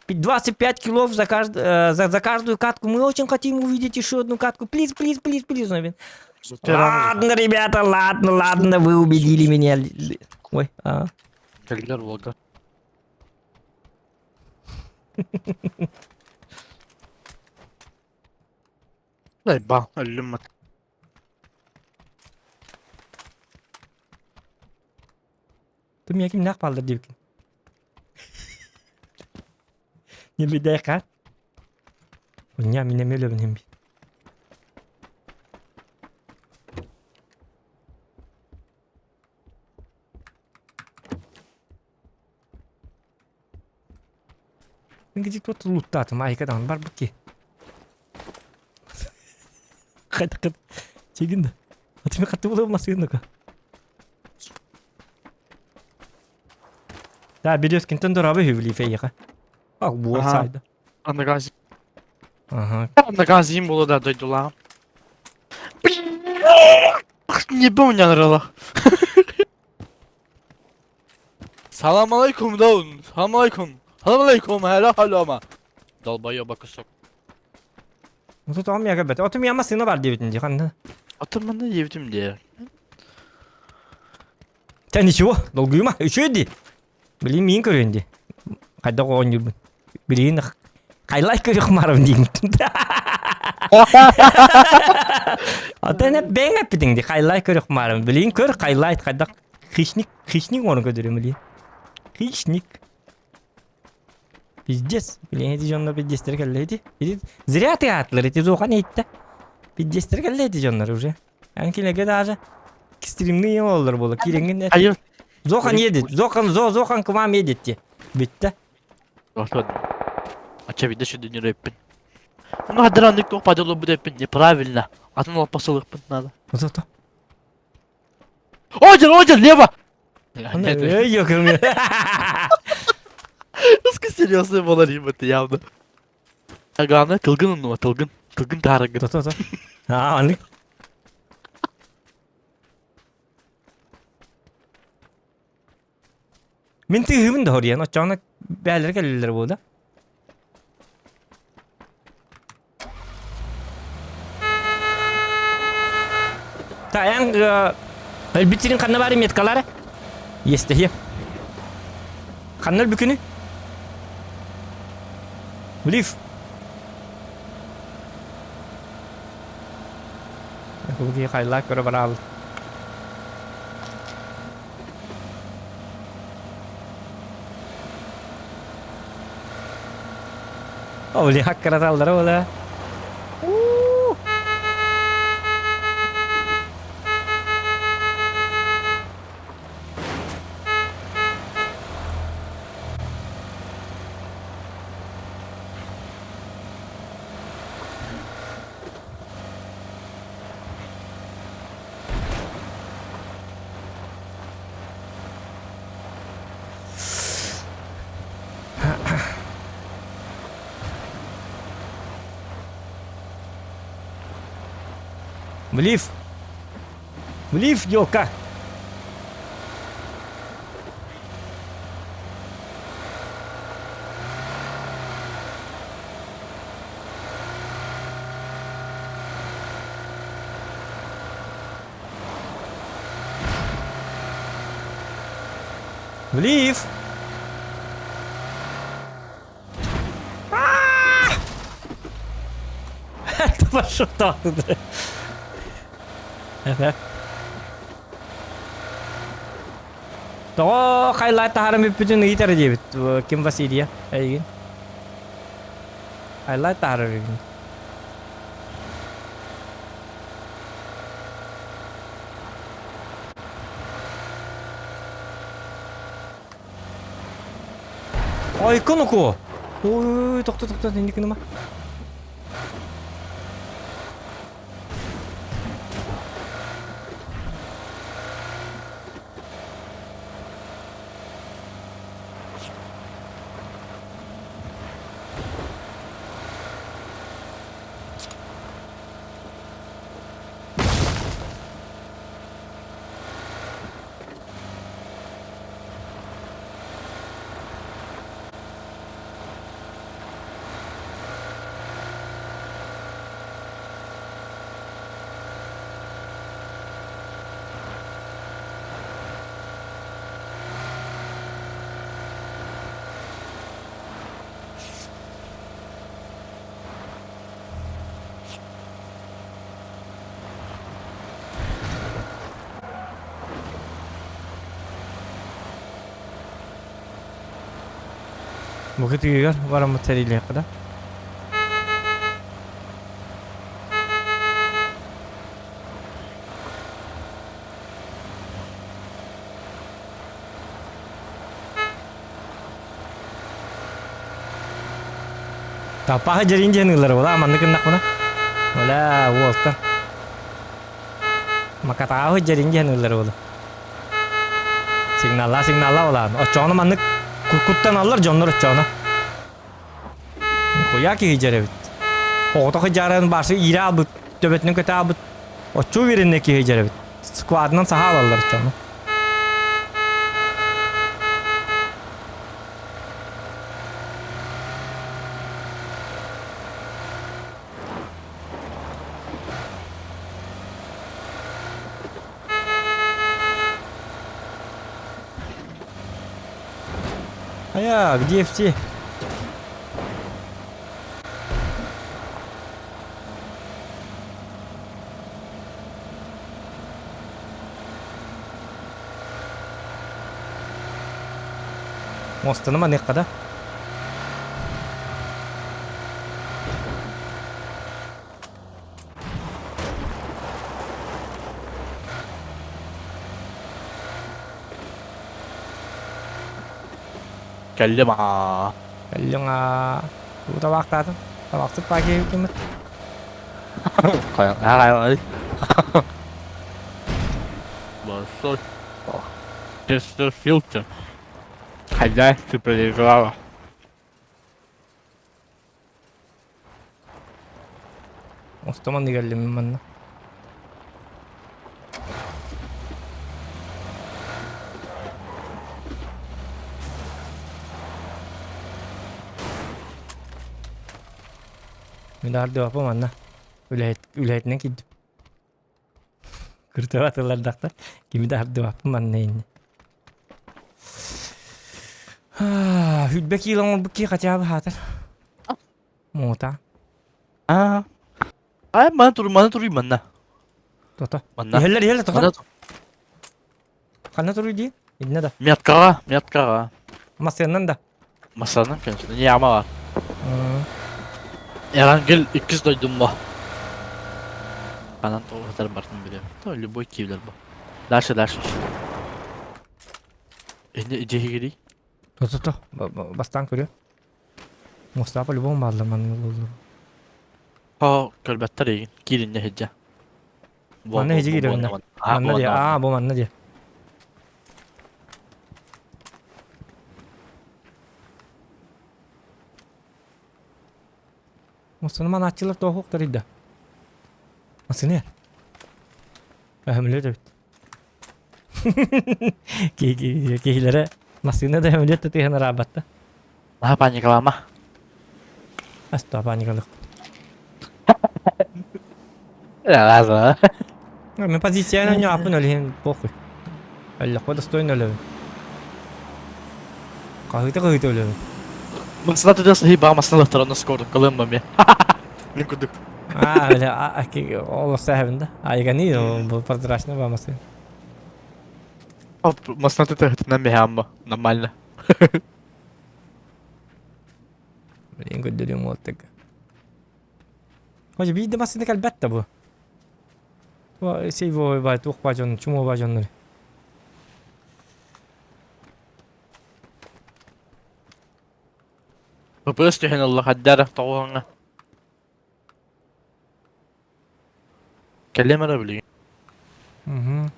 25 килов за, кажд... за, за каждую катку. Мы очень хотим увидеть еще одну катку. Плиз, плиз, плиз, плиз. Ладно, ребята, ладно, ладно, вы убедили меня. Ой, а. Кэллэр уолга. Ба, өллүм Ты меня кимнээх бааллар диэбиккин. Не бедай хаат. Уня мин эмиэ өлөбүн иһин Мин где тут луттаатым айка даҕаны барбыт киһи. Хайдах чигин да. А тебе хатты була массыыныка. Да, Березкинтэн дорабы үһү эйиэхэ. Ах, буол Аха. сайда. Аныгаз Ага. Аныгазим була да дойдулаам. Не помню Салам алейкум, даун. Салам алейкум. Салам алейкум, хәлә хәләма. Долбоеба кусок. Ну тут он миэхэ бэт. Оту миэхэ массыына бар диэбитин дии ханна. Атын манна диэбитим дии. Та ничего, долгуйма. Үчүгэй дии. Билин миин көрүөн дии. Хайдах оонньуурбун. Билигин хайлай көрүөх маарабын диигин. Ата эне бэйэҥ эппитиҥ дии хайлай көрүөх маарабын. Билигин көр хайлайт хайдах хищник хищник оҥорон көрдөрүөм билигин. Хищник. Пиздец. Билигин ити дьоннор пиздецтэрэ кэллэ ити. Ити зря ты аатылар ити зохан иһиттэ. Пиздецтэрэ кэллэ ити дьоннор уже. Эн кинилэргэ даже стримный олорор буола киирэҥҥин Айыл. Зохан едет. Зохан, Зо, Зохан к вам едет те. Бүттэ. Ача видно что не рэппин. Ну, хадыраннык туох падало бу дэппин неправильно. Атын алпасылыкпын надо. Зато. Один, один, лево! Эй, ёкарный. Насколько серьезный была Рима, это явно. А главное, тылгын ну, тылгын. Тылгын тарыгын. То, то, то. А, оннук. Мин тыыһыбын да хоруйан, оччоҕуна бээлэрэ кэлэллэр буолла. Та эн өлбүт сирин ханна баар меткалара? Иэстэһиэ. Ханна өлбүкүнү? Блиф. Кулги хайлаак көрө бараал. Оли хаккараталлара ола. Влив! Влив, елка! Влив! Это пошел туда. Тоҕо хайлаат таһааран бүппүтүн ыйытар диэбит. Ким Василия? Эйигин. Хайлаат таһаарар эбин. Айкын оку! Ой, тохто, тохто, инник гыныма. Бу кытыыгар бараммыт сэриилиэххэ да. Тапаһы дьэрин диэн ыыллар була маннык гыннахпына. Оля уолта. Макатааһы дьэрин диэн ыыллар була. Сигналла сигналла улаан. Оччоҕуна маннык куттаналлар дьоннор оччоҕуна. Хуя киһи дьэрэбит. Оҕото хыдьааран башы иирэ албыт, төбөтүнэн көтө албыт. Оччу уверенный киһи дьэрэбит. Складынан саха алаллар оччоҕуна. А я, где все? Мостаны маныахха да. Кэллим аа. Кэллиҥ аа. Тугу табаахтаатыҥ? Табахсыт паки киммит? Хайа Большой. Чисто Хозяйство пролежало. Остоман кэллим манна. Мин ардыбаппын манна. Үлэһит, үлэһитинэн киирдим. Кыртыба тыллардахтар. Кими да ардыбаппын манна инни. Хүлбэ киил оҥорбут кии хотя бы хаатар. Муҥутаа. Аа. Ай, маны туруй, маны туруй манна. Тото. Манна. Иһэллэр, иһэллэр, тото. Манна Ханна туруй дии? Иннэ да. Меткаҕа, меткаҕа. Массыаннан да. Массыаннан конечно, не яма бар. Эрангел иккис дойдум бо. Анан тоҕу бартын билем. То любой киевлер бо. Дальше, дальше. Инде дьиһигири. То то то. Бастаан көрүө. Мустаа по-любому бааллар маннык буоллар. О, көрбөттөр игин. Кииринне хиджа. Манна хиджи кииребинне. Манна дии. Аа, бу манна дии. Мустаны манааччылар тоохуохтар да. Масыны. Өһөмлөт эбит. Киһилэрэ массыына да өһөмлөт да тыаһын араабатта. Наһаа паникалаама. Аста паникалык. Раза. Мен позицияны ньааппын өлүһүн похуй. Өллөхпө достойно өлөбүн. Хаһыыта хаһыыта өлөбүн. Массына тыда сыһый баа массына лахтаран скордук кылым ба мен. Мин курдук. А, бля, ол саһабын да. Айгани, бу прозрачно ба массына. Массына тыда хытынан мехамма. Нормально. Блин, көрдөрүм уолтык. Хожа биир да массыына кэлбэт да бу. Сейво бай туох ба дьон, чумо ба дьоннор. ППС түһэн ылла хаддара тоҕуһаҥҥа. Кэллэм эрэ билигин. Угу.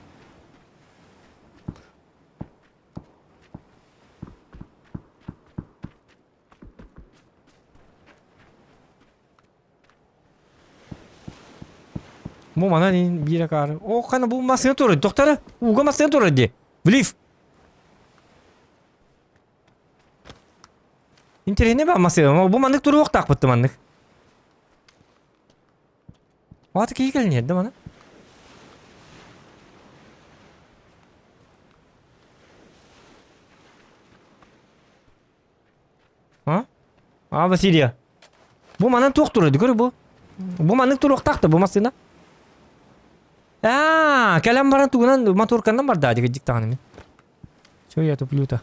Бу манан ин биир акаары. О, хана бу массыына турар. Доктора, ууга массыына турар дии. Влив. Интэриэһинэй баа массыына. Бу маннык туруохтаахпыт маннык. Аата киһи кэлин иһэрдэ маны. А? А, Василия. Бу манан туох турар, көрө бу. Бу маннык туруохтаах да бу массыына. Аа, кэлэн баран тугунан моторканан барда дигдик даҕаны мин. Чё я туплю-то?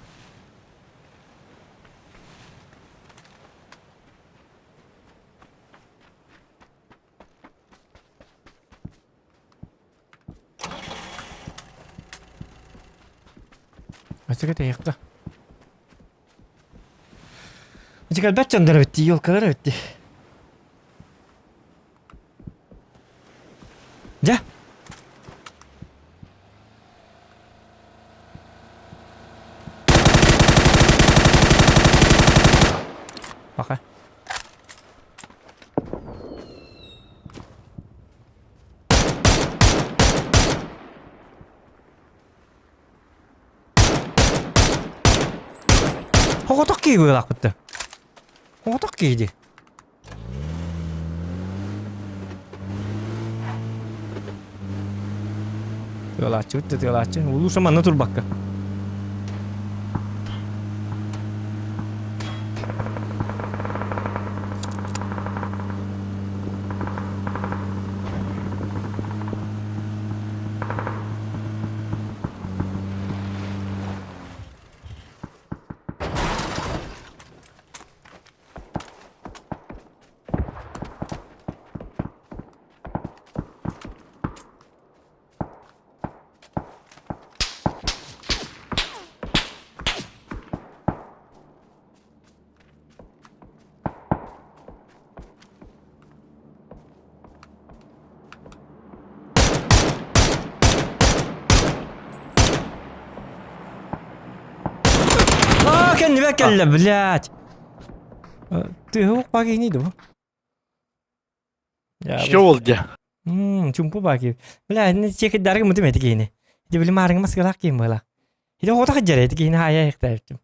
Өссө кэтэһиэххэ. Ити кэлбэт дьоннор эбит дии, елкалар эбит дии. Дьэ. Пока. Оҕотох киһи быылаахпытта. Оҕотох киһи дии. Тыалааччыбыт да тыалааччы. Улууса манна турбакка. Аа, кэннибэр кэллэ, блядь. Тыһы баки не бу. Что ол дьэ? Чумпу баки. Бля, не чекиддарга мутум эти киһини. Ити били маарыҥ маскалаах киһим буолаах. Ити оҕото хадьар эти киһини хаайа ихтээбиттим.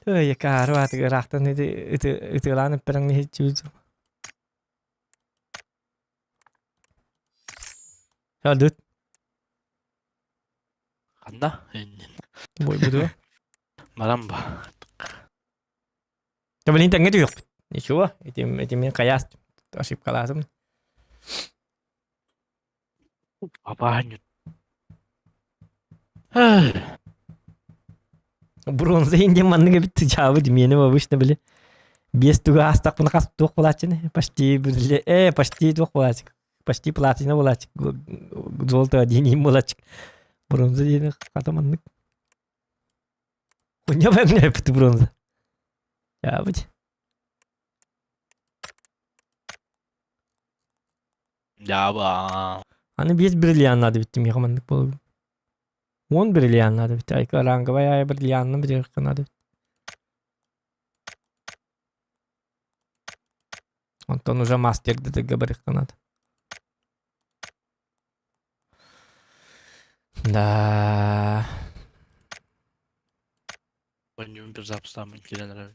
Ой, каару аатыгар ыраахтан ити ытыалаан эппэрэҥ иһиччибит. Адыт. Ханна? Иннин. Бойбуту. Баран ба. Да блин, тэҥҥэ түһүөхпүт. Ничего, этим, этим мен хайаас ошибкалаатым. Апаанньыт. Бронза индия маннык эбит дьаабы миэнэ обычно били биэс тугу аастахпына хас туох буолааччыны почти э почти туох буолааччы почти платина буолааччы золото один им буолааччы бронза диэни хата маннык Хуйня бэҥнээппит бронза дьаабыт Дьаабы Аны биэс бриллиант наада битти миэхэ маннык буолуо. 10 бриллиант наада битти. Айка ранговай аайы бриллианна бүтүөххэ наада бит. Онтон уже мастер дытыгга барыахха наада. Да. Онньуун бір запустаамын киирэн эрэр.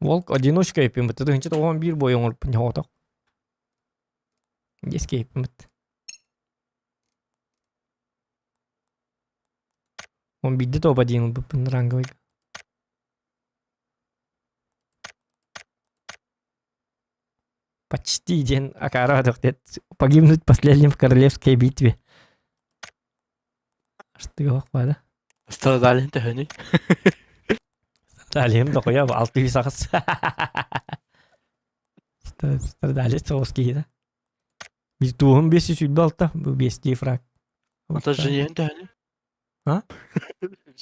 Волк одиночка еппин бытты тыһынча тоҕон биир бой оҥорпун оҕотох. Деске еппин бытты. Он биирдэ топ один ылбыппын ранговыйга. Почти диэн акаара диэт погибнуть последним в королевской битве. Аштыга баада. Страдалин төһөнүй? Страдалием дохуя 608. Страдалец соҕус киһи да. Биир туоһум 526, бу биэстии фраг. Ата жениһин төһөнүй? А?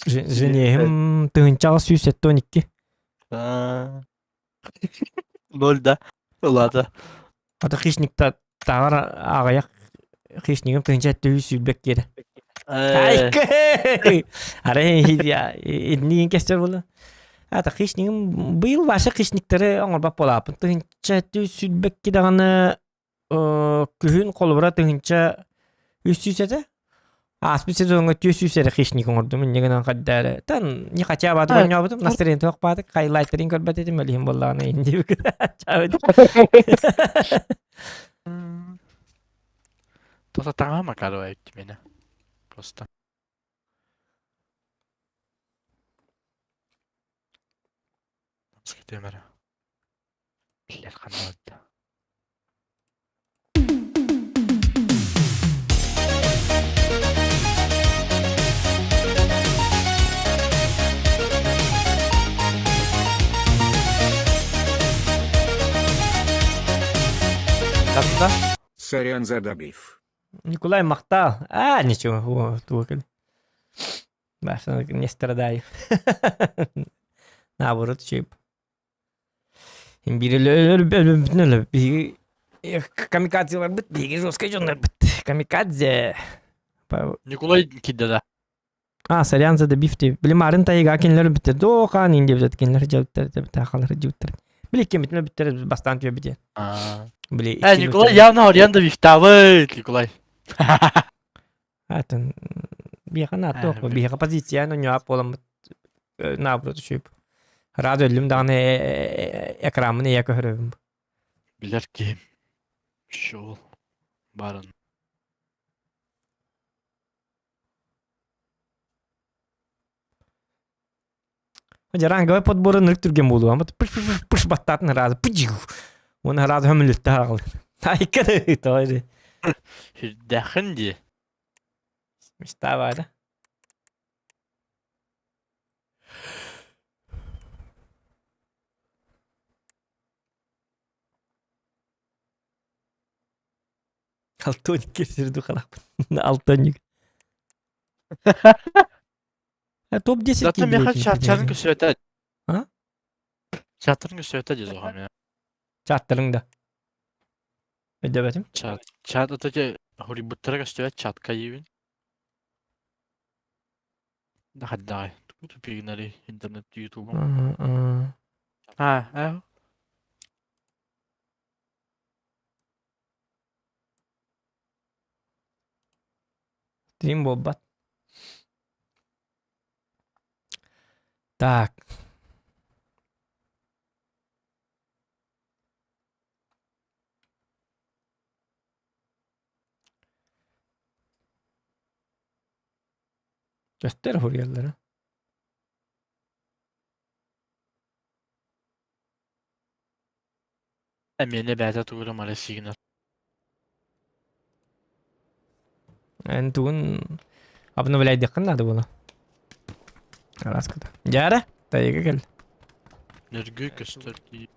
Жениһим тыһынчаҕа 172. Ноль да. Ылата. Ата хищникта тааҕар аҕыйах хищнигым тыһынча 720 киэрэ. Арай итинигин кестер була. Ата хищнигим быйыл ваша хищниктары оҥорбот буолааппын. Тыһынча 722 даҕаны күһүн холобура тыһыынча 300 этэ. Ааспыт сезоҥҥа 400 эрэ хищник оҥордум. Инньэ гынан хайда эрэ. Тан не хотя бы оонньообутум, настроение туох баатык, хайлайтерин көрбөт этим, ол иһин буоллаҕына инди Тоса таҥаһа Макарова эбит миэнэ. Просто. Скитем эрэ. Биллэр ханна барда. Ханна? Сорян за добив. Николай махтал. А, ничего, туга кэл. Не страдаю. Наоборот, чип. Биһиги камикадзеларбыт, биһиги жесткай дьоннорбут. Камикадзе. Николай кидде да. А, сорян за добив ти. Били марын тайга кинилер бүттер. Дохан инде бит кинилер жабыттар, тахалар жабыттар. Били кемитне бүттер бастан түйө бите. Били. Э, Николай явно Орианда вифтавыт, Николай. Атын биэхэ нааттуох биэхэ позицияны ньуап буоламмыт наоборот үчүп. Рад өллүм даҕаны экраммын ийэ көһөрөбүн. Билэр киһим. Шоу барын. Ранговай подборы нырк түрген буолуо. Пыш пыш пыш пыш баттаатын ыраазы пыжу. Уонна ыраазы хөмүлүттэ хаҕыл. Айка да тоҕо Сүрдээххин дии. Мечта баара. Алтоник кирсирду харахпын. Алтоник. Топ-10 Зато миэхэ чаттарын көсүөтэ. А? Чаттарын көсүөтэ дии суохам я. Чаттарың да. Өйдөбөтүм. Чат, чат это те хурибуттара көстүбэт чатка диибин. Да хаддаҕай. Тугу тупигинары интернет ютубум. А, э. Стрим буолбат. Так. Көстөр суруйаллара. Эмиэнэ бэйэтэ тугу эрэ мара сиигинэр. Эн тугун обновляйдыххын наада буолуо. Араската. Дьаара, тайыга кэл. Нөргү көстөр дии.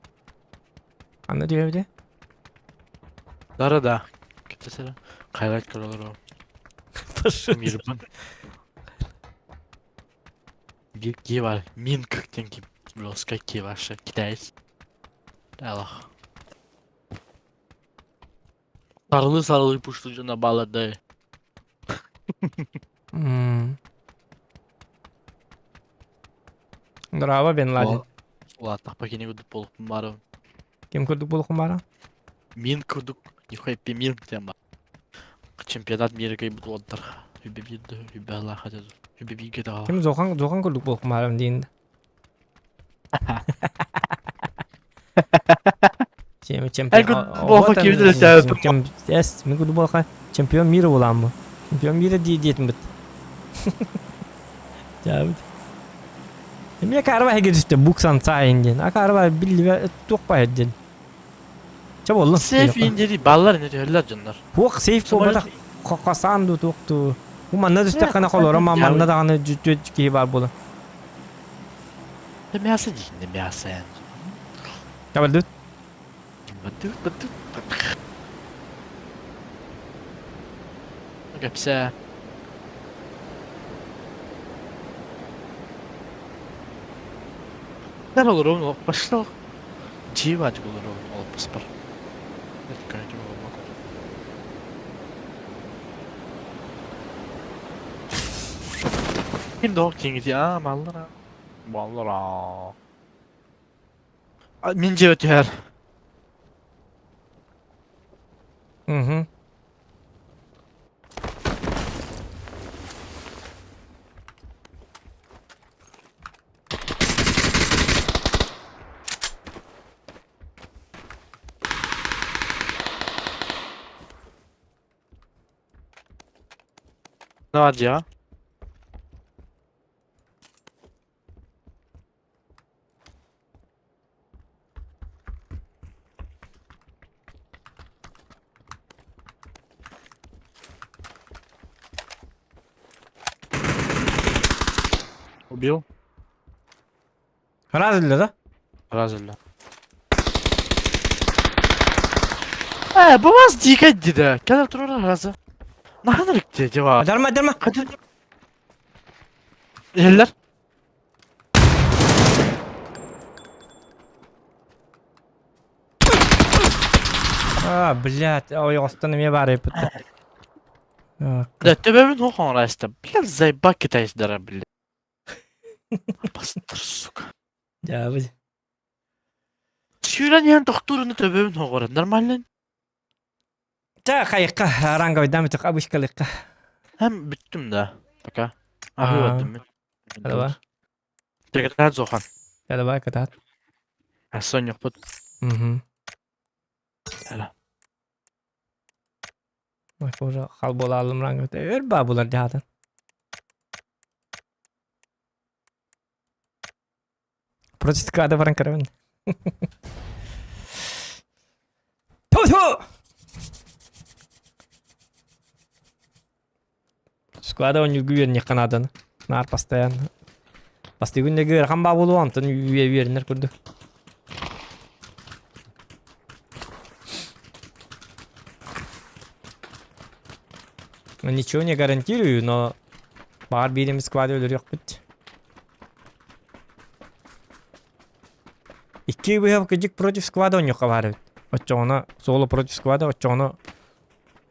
Анна түһэбитэ? Дара да. Кэтэсэрэ. Хайрат көрөлөр. Мирбан. Bir ki var. Mink диэн Блоска ки ваша китаец. Алах. Сарылы сарылы пушту дьоно балады. Браво, Бен Ладен. Улааттахпа кини курдук буолукпун баарым. Ким курдук буолуккун баара? Мин курдук, нихуя мин диэн баар. Чемпионат мира кыайбыт уолаттар. Үбэ биирдэ, үбэ алаха деді. Үбэ бииргэ даҕа. Ким Зохан, Зохан курдук буолуккун баарым диин. Чемпион. Мин курдук буолха чемпион мира буолааммы. Чемпион мира дии диэтим бит. Дьаабыт. Эмиэ карва хэгиристе буксан сайын диэн. А карва биллибэ туох баһыр диэн. Чэ боллун. Сейф индери баллар не түһэллэр дьоннор. Туох сейф буолбатах хасаан ду туох ту. Бу манна түстэххинэ холоро манна даҕаны түөрт киһи баар буолар. Да мясо диин, мясо. Табардыт. Кэпсээ. Эн олоруон олохпошлох. Дьиэ баадьык олоруон олоппоспор. Ким да кингити аа маллара. Маллара. Мин дьиэбэ түһэр. Угу. Ne var ya? Убил? Разылла да? Разылла. Э, бу вас дикать диде. Кэлэр турар разы. Наһан дии дьаба. Дарма, дарма. Иһэллэр. А, блядь, ойоҕостон эмиэ баар эппит. Да, төбөбүн суох оҥорайста. Блядь, заебал китайцдара, блядь. Бастыр, сука. Дьаабы. Сүүрэн иһэн тохтууруну төбөбүн оҕорон. Нормально? Та хайыкка ранговайдаам итик абышкалыкка. Hem бүттүм да. Пока. Аһыы бардым мин. Давай. Кытаат Зохан. Давай кытаат. Сонньохпут. Угу. Ала. Уже хал буолаалым ранговайда. Өр баа булар дьаатан. Протестка баран көрөбүн. Ту-ту! Склада он үөрнеххэ нааданы. Наар постоянно. Бастыгын да ыарахан баа буолуо, онтон үөрэнэр курдук. Ничего не гарантирую, но баар биир сквады өлөрүөхпүт. Икки быһа кыдьык против сквада оонньуохха баар эбит. Оччоҕуна соло против сквада, оччоҕуна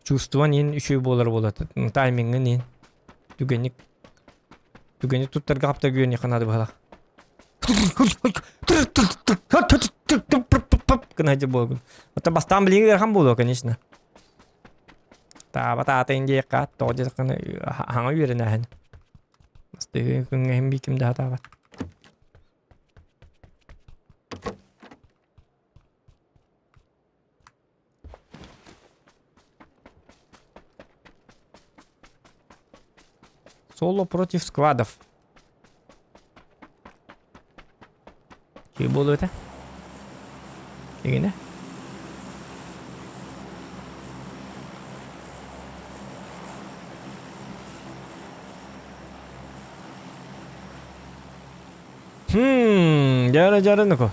чувствован иһин үчүгэй буолар буолар. Таймиҥҥын иһин. Түгэнник түгэни туттарга хаптар үөрүнүөххэ наада быһалаах. Гына сылдьар буолгун. Оттон бастаан билиҥҥи ыарахан буолуо, конечно. Таабат аата диэххэ тоҕо диэтэххинэ хаҥа үөрэнээһин. Бастыҥ күҥҥэ иһин биир ким да сатаабат. Соло против сквадов. Киһи буолуо этэ. Игинэ. Хм, дьара дьара nuko.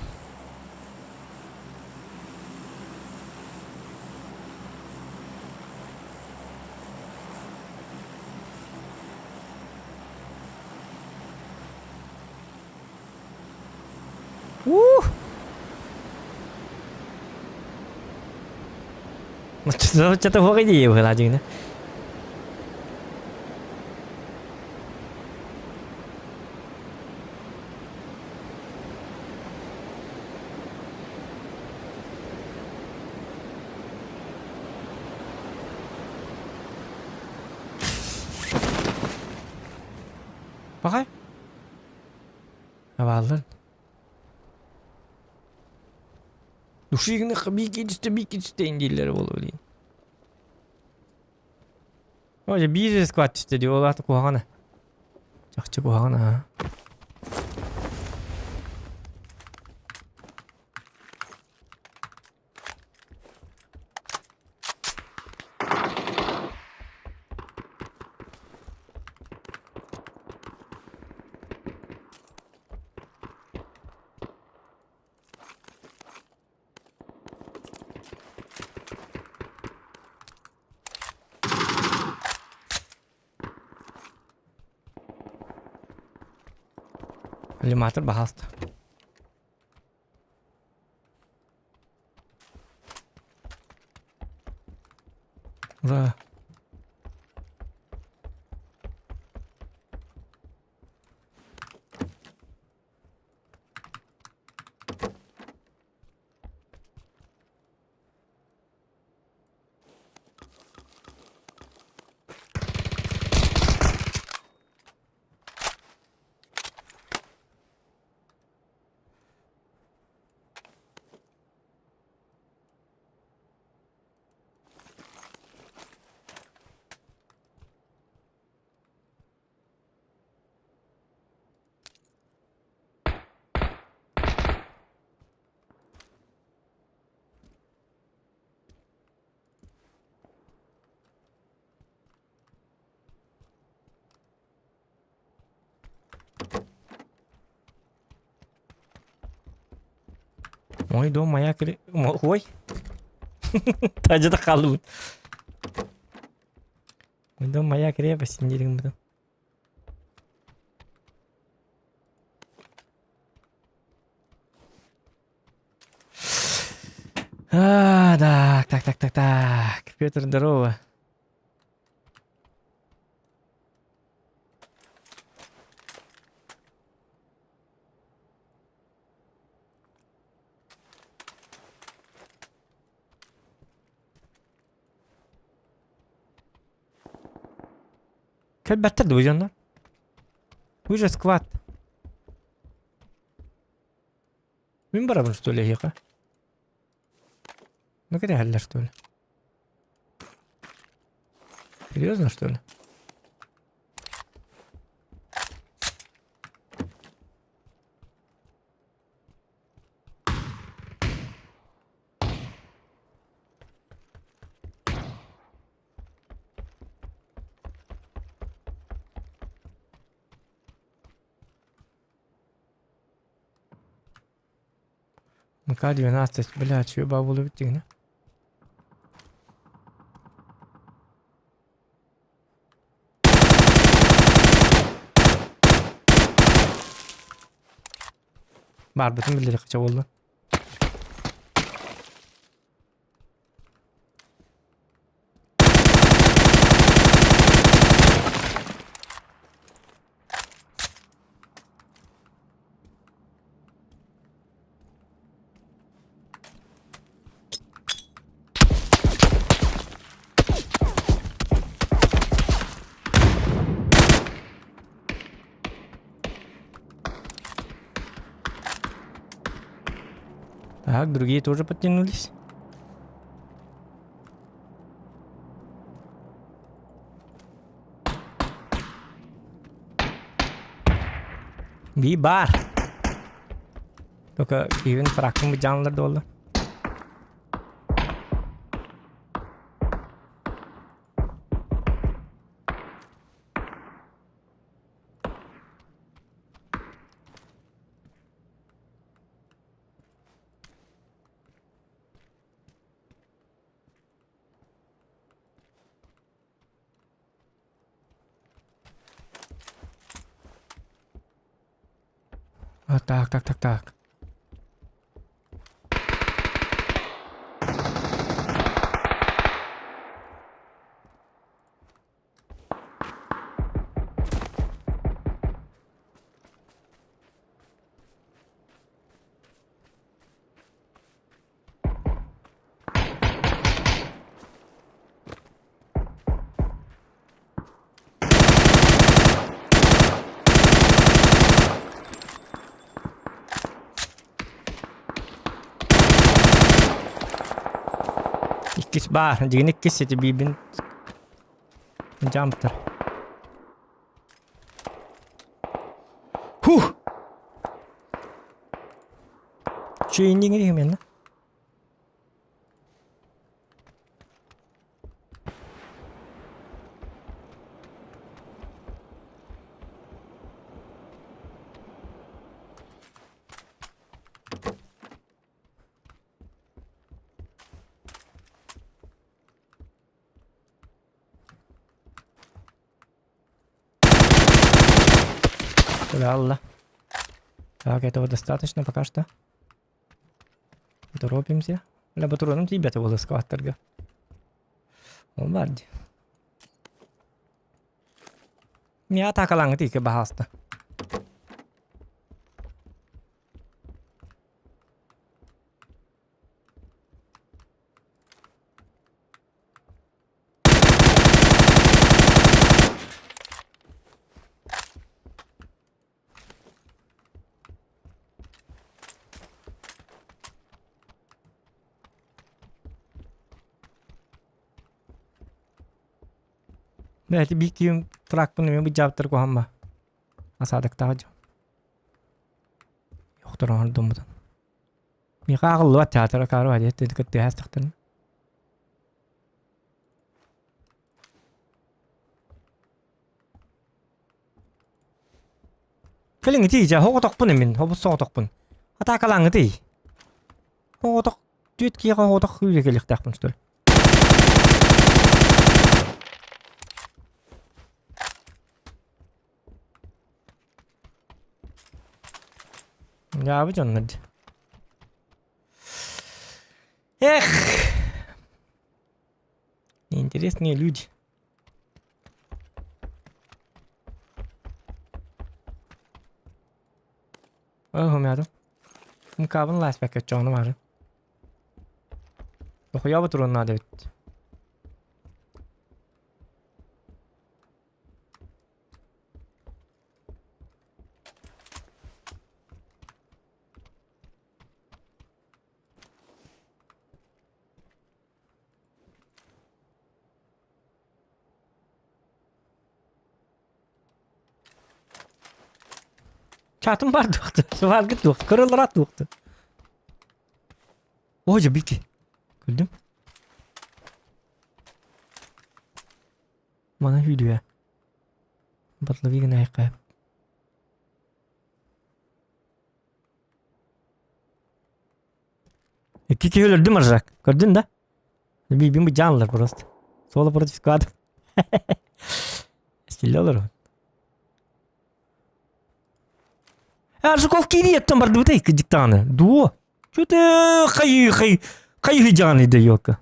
Ух! Что-то хуох идея была дьиҥинэ. Пахай. Абааллар. Душигны биир түстэ биир түстэ дииллэр буолуо диин. Ой, биир сквад түстэ дии, ол аата куһаҕана. Чахчы куһаҕана. Коллиматор, баһаалыста. Ура! Мой дом, моя кре... Ой! Тажыда қалдым. Мой дом, моя крепость, дириҥ бутун. А, так, так, так, так, так. Петр, здорово. Кэлбэттэр дуо дьоннор? Вы же сквад. Мин барабын что ли эһиэхэ? Ну кэтэһэллэр что ли? Серьезно что ли? МК-12, бля, чүө баабылы бүттүгүнэ. Баарбытын биллэриэхчэ буолла. Так, другие тоже подтянулись. Би бар. Только киһибин фраккын быдьаанылар дуолла. А, так, так, так, так. Иккис баар, дьигин иккис ити биибин дьаамтар. Хух! Чейниҥ именно. Алла. Так, этого достаточно пока что. Торопимся. Бля, патроном тиийбэтэ буолла скваттарга. Ол баар дии. Миэхэ атаакалааҥҥыт икки баһаалыста. Бэти биир киһим тракпын эмиэ быдьаабыттар куһаҕан ба. Асаадыктаах дьон. Охтор оҥордуммутун. Миэхэ ааҕыллыбат театра каарва диэт кыттыһа астахтарына. Кэлиҥҥитий дьэ, оҕотохпун мин, обус соҕотохпун. Атаакалааҥҥытый. Оҕотох түөрт киһиэхэ оҕотох күүрэ кэлиэхтээхпин что ли? Дьаабы дьоннор дии. Эх! Интересные люди. Оһумятым. Мукабын ласпекка чоҕуну бары. Дохуя туруон наада эбит. Чатым бар дуохту, сыбааргыт дуох, кырыллараат дуохту. О, дьэ бики. Күлдүм. Мана hүйдүө. Батлави гына айқайып. Икки киһи өлөрдүм аржак. Көрдүн да? Бибин быдьаанылар просто. Соло против сквадов. Стиле олору. Аржаков киирии оттон бардыбытай кыдьыктаҕаны. Дуо? Чё-то хайы хай хайы дьаҕаны да ёлка.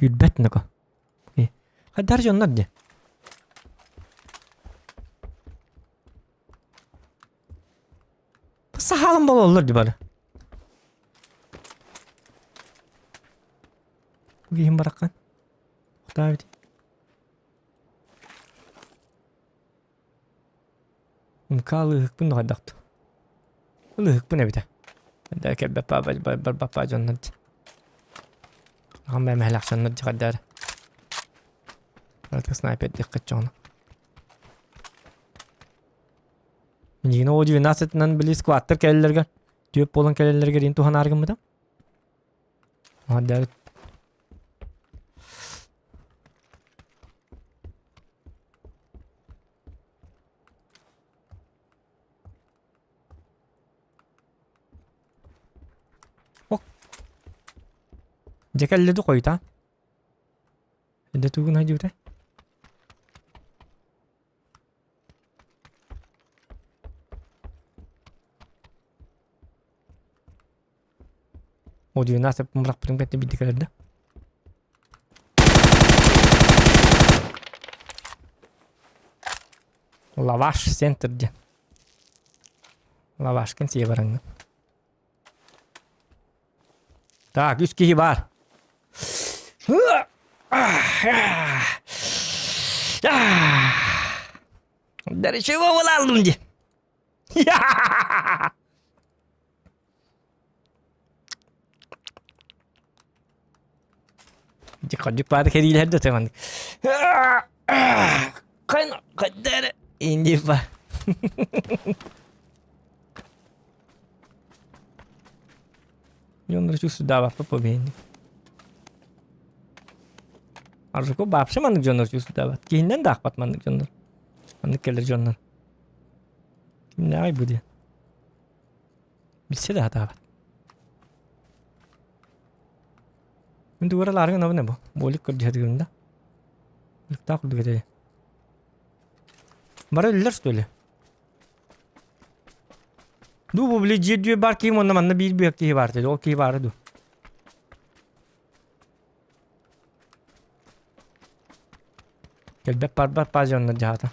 Үрбэт ноко. Хайдар дьоннор дии. Сахалым бололлор дии бары. Киһим бараккан. Хутаабит. МК ылыыһыкпын хайдахт. Ылыыһыкпын эбитэ. Да кэлбэппа барбаппа дьоннор. Аҕам бэйэмэһэлээх дьоннор дьаҕардар. Барыта снайпер диэххэ чоҕуна. Минигин о 12-нан били скваттар кэлэллэргэр, түөп буолан кэлэллэргэр ин туһанаары гыммытым. Аҕардар Дьэ кэллэ ду хойутаан. Эрдэ тугун хайдыбытай? О 12 бырахпытым кэннэ биирдэ кэлэр да. Лаваш центр диэн. Лавашкын сие бараҥҥын. Так, үс киһи баар. Доречего буолаллым дии. Дьик баары кэриилэр да тыман. Кайн кайдары индипа. Дьоннор чувствуют по бэйни. Аржуку вообще маннык дьоннор чувствуют. Киһиннэн да ахпат маннык дьоннор. Маннык кэлэр дьоннор. Кимнээҕий бу диэн. Билсэ да сатаабат. Мин тугу эрэ лаарга гынабын бу. Болик көрдүһэтигин да. Лыктаах курдук этэ. Бары өллөр что ли? Ду бу били дьиэ дьүө бар киһи уонна манна биир бүөк киһи бар деді. Ол киһи баара ду. Кэлбэт барбат пазионнар дьаһата.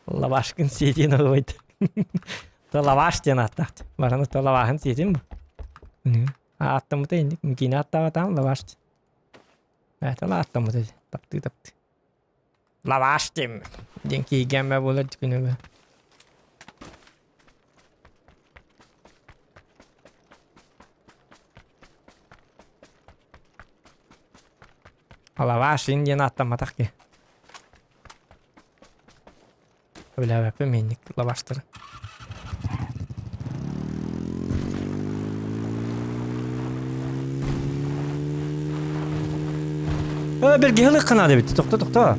Лавашкын сиэтин ылбайт. То лаваш диэн ааттаахт. Бараны то лаваһын сиэтин бу. Ааттаммыта инник. Киинэ ааттаабатаам лаваш. Бээтэ ааттаммыта таптыы таптыы. Лаваш диэн диэн киһигэммэ буолар күнүгэ. Лаваш ин диэн ааттамматах киһи. Билээбэппин минник лаваштары. Э, бэргэһэ ылыахха наада эбит. Тохто, тохто.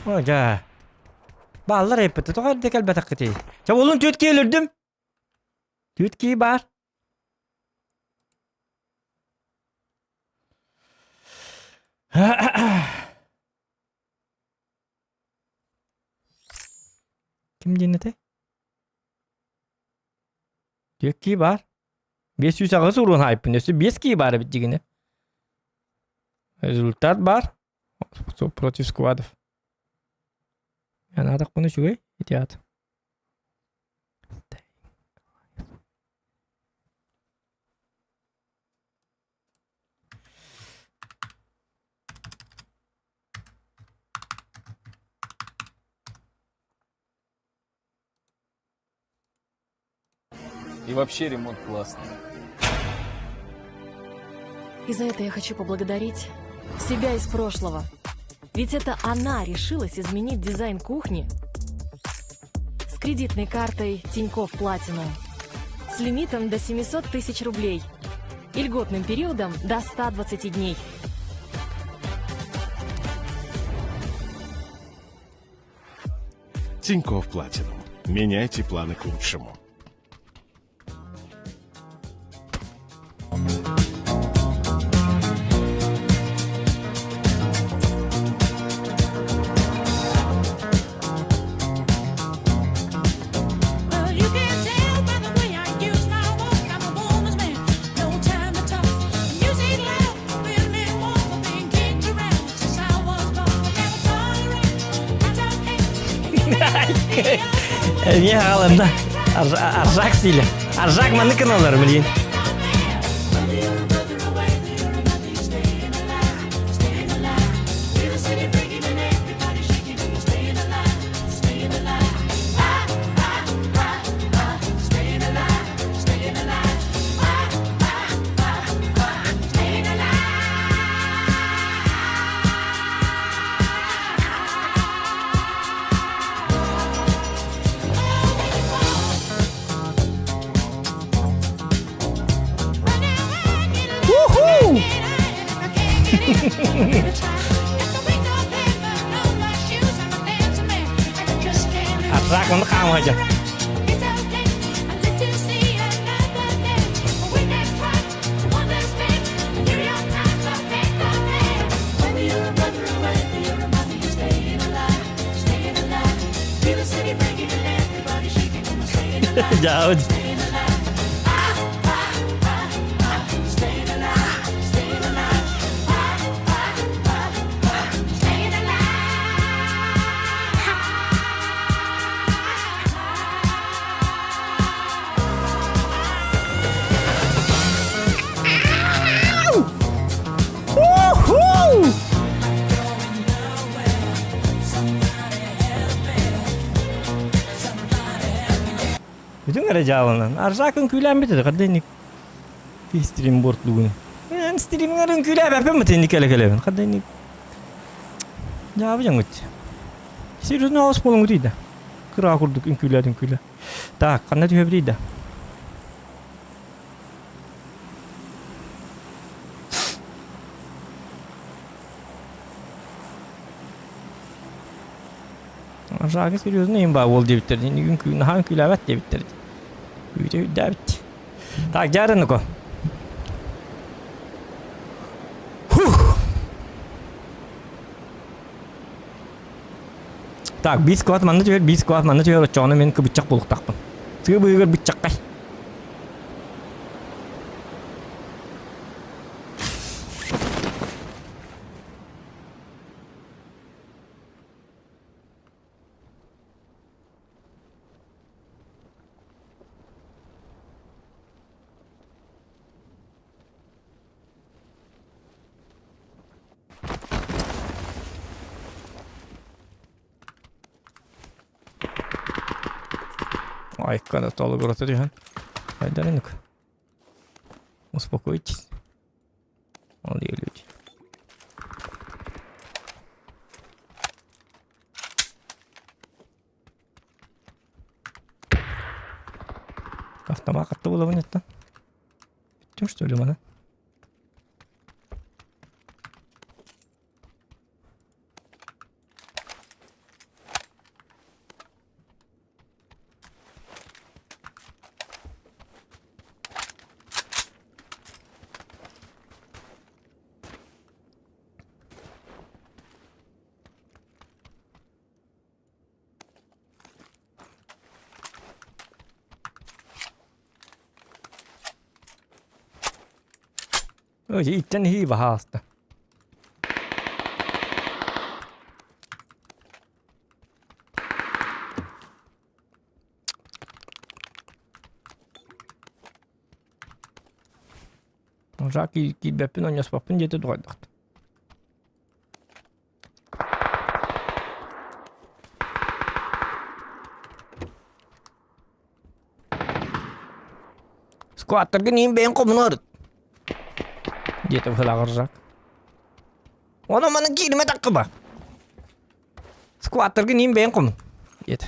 О, дьэ. Бааллар эппитэ, тоҕо эрдэ кэлбэтэххитий? Чэ, уолун түөрт киһи өлөрдүм. Түөрт киһи баар. Ким диэн этэй? Түөрт киһи баар. 508 уруон хаайпын. Өссө 5 киһи баар эбит дьигинэ. Результат баар. Против сквадов. Анаатахпына үчүгэй ити аат. И вообще ремонт классный. И за это я хочу поблагодарить себя из прошлого. Ведь это она решилась изменить дизайн кухни с кредитной картой Тинькофф Платинум с лимитом до 700 тысяч рублей и льготным периодом до 120 дней. Тинькофф Платинум. Меняйте планы к лучшему. Эмиэ хааланна. Аржак стиле. Аржак маннык гыналар, блин. Уху! Аржак оны хаамаһа Дьаабыт. Бүтүн эрэ дьааланан. Аржак үҥкүүлээн бүтэ хаддайник стрим бортлугун. Эн стримҥэр үҥкүүлээбэппин бу кэлэ кэлэбин. Хаддайник Дьаабы дьоҥҥут. Серьезно аҕыс буолуҥ да. Кыра курдук үҥкүүлэт үҥкүүлэ. Так, ханна түһэбитий да? Жага серьезно имба уол диэбиттэр дии. Наһаа үҥкүүлээбэт диэбиттэр дии. Үүтэ үрдээбит. Так, дьаарыныко. Фух. Так, биир склад манна түһэр, биир склад манна түһэр, оччоҕуна мин кыбыччах булуктахпын. Тыа быыһыгар быччаххай. Айка да толугурата түһэн. Хайдарынык. Успокойтесь. Молодые люди. Автомат атты булабын еттен. Бүттүм что ли маны? Иттэн иһии баһаалыста. Жак киирбэппин онньоспоппун диэтэ дуҕайдахт. Скваттаргын иин бэйэн хомунар диэтэ быһылааҕар Жак. Ону маны кииримэ таккыба. Скваттаргын иин бэйэн хомун диэтэ.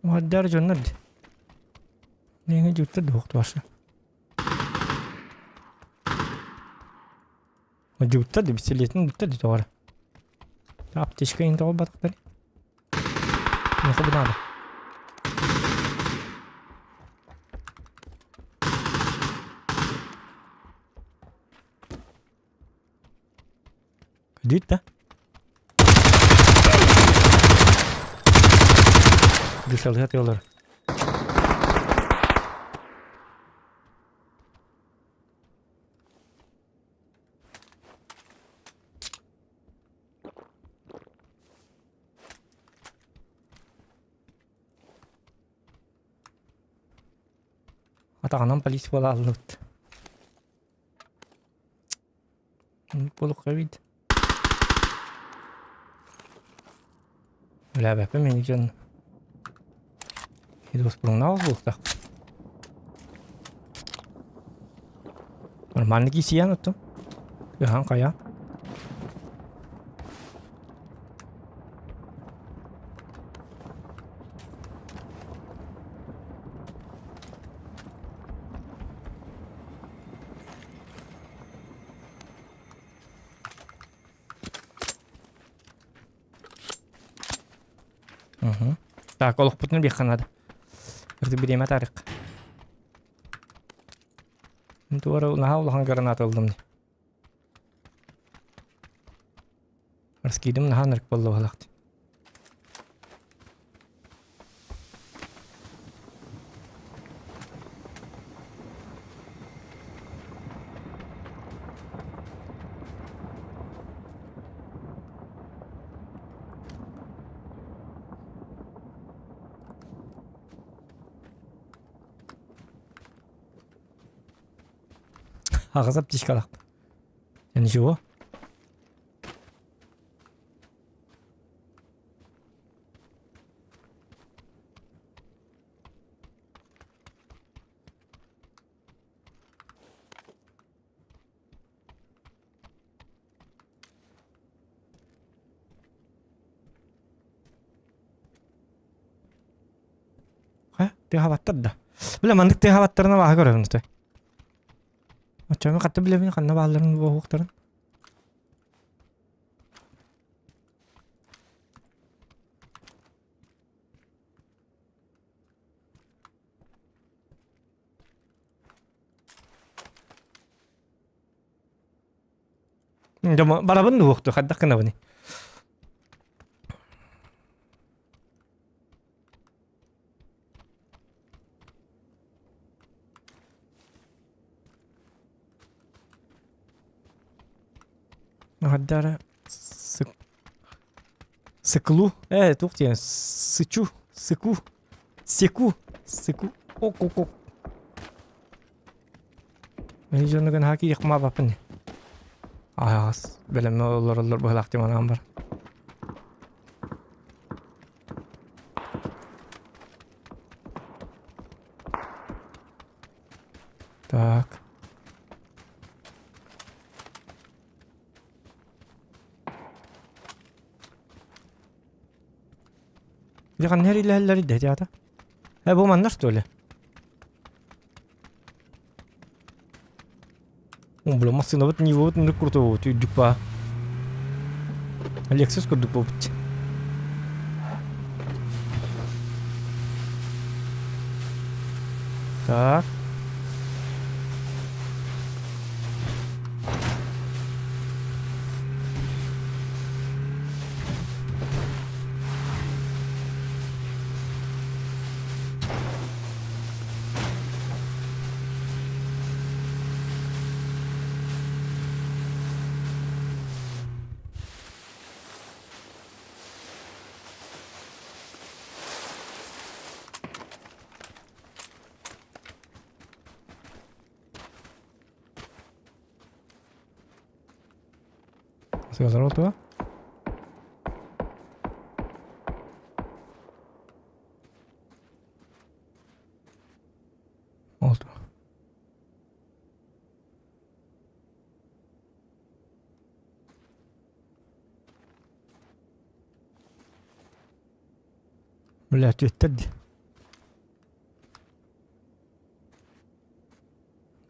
Уһаддар дьоннор дии. Неңе дьуттар дуохтуаша. Дьуттар да пистолетин дьуттар да тоҕо. Аптечка ин тоҕо батықтар. Миэхэ бу надо. Дүйт да. Дышалыга тыалар. Атаҕынан полиция буола аллыбыт. Буолуохха эбит. Үлээбэппин мин дьон Идоспуруҥнаах буолуохтаах. Нормально киисийэн оттон. Ыһан хайа. Угу. Так, олохпутун биэххэ наада. Ырды бириэмэ тарык. Туора наһаа улахан граната ыллым дии. Раскидым наһаа нырк буолла быһалаах дии. Аҕыс аптечкалаах. Ничего. Хайа, тыаһаабаттар да. Бля, маннык тыаһаабаттарына бааһа көрөбүн отой. Оччону хатта билэбин ханна баалларын буоһуохтарын. Барабын дуохту хайдах гынабыный? Хаддара сыклу э туох диэн сычу сыку секу сыку ок Мин дьонугун хаки яхмаабаппын. Аһаҕас бэлэмҥэ олороллор быһалаах дии манаан бар. Так. Дьэ ханна эрилэһэллэрий да театр? Э бу манна что ли? О, бля, массыынабыт нивобут ынырык крутой буолбут, үрдүк баа. Лексус курдук буолбут. Так. Сыалар отуа. Oldu. Бля, түөттэр дии.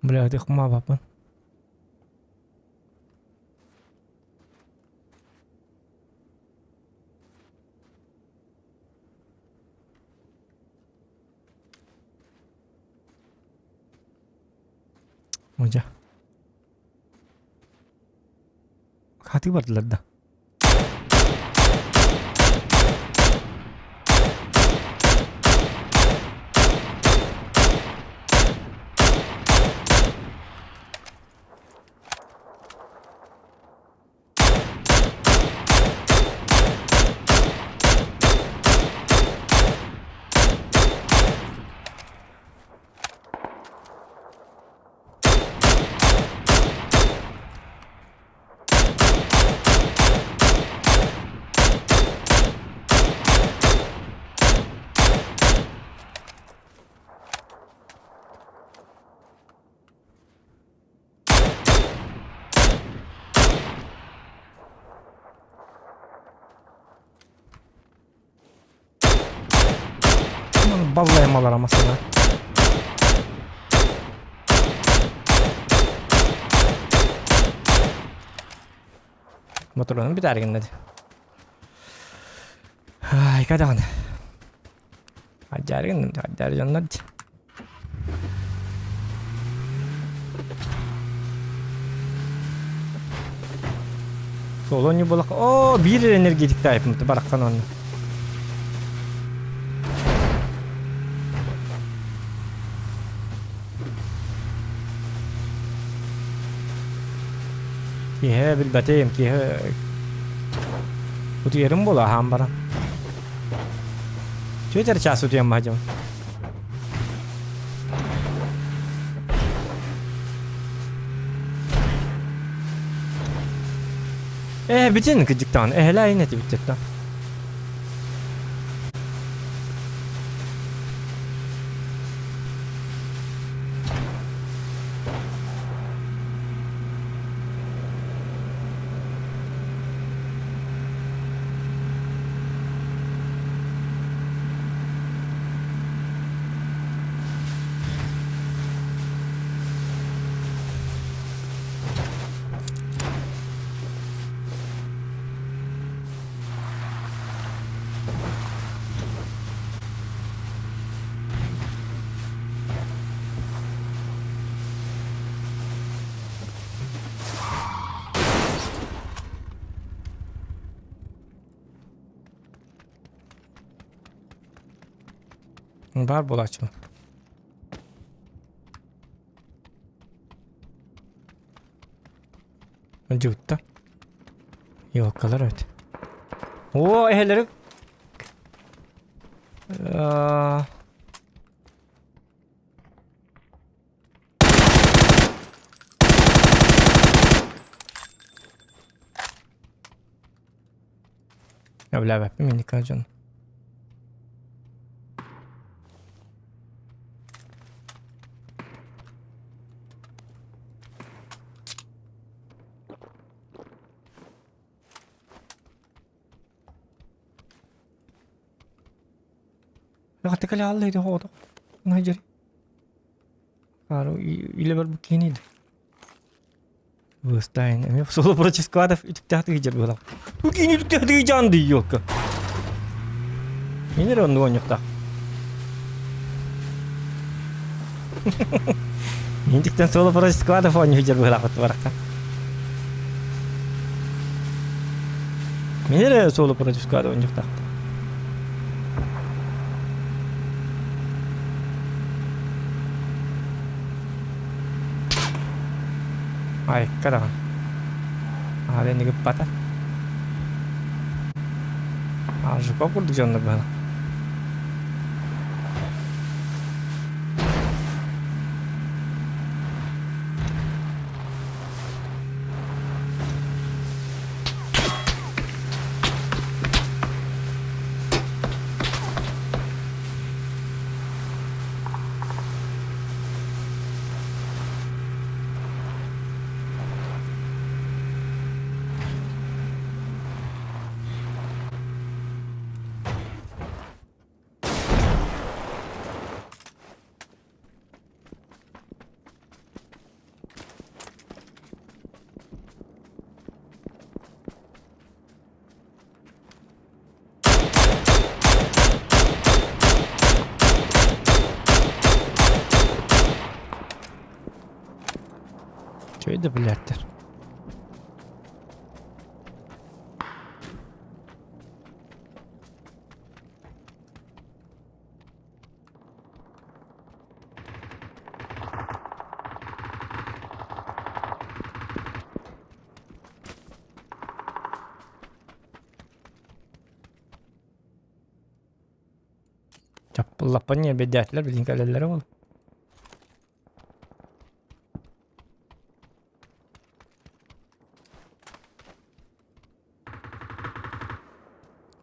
Бля, ити хумаабаппын. Модьа. Хатыы бардылар да. Баллаймалара масына. Моторунан бүтээр гынна дии. Ай, кадаҕын. Адьаары гынным, адьаары дьоннор дии. Солонньу булах. О, биир эрэ энергетик бараххан онно. Киһи билбэтим, киһи утуйарым буола аһаан баран. Түөтэр час утуйан баһдьым. Э, бүтүн кыдьыктаан, эһэлээ ин эти бүттеттен. Баар буолааччы. Дьуутта. Елкалар эбит. О, эһэлэри Эбилээбэппин минникка дьон. Выстаин. Эмиэ соло против складов үтүктээхтик иһдьэр быһалаах. Бу киини үтүктээхтик иһдьаан дии ёлка. Мин эрэ оннук оонньуохтаах. Минтиктэн соло против складов оонньуу иһдьэр быһалаах барахта. Мин эрэ соло против складов оонньуохтаах. Айыкка даҕаны. Аара эни гыппата. Жуков курдук дьоннор быһалар. Чё это, блядь? Чаппыллаппан бэдээтилэр билин кэлэллэрэ буолуо.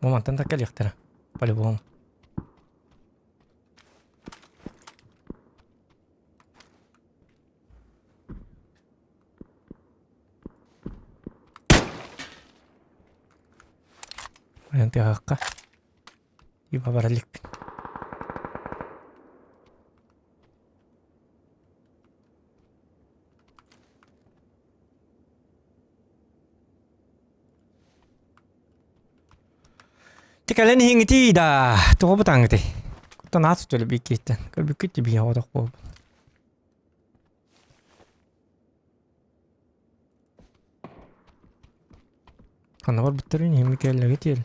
Бу мантан да кэлиэхтэрэ по-любому. Айан тыаһахха. Ибо бара иликпин. Кэлэн иһиҥитий да, тоҕо бытааҥҥытый? Куттан аат төлөбүй киһиттэн. Көрбүккүт тибиһэ оҕотох буолбут. Ханна барбыттарын иһимми кэллэги тиэл.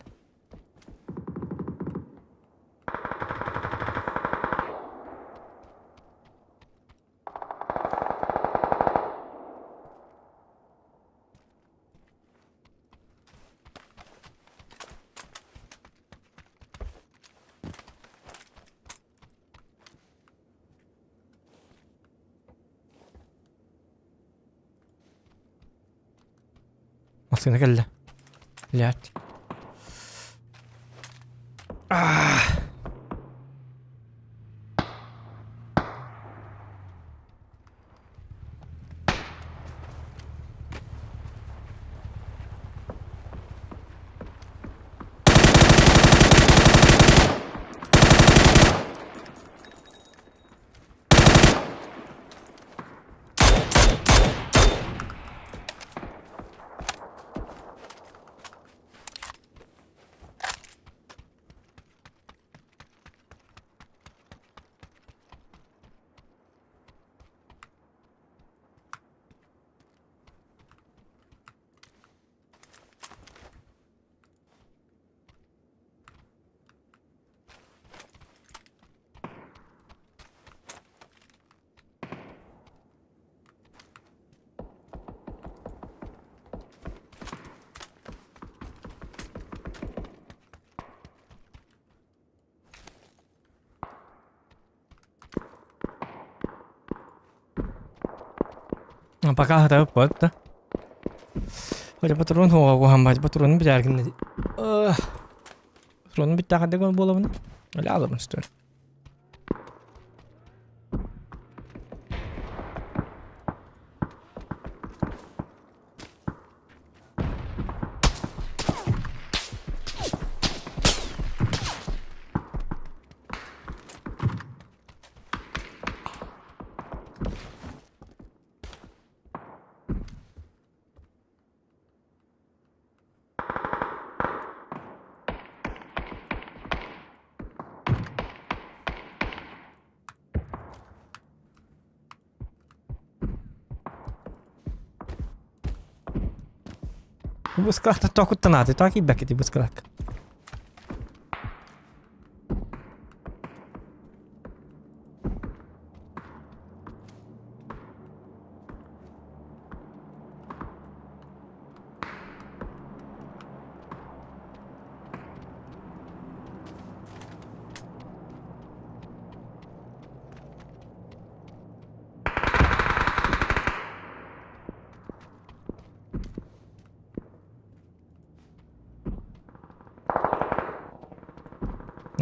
Массыына кэллэ. Блядь. Ah. Пока хатабыт буолта. Хотя патрон хуга куһаммат патронун бүтээргин Патронун бүттэхадыгын буолабына. Өлө алабын стөр. Бускалаахта тоокуттанааты, тоох киирбэккитий бускалаахха.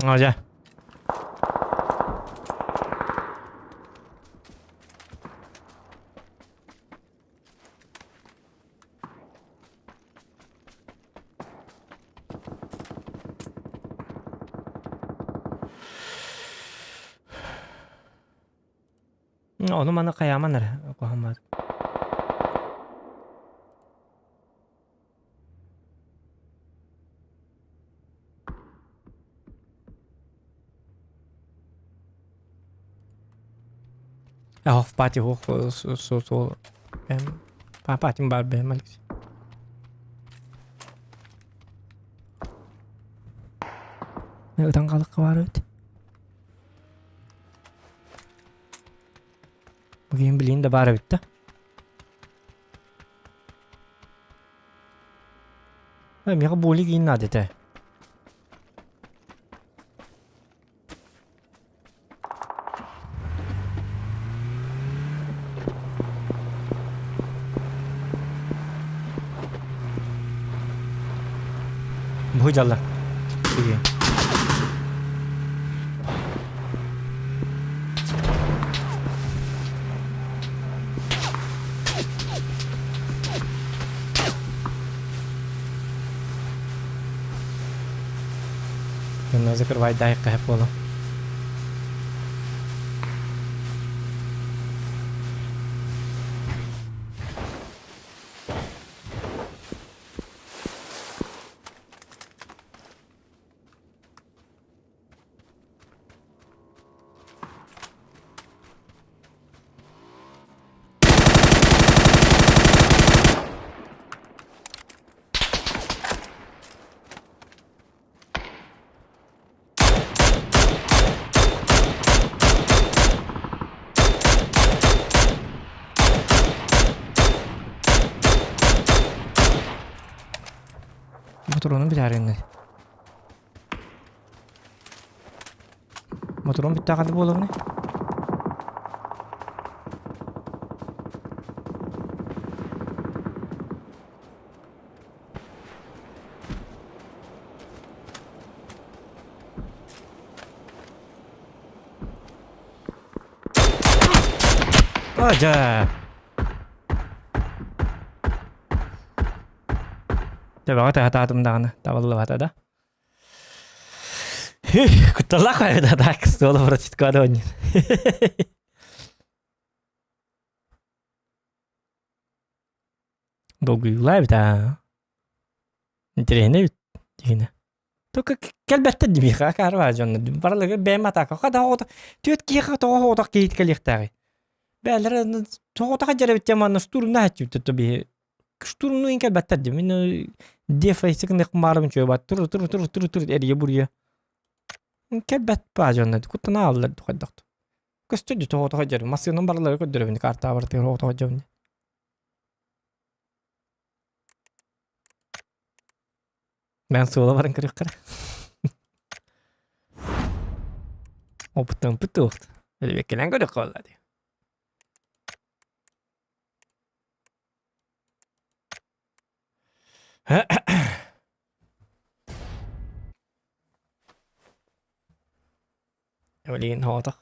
О, дьэ. Ону маны хайааман эрэ куһаммат. Оф пати хох со папатим бар бэм Алексей. Ытан халыкка бар эбит. Бүгүн билин да бар эбит да. Миэхэ боли киин наада этэ. Бу дьалла. Закрывай дай буолу. Моторону бүтээриннэр. Моторун бүттэҕэ буолуоҕуна. Ажа! Төбөҕө таһатаатым даҕаны табыллыбата да. Кутталлаах да так столу против оонньуур. Долгуйуулаа эбит аа. Интэриэһинэй эбит дьиҥинэ. Только кэлбэттэр димиэхэ акаарбаа дьонно барылыгы бэйэм атака хата оҕото түөрт киһиэхэ тоҕо оҕотох киһит кэлиэхтээҕий бээлэрэ тоҕотох дьэрэбит манна штурмна хаччыбыт то биһи штурмну ин кэлбэттэр ди мин дефайсик нехмарым чуй бат тур тур тур тур тур эрие бурья кэлбэт баа дьонно куттана аллар хайдахт көстөр ди тоҕотох дьэр массыынан барылары көрдөрөбүн картаа бартыгар оҕотох дьэбин Мен суола баран көрүөххэ. Опыттан пытыахт. Элбеккелен көрүөххэ болла дии. Блин, хоотох.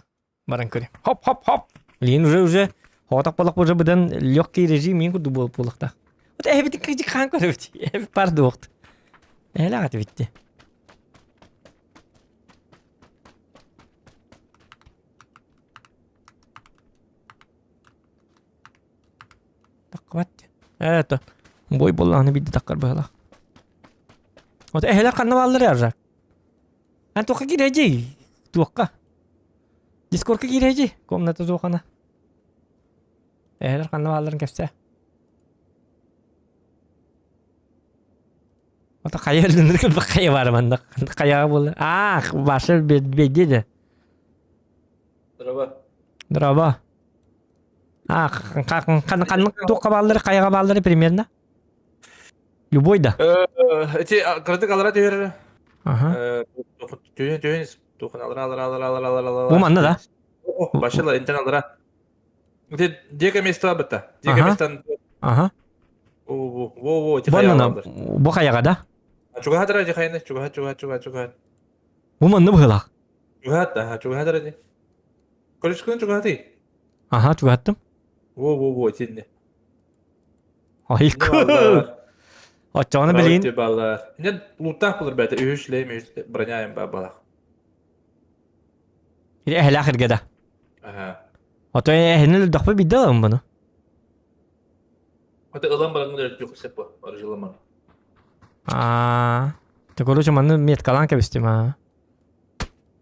Баран көрү. Хоп, хоп, хоп. Блин, уже уже хоотох болох уже быдан легкий режим мин курдук буолуп буолуохтаах. Вот эбитин кыжык хаан көрөбүт. Эбит пар дуохт. Элэ аты битти. Таккыбат. Это бой боллааны бидди таккар быһалах. Вот эһэлэр ханна бааллар аржак. Эн туохха киирэдьий? Туохха? Дискордка киирэдьий? Комната туохана? Эһэлэр ханна баалларын кэпсээ. Ото хайа өлүннэр кэлбэх хайа баар манна. Хайаҕа буолла. Аа, баша бэйдиэ да. Здорово. Здорово. А, ханнык туохха бааллары, хайаҕа бааллары примерно? Любой да. Эти кырдык алара түһэр. Ага. Түһэн түһэн тухан алара алара алара алара алара алара. Бу манна да? Башила интен алара. Эти диэки место бытта. Диэки местан. Ага. Во во во эти хайаҕа. Бу хайаҕа да? Чугаһатара эти хайаны чугаһат чугаһат чугаһат чугаһат. Бу манна быһылаах. Чугаһат да, чугаһатара ди. Көрүскүн чугаһатый. Ага, чугаһаттым. Во во во итинне. Айку. Оччоҕуна билигин баллар. Инен луттаах булар бэйэтэ үһүс лейм үһүс броняем ба балах. Или эһэлээх иргэ да. Аха. Ото эһини өлдөхпө бидде ылам бұны. Ото ылам баран өлдүк сеп бу. Орыжыламан. Аа. Ты короче манны меткалаан кэбистим аа.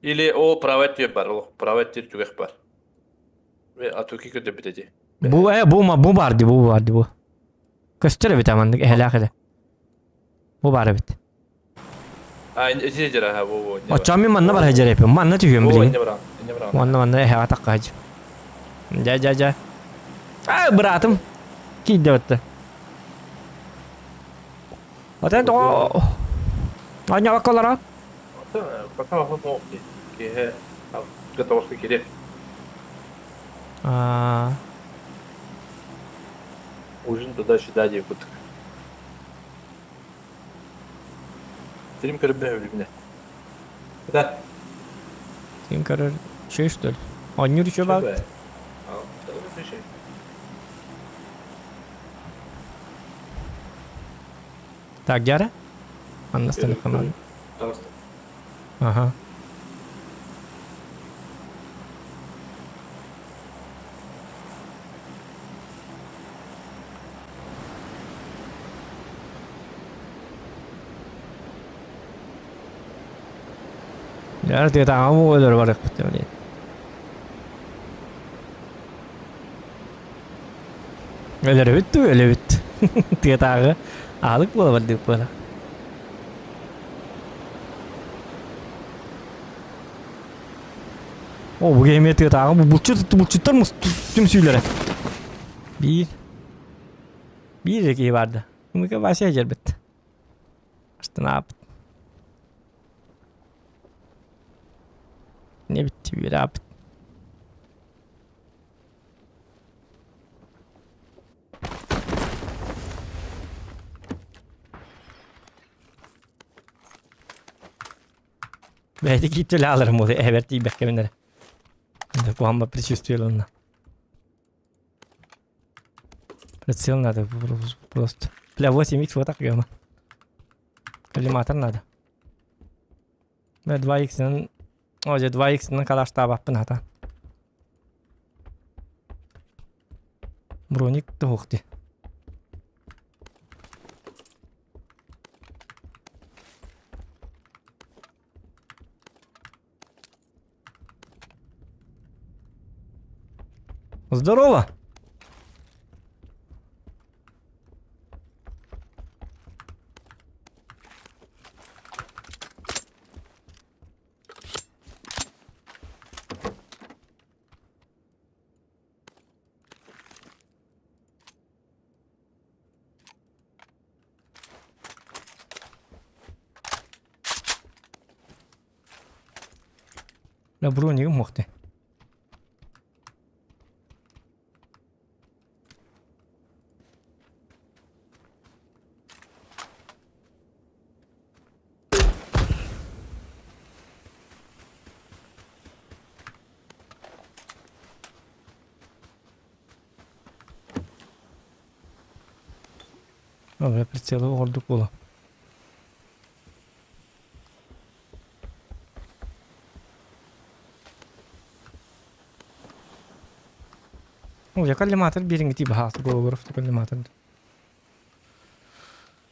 Или о правый тип бар, ол правый тип түгэх бар. Атуки көтөбүт эти. Бу э бу ма бу бар ди бу бар ди бу. Көстөр эбит аманнык эһэлээх эле. Бу бар эбит. А эти жера ха бу бу. Оччоон мин манна бар хадьар Манна түһүөм билигин. Манна манна эһэҕэ тахха хадьар. Дьэ дьэ дьэ. А быраатым киирдэ бытта. Отен тоҕо Оонньообокко олорон. Пока оһон Киһи готовство кире. А. Ужин туда-сюда диэбит. Стрим көрбө өлүмнэ. Да. Стрим көрөр үчүгэй что ли? Оонньуур үчүгэй баҕар. Так, дьара? Манна станык Ага. Дьэ, тыатааҕы өлөрө барыахпыт диэн. Өлөрөбүт дуу, өлөбүт. Тыатааҕы аалык буола бардык буола. О, бу эмиэ тыатааҕы бу булчут булчуттар түмсүүлэрэ. Биир. Биир эрэ киһи баарда. Мыка Вася дьэрбит. Останаабыт. Не битти үөрэппит. Бэйти кииттэлэ аларым буолуо эбэр тиийбэккэ эрэ. Куһамма предчувствие ылынна. Прицел надо просто. Бля, 8 х вот так гема. Коллиматор надо. Бля, 2 х О, дьэ 2 х калаштаабаппын хата. Броник туһух дии. Здорово! Броник мохты. Бля, прицелы ордук буолуо. О, я коллиматор биэриҥҥитии баһаалта Говоров коллиматор.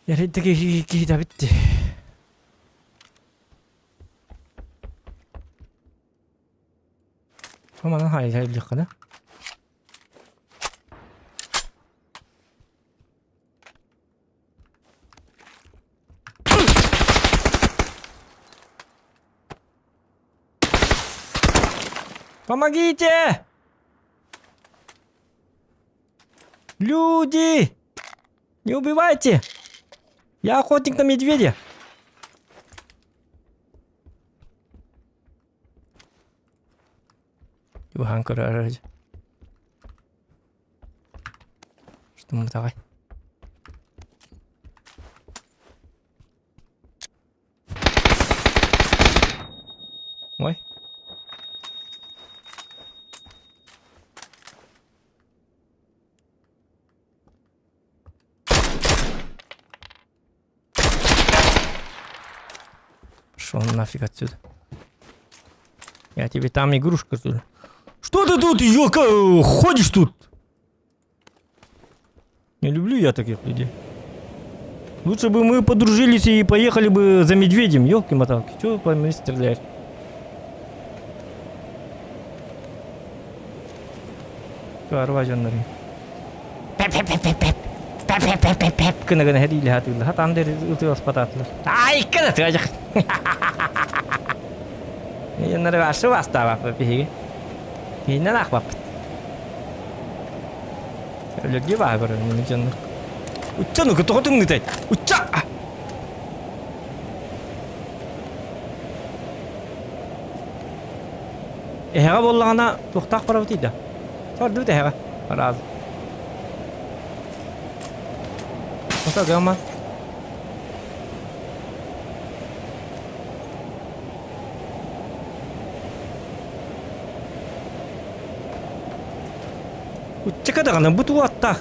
Эрэйдэки киһи битти. Манан хайдахха да? Помогите! Люди! Не убивайте! Я охотник на медведя! Юхан көрөр. Что мы давай. Ой. Пошел нафиг отсюда. Я тебе там игрушка тут. Что ты тут, ёлка, ходишь тут? Не люблю я таких людей. Лучше бы мы подружились и поехали бы за медведем, елки-моталки. Чего по мне стреляешь? Арба дьоннорун. Гына гына һэриилэ сатыыллар. Хатаан да ытыаласпатаатылар. Ай, кына тыажах. Яннары баршы бастаабаппыт биһиги. Иһинэн аахпаппыт. Өлөргө баа көрөр муну дьоннор. Учча ну тоҕо тымнытай? Учча! Эһэҕэ буоллаҕына туохтаах барабытый да? Сордубут эһэҕэ. Араас. Ото гама. Уччака даҕаны бу туаттаах.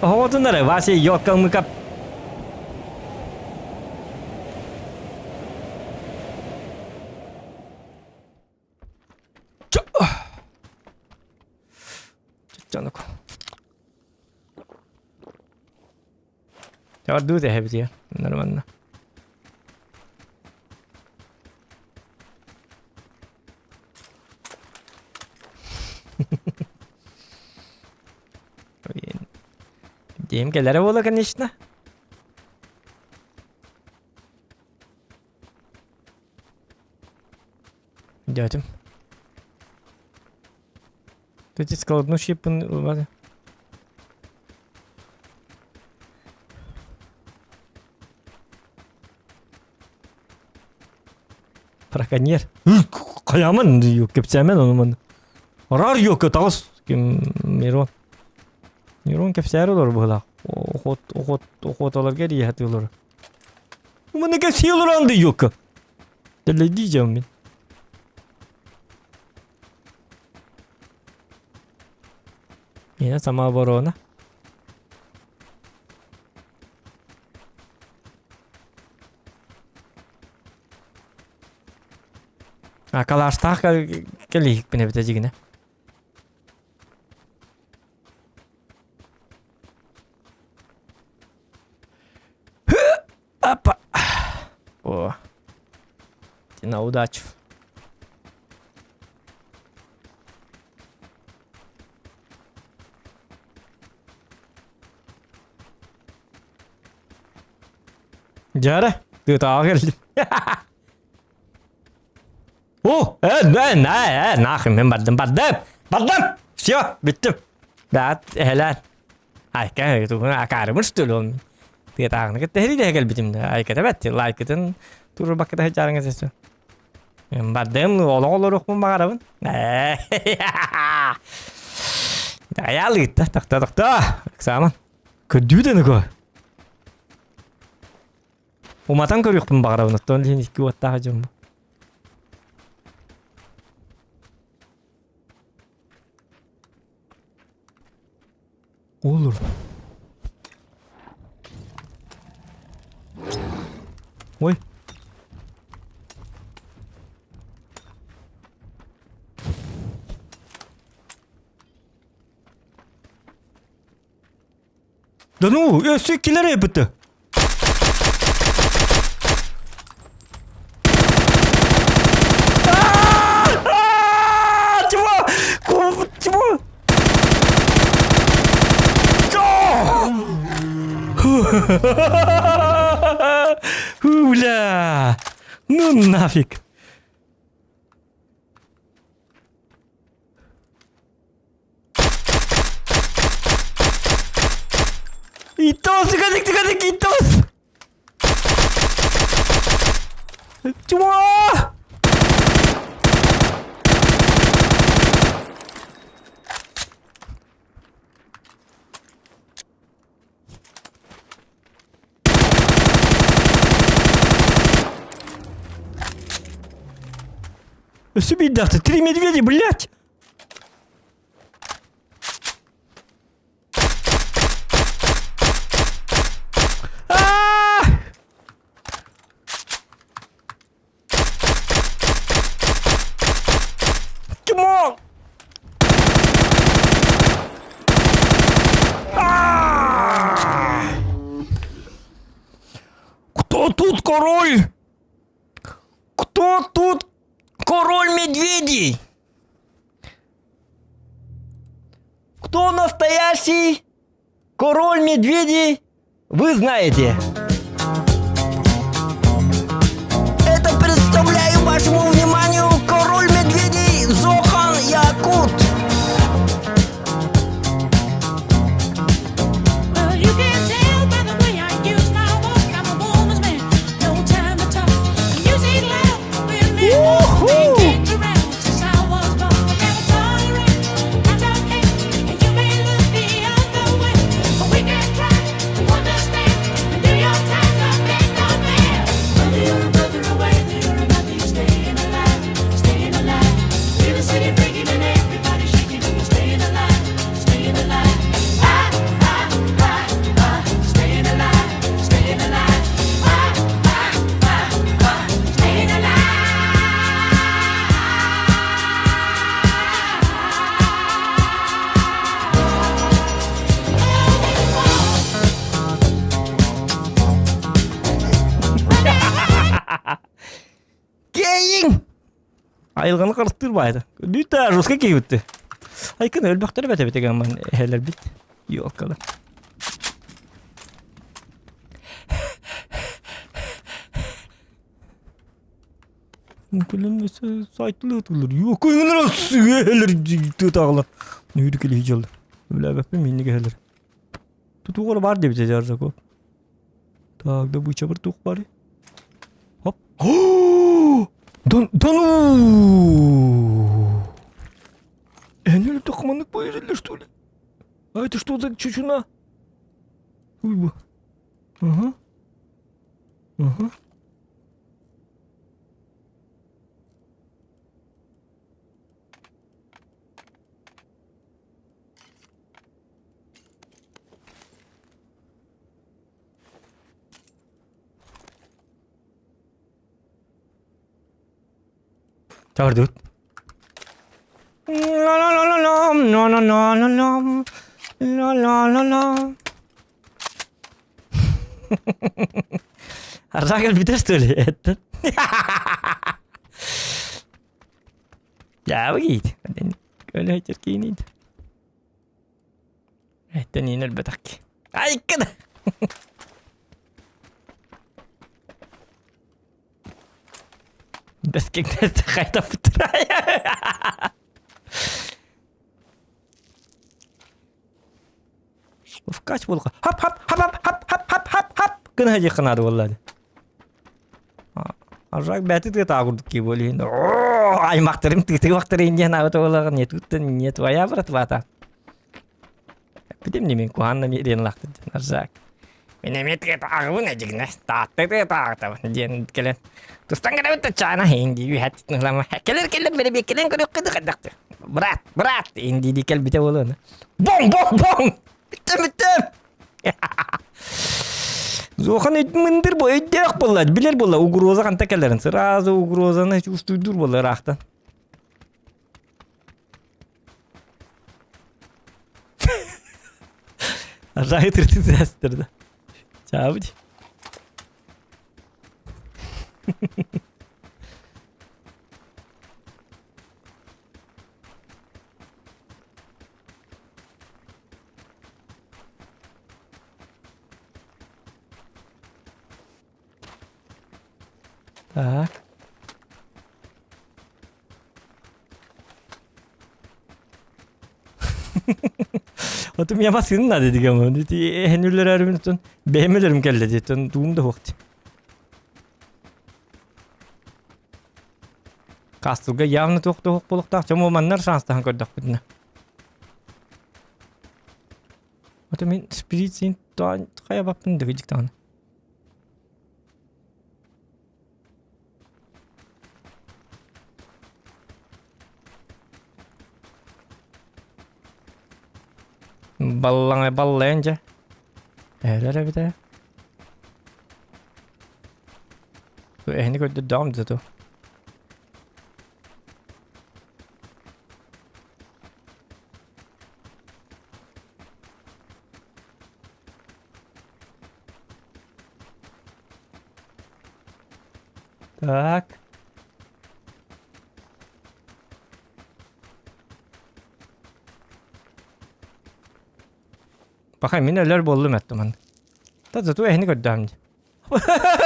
Оһоҕотун эрэ, Вася, ёкка-мыка. Чанок. Ордуу тэһэбитиэ нормально. Диэм кэлэрэ буола, конечно. Дядям. Ты складну щипын ылбаты. Браконьер. Хайамын кэпсээмэн ону маны. Арар юкка таҕыс ким Мирон. Мирон кэпсээри олор быһылаах. Охот охот охоталарга эрийэ сатыылар. Маны кэпсии олорон да юкка. Дэлэйдии дьон мин. Миэнэ самооборона. А калаштаах кэлиһикпин эбитэ дьигинэ. Апа. О. На удачу. Дьара, тыатааҕа кэллим. О, э, э, на, э, нахрен, мен бардым, бардым, бардым! Все, бүттүм. Да, эһэлээн. Айка, акаарыбын что ли он? Тыатааҕыны кытта эһэри кэлбитим да. Айката бэт, лайкытын турбакката сылдьарыңа сесу. Бардым, олох олоруохпун баҕарабын. Айаал ыытта, тохто, тохто. Ыксааман. Көрдүү да Уматан көрүөхпүн баҕарабын, оттон иһин икки уоттаах дьоммун. Olur. Ой. Да ну, өссө иккилэр эппитэ. Чего? Чего? Бля! Ну нафиг! Итос, гадик, итос! Чего? Өссө биирдэхтэ три медведя, блядь! Come on! Кто тут король? Кто тут король медведей? Кто настоящий король медведей, вы знаете. Это представляю вашему вниманию король медведей Зохан Якут. Кейин! Айылҕаны харыстыыр баайда. Бүтэ жестко киһибитти. Айкын өлбөхтөр эбэтэ битигамман эһэлэрбит. Ёлкала. Күлүм сайтылы тулur. Yok көңүлөр сүгөлөр тутаглар. Нүрү килиһи дьыллар. Үлээбэппин минни кэһэлэр. Тутуугар бар диэбитэ Жарзаков. Так, да бычабыр туох бары. Хоп. Дон, да ну! Энел тохманнык поезеллер, что ли? А это что за чучуна? Уй бу. Ага. Ага. Чаҕырдыбыт. Ла-ла-ла-ла-лам, ла-ла-ла-ла-лам, ла-ла-ла-ла. Аржак кэлбитэ что ли? Это? Дьаабы Өлө киинит. Эттен иин өлбөтөх ки. Айкын! Бэскиҥнэс хайдаппыттар. Вкач буолга. Хап хап хап хап хап хап хап хап хап гына диэххэ наада буолла. Аржак бэти тыата курдук кии буолуһун. Аймахтарым тыытыгахтарын диэн аабыта буолаҕын не туттан не твоя братвата. Эппитим не мин куһаанна мириэн лахтын диэн Аржак. Мин эмиэ тыатааҕыбын эдьигинэ таатта тыатааҕытабын диэн кэлэн тустан кэлэбит да чаана инди үһэт кэлэр кэлэр бэрэбиэккэлэн көрүөххэ да хайдахты брат брат инди ди кэлбитэ буолуон боҥ боҥ боҥ бүттүм бүттүм Зохан мындыр бу өйдөөх буолла билэр буолла угроза ханта кэлэрин сразу угрозаны чувствуйдуур буолла ыраахтан Арай тыртытыастырда. Чаабыт. Так. Отум я басын надо деген. Эһэнүллэр әрүмүттэн бэйэмэлэрим кэллэ диэттэн туум да хуохти. Кастылга явно туох туох буолуохтаах. Чому маннар шанстаһан көрдөхпүтүнэ. Ото мин спирит хайа баппын дэгидик даҕаны. Баллаҥай баллайан дьэ. Эһэлэр эбитэ. Эһини көрдөрдөҕүм да ту. Так. Паха мин өлөр буоллум эттим. Та зато эһини көрдөм.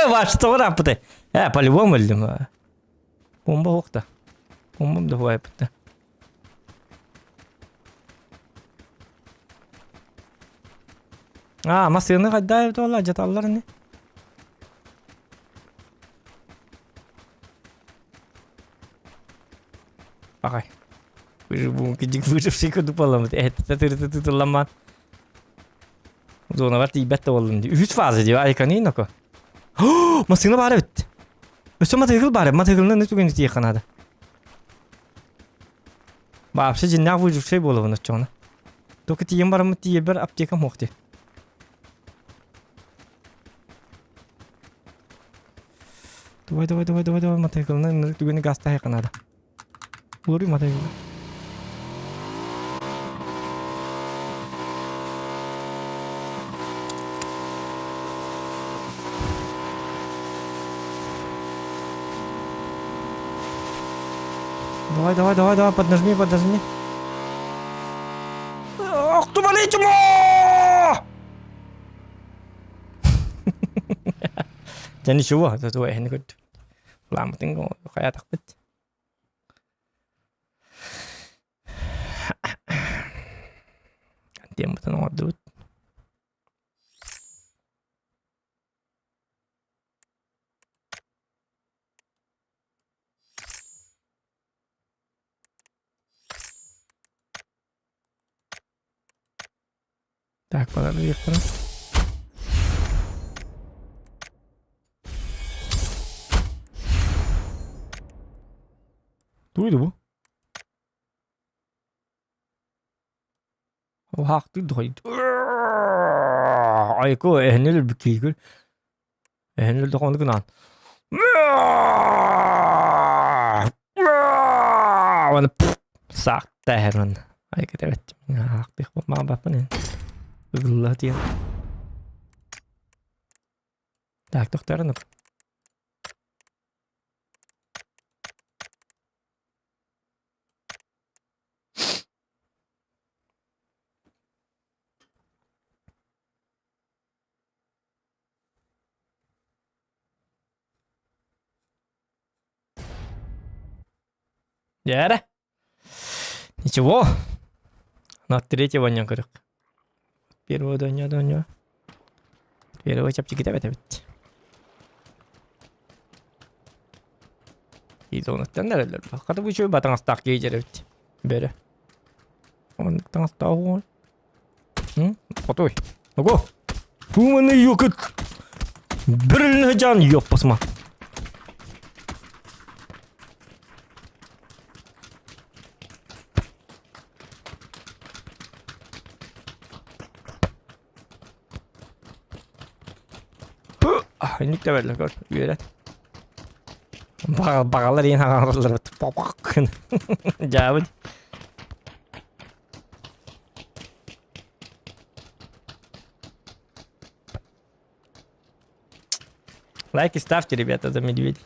Ваштоҕор аппыты. Э, по-любому өлдүм. Бомба уохта. Бомбам да хуайпытта. А, массыына хайдаа эбит буолла, дьаталлар ини. Пахай. Выживший выживший курдук буоламмыт. Эһэттэ тылламмаан. Зонабар тиийбэт да буоллум дии. Үһүс фаза дии, айканыы ноко. Массыына баар эбит. Өссө матыгыл баар, матыгылынан түгэн тиийиэххэ наада. Вообще дьиннээх выживший буолабын оччоҕуна. Только тиийэн бараммыт тиийэрбэр аптекам суох дии. Давай, давай, давай, давай, давай, матыгылынан түгэни газтаһыахха наада. Уларый матыгылы. Давай, давай, давай, давай, поднажми, поднажми. Ах ты, болеть Да ничего, это эһини көрдүм. Ламытын хайатахпыт. Диэммитин оҥордубут. Так, балары Туйду бу? Хаахтыыр дохойд. Айко эһэнил бүккейгүл. Эһэнил дохону гынан. Оны саахта эһэрмэн. Айка тэбэт. Хаахтых баппын. Ыгылла тиэн. Так, тохторунук. Дьээрэ. Ничего. На третьего не көрүк. Первого доньо доньо. Первого чапчиките бэтэбит. Идонаттан эрэллэр. Хата бу үчүгэй батаҥастаах киһи дьэрэбит. Бөрө. Оннук таҥастаах уол. Хотой. Ого! Туманы ёкыт! Бүрүлүнэ жан ёппосма. Инник да бэллэ көр, үөрэн. Бағалар ең ағалар Жабыт. Лайки ставьте, ребята, за медведей.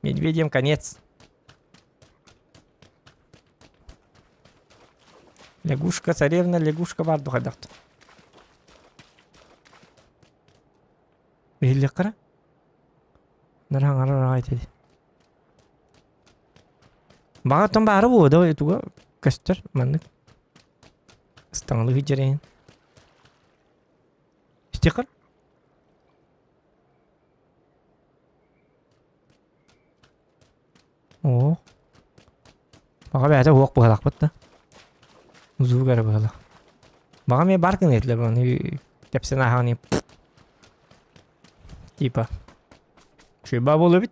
Медведям конец. Лягушка царевна, лягушка бар духадахт. Биһиллиэххэ Нараҥарар аҕай Баҕаттан баара буолуо да туга көстөр маннык. Ыстаҥалыы дьэрэйин. Стихар? Оо. Баҕа бэйэтэ уох быһалаахпыт да. Звук эрэ быһалаах. Баҕа эмиэ бар гына этилэр аны кэпсэн ааһаҕын Типа. Шуйба буолубут.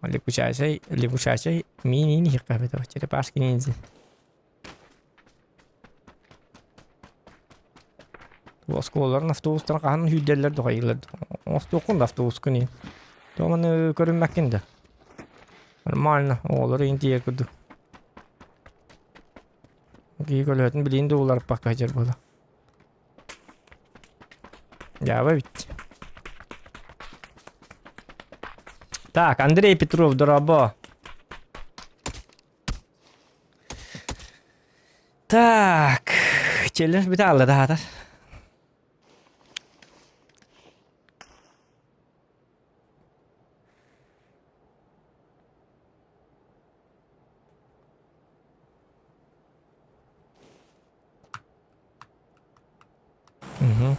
Лягушачий, лягушачий, мини хиккабит, черепашки ниндзя. Оскуолаларын автобустарын хаһан сүүрдэллэр дохайыллар. Оҥостуоххун да автобускун иһин. Тоҕо көрүммэккин да. Нормально, оҕолор иһин тиийэр курдук. Киһи көлөһөтүн билиин да уларыппакка сылдьар буолла. Дьаабы эбит. Так, Андрей Петров, дорообо. Так, челлендж бүтэ хаалла да аатар. Угу.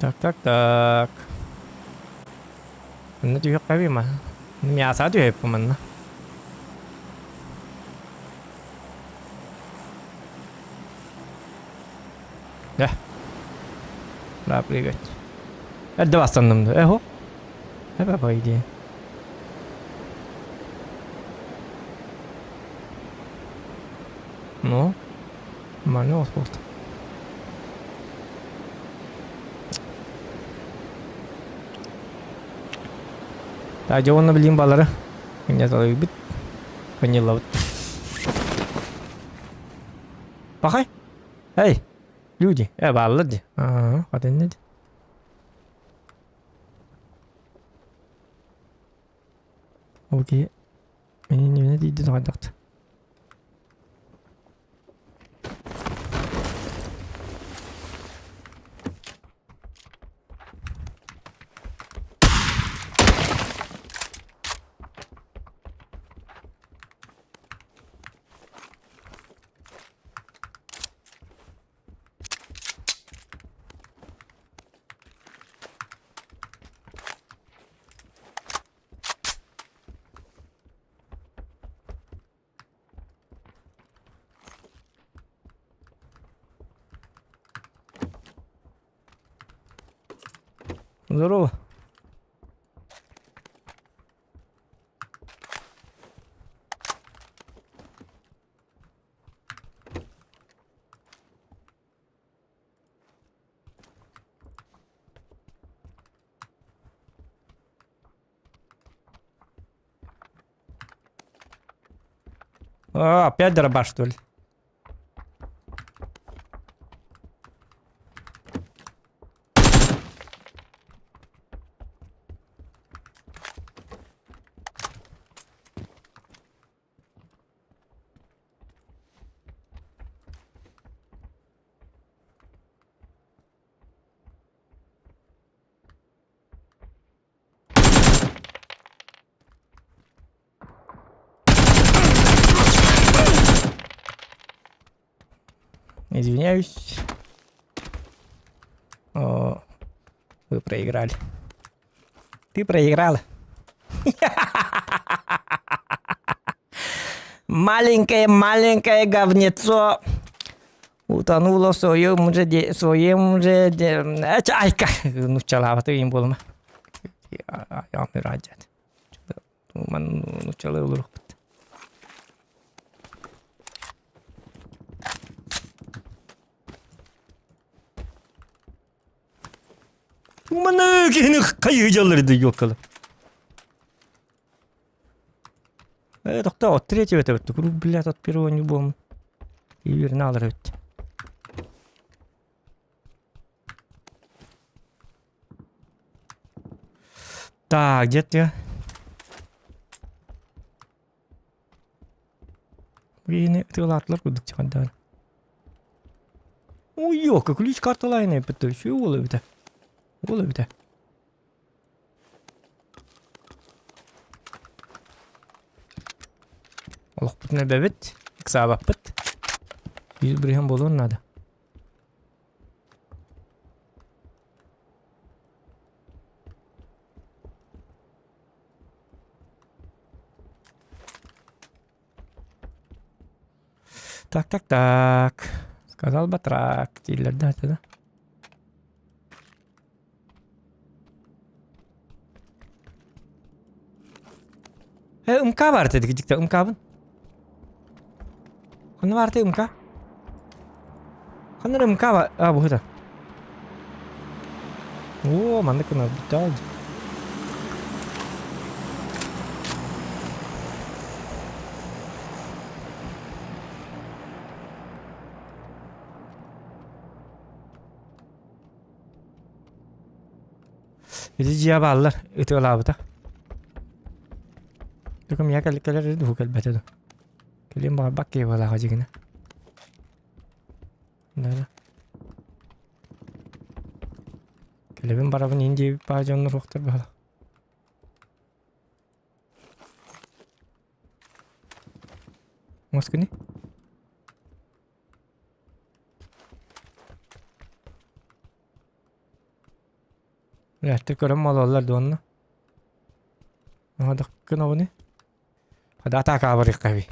Так, так, так. Манна түһүөххэ ма? Мяса түһүөппүн манна. Дьэ. Да, привет. Эрдэ бастанным да. Эхо. Эбэ по идее. Ну, нормально спорт. Так, дьэ уонна билигин балары Инньэ Поняла. Пахай. Эй, люди, бааллар дии. Аа, хатынна дии. Окей. Мин иннибинэ тиийдин хайдахт. Здорово. А, опять дробаш, что ли? Извиняюсь. О, вы проиграли. Ты проиграла. Маленькое-маленькое говнецо утонуло в своем же, своем же... Айка! Ну, чалаваты им было. Нуччалыы олоруохпут. Маны киһини хайыы дьаллары ёккалы. Э, тохтоо, от третьего это вот, блядь, от первого не было. И вернал эбит. Так, где ты? Бини тылаатылар курдук чыгардаан. Ой, ёка, ключ карталайын эппит үчүгэй уол эбитэ. Уол эбитэ. Олохпутун эбэбит, ыксаабаппыт. Биир бырыһан буолуон наада. Так, так, так. Сказал батрак. Дииллэр да, это да? Э, МК бар дедик дикте МК-бын. Ханна бар ты МК? Ханна МК бар? А, бу это. О, маннык гына бүтэ Ити дьиэ бааллар, ытыалаабыта. Только миэхэ кэл кэлэр дуу кэлбэтэ дуу. Кэлиэн баҕарбат киһи буолааҕа дьигинэ. Да. Кэлэбин барабын иин диэбит баа дьоннор уохтар баһала. Москвы Үлэһиттэр көрөн мололлар дуонна. Оһодохкун обуни. Хада атака барыахха эбий.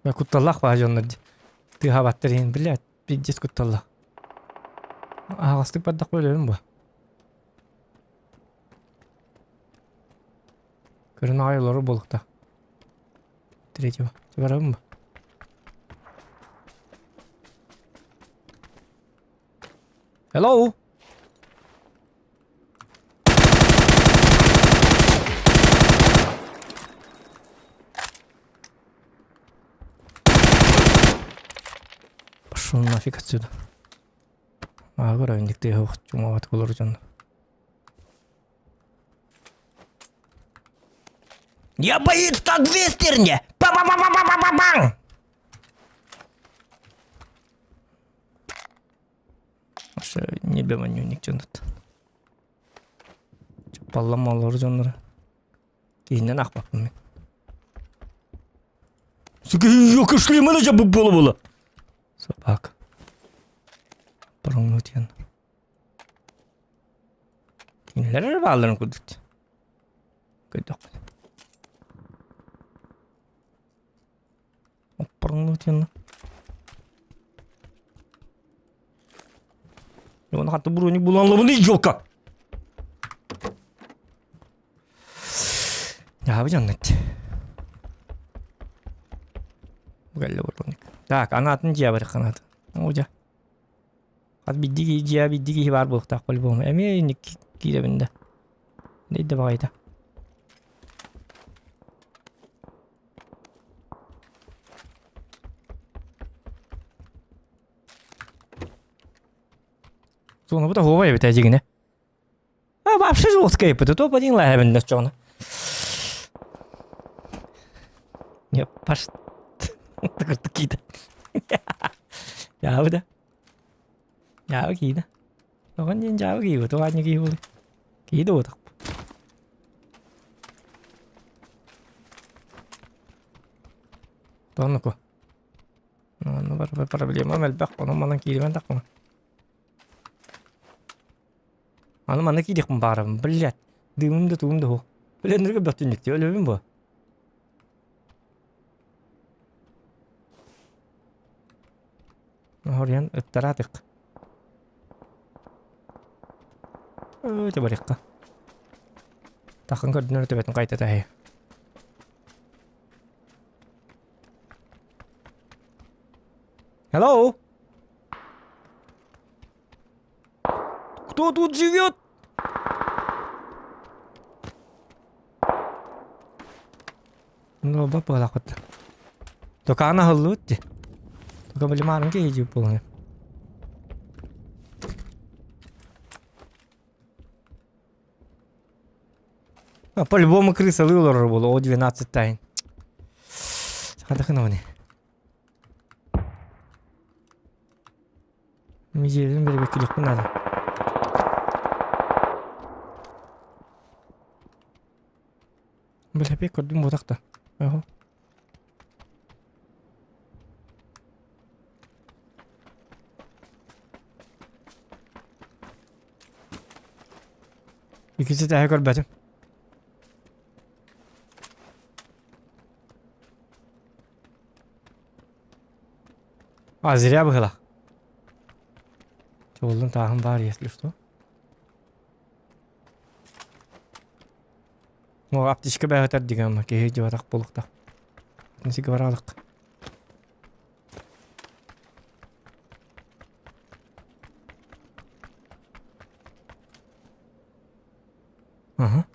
Кутталлаах баа дьоннор дии. Тыаһаабаттар иһин, блядь, пиздец кутталлаах. Аһаҕастык бардахпа өлөбүн буо. Көрөн аҕай олорор буолуохтаах. Третьего. Барабын ба? Hello? Пошел нафиг отсюда. Аагыр инник тыаһа чуҥаабат олорор дьон. Я боец так вестерне! Па-па-па-па-па-па-паң! Небе манньуник дьонут. Чаппаллам олорор дьонноро. Киһиннэн аахпаппын мин. Сука, шлеманы жабып буола-буола. Собака. Оппороҥнуу диэн. Кинилэр эрэ баалларын курдук. Көрдөххө. Оппороҥнуу диэн. Оны хатты броник булан лабыны елка. Дьаабы дьоннут. Бугалла броник. Так, анатын дьиэ бар канат. О дьа. Хас бидди дьиэ бидди киһи баар буолуохтаах по-любому. Эмиэ инник киирэбин да. Дейде баҕайыта. Суонабыт оһуобай эбит эдьигинэ. А вообще жесткая эппит, топ один лайбын да чоҕуна. Не, паш... Киида. Дьаабы да. Дьаабы киида. Оҕон диэн дьаабы киибит, оҕанньа киһи буолуй. Киһи да буотах. Тоннуку. Ну, проблема элбэх, онон манан кииримэн тахпына. Аны манна киириэхпин баҕарабын, блядь. Дыымым да тугум да суох. Өлөннөргө бөхтүннүктүү өлөбүн буо. Хоруйан ыттараатык. Өтө барыахха. Тахын көрдүнөр төбөтүн хайта таһыйа. Hello? Кто тут живет? Ну, бапалакыт. Токаана аһыллыбыт дии. Тока билимаарын киһи дьип буолуҥа. А по-любому крысалыы олорор буолуо, о 12 тайын. Сахадахын Мизиэлин бэрибэккилиэхпин наада. Бэлэпиэк көрдүм буотах да. Оһо. Иккинчи этээһи көрбөтүм. А, зря быһыылаах. Чуоллун тааһым баар, если что. Ну, аптечка бэһэтэр дигэн киһи дьыбатах буолуохтаах. Сигэ бараалык. Ага.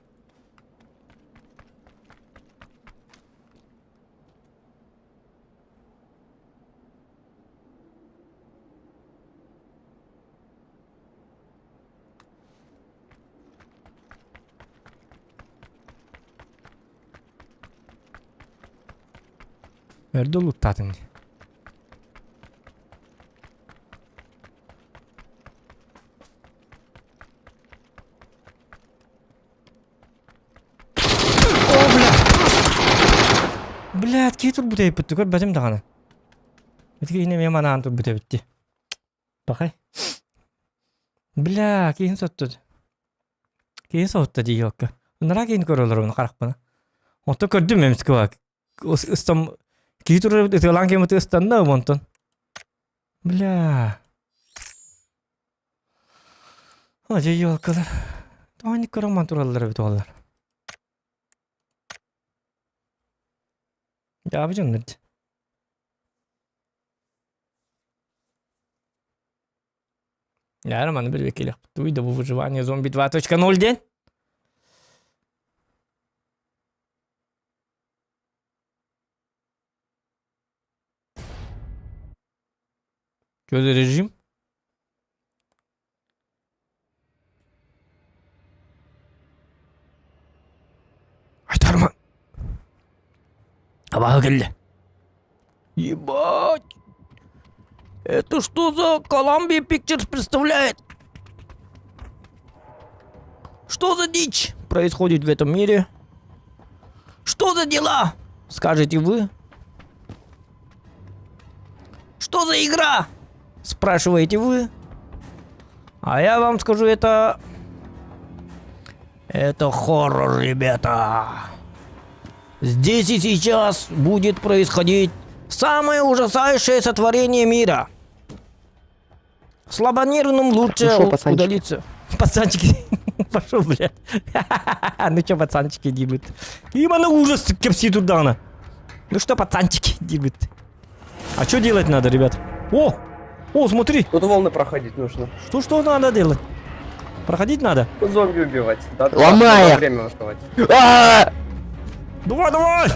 Өрдө улуттаатыҥ дии. О, бля! Блядь, киһи турбут эбиппит, көрбөтүм даҕаны. Ити киһини эмиэ манаан турбут эбит дии. Пахай. Бля, киһин сотту. Киһин соһутта дии ёлка. Ынараа киһини көрөлөр харахпына. Онтон көрдүм эмискэ бак. Ыстам киһи турар ытыалаан киһи ыстанна онтон. Бля. О, дьэ ёлкалар. Тоҕо көрөн тураллар эбит оҕолор. Дьаабы дьоннор. Я маны билбэккэ Туй да выживание зомби 2.0 диэн. Что за режим? Айтарма. Абааһы кэллэ. Ебать! Это что за Columbia Pictures представляет? Что за дичь происходит в этом мире? Что за дела? Скажете вы? Что за игра? Спрашиваете вы? А я вам скажу, это... Это хоррор, ребята. Здесь и сейчас будет происходить самое ужасающее сотворение мира. Слабонервным лучше Ну шо, пацанчики? удалиться. Пацанчики. Пошел, блядь. Ну что, пацанчики, дебют. Именно ужас кепси туда. Ну что, пацанчики, дебют. А что делать надо, ребят? О! О, смотри! Тут волны проходить нужно. Что надо делать? Проходить надо? Зомби убивать. Да, Ломай их! Время выживать. А! Давай, давай!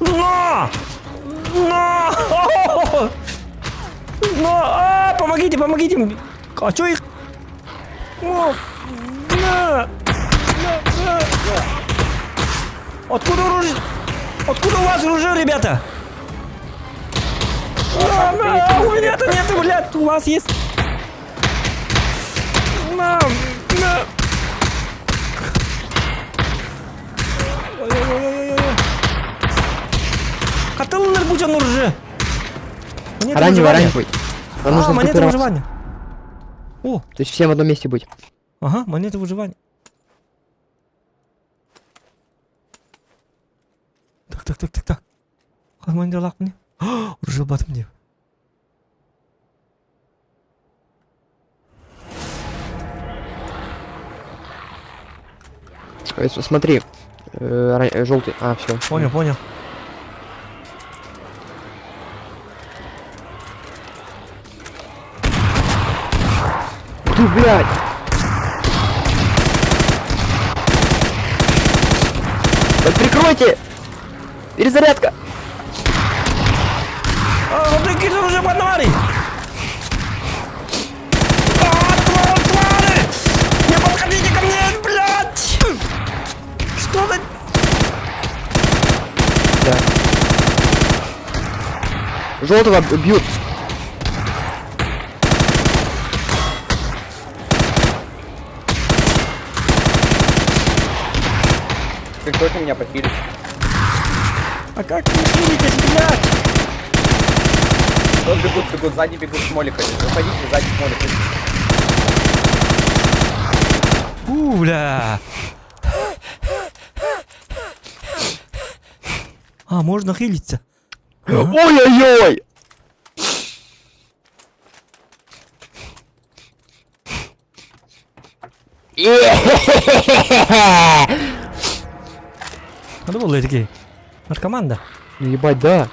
На! На! На! А, помогите, помогите! А чё их? О! На! На! На! Откуда оружие? Откуда у вас оружие, ребята? На, на, у меня-то нету, блядь, у вас есть. На, на. Ой-ой-ой-ой-ой. Хатыллар бу дьон оружие. Монета Оранжевый, выживания. оранжевый. Нам А, нужно монета сгруппироваться. выживания. О, То есть всем в одном месте быть. ага, монета выживания. Так, так, так, так, так. Хас монета лак мне. Оружие батым деп. Смотри. Желтый. А, все. Понял, понял. Ты, блядь! Да прикройте! Перезарядка! А, вот такие оружие поднали! А, твари, твари! Не подходите ко мне, блядь! Что за... Да. Желтого бьют. Прикройте меня, похилить. А как вы хилитесь, блядь? Вот бегут, бегут, сзади бегут с моликами. Выходите, сзади с моликами. У, бля. А, можно хилиться. Ага. Ой-ой-ой! Надо было такие. Наша команда. Ну ебать, да.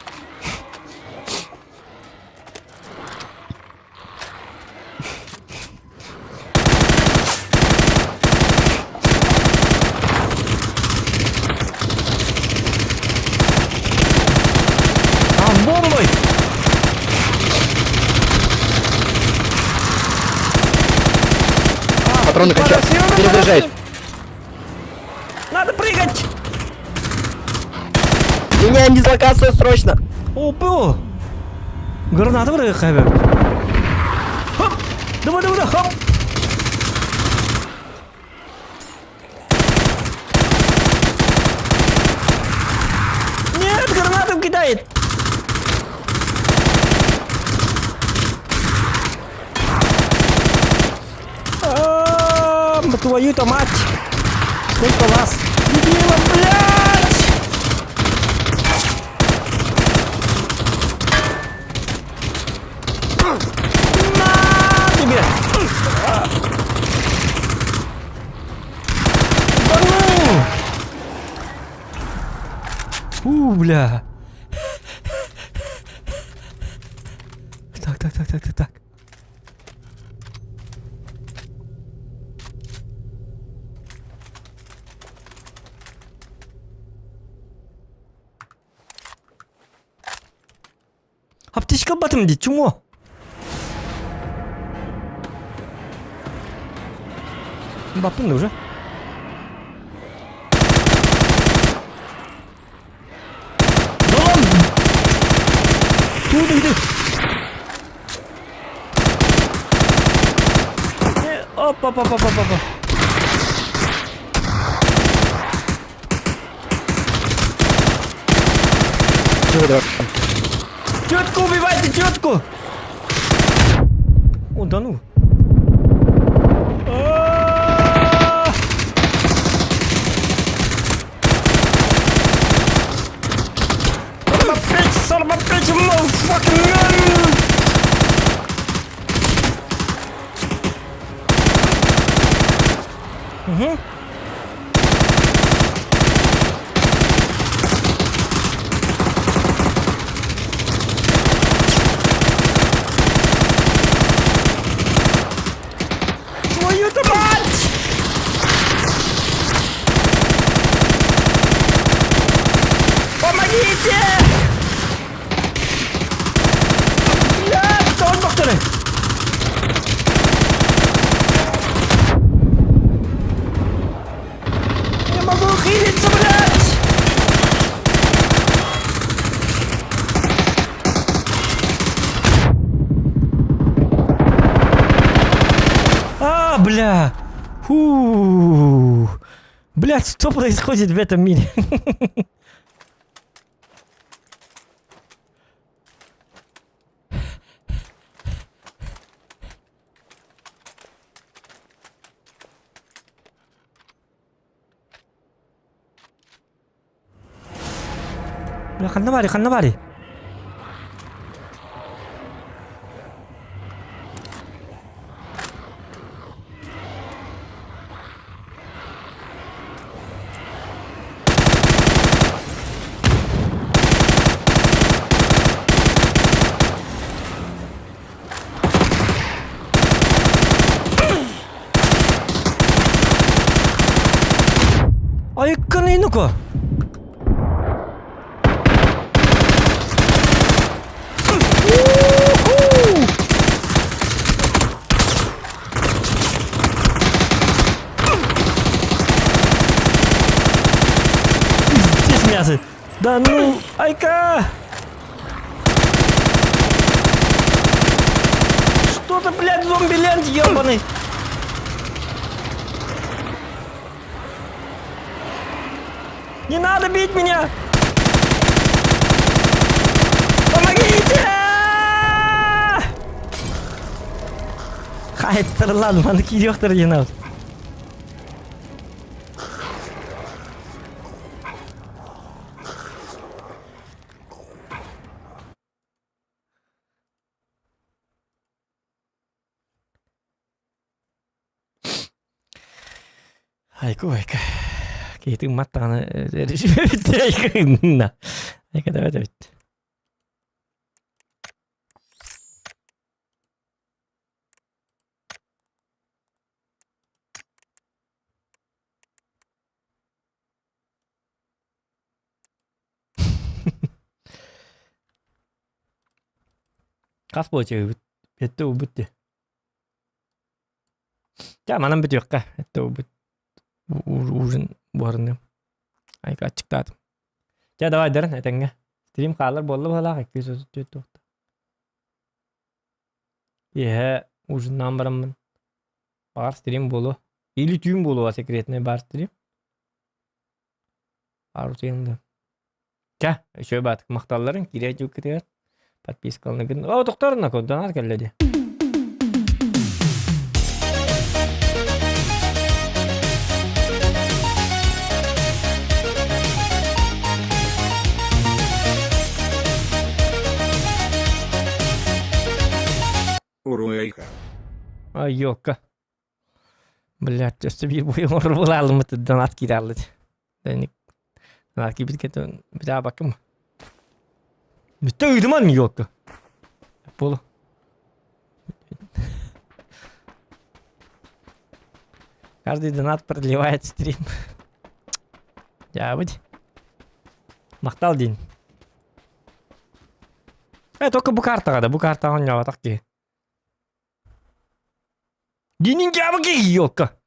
А, бомбой! Патроны кончаются. Перезаряжаюсь. Надо прыгать! Меняем дислокацию срочно! О, бу! Граната вырыхает. Хоп! Давай, давай, давай, хоп! Нет, гранату кидает! А, Твою-то мать! Сколько вас? Дебилов, блядь! На тебе! Да ну! У, бля. Так, так, так, так, так, так. Аптечка батым дии, чмо. Бапын уже. Да ладно! Туда иди! Оп, оп, оп, оп, оп, оп. Чего давай? Тетку убивайте, тетку! О, да ну. Угу. Твою-то мать! Помогите! Блядь, торбохторы! Не могу хилиться, блядь! А, бля! Фу! Блядь, что происходит в этом мире? Бля, ханна баарый, ханна баарый? Айыкканы ну-ка! Пиздец мясо! Да ну, айка! Что ты, блядь, зомби-ленд ебаный? Не надо бить меня! Помогите! Хайттарлан, маны кириэхтэр диэн Айку айка. Киһитин маттаҕына айка Айка давай эбит. Хас буолча Этте убут дии. Дьэ манан бүтүөххэ. Этте убут. Ужин буһарыныам. Айка аччыктаатым. Дьэ давай дарын этэҥҥэ. Стрим хаалар буолла быһалаах 234 туохта. Киэһэ ужиннаан бараммын. Баҕар стрим буолуо. Или түүн буолуо секретный бар стрим. Арутуйаҥ да. Чэ, үчүгэй баатык махталларын киирэ дьуккутугар подпискаланыгын. О, тохторуна донат кэллэ дии. Уруйка. Ай, ёлка. Блядь, өссө биир буйун оҥорбулаалыммыт донат киираллыт. Донат киирбит кэтэн битаабаккым. Бүтэ ыытыман ёлка. Полу. Каждый донат продлевает стрим. Дьаабыт. Махтал день. Э, только бу картаҕа да, бу картаҕа оонньообатах киһи. Динин дьаабы киһи, ёлка.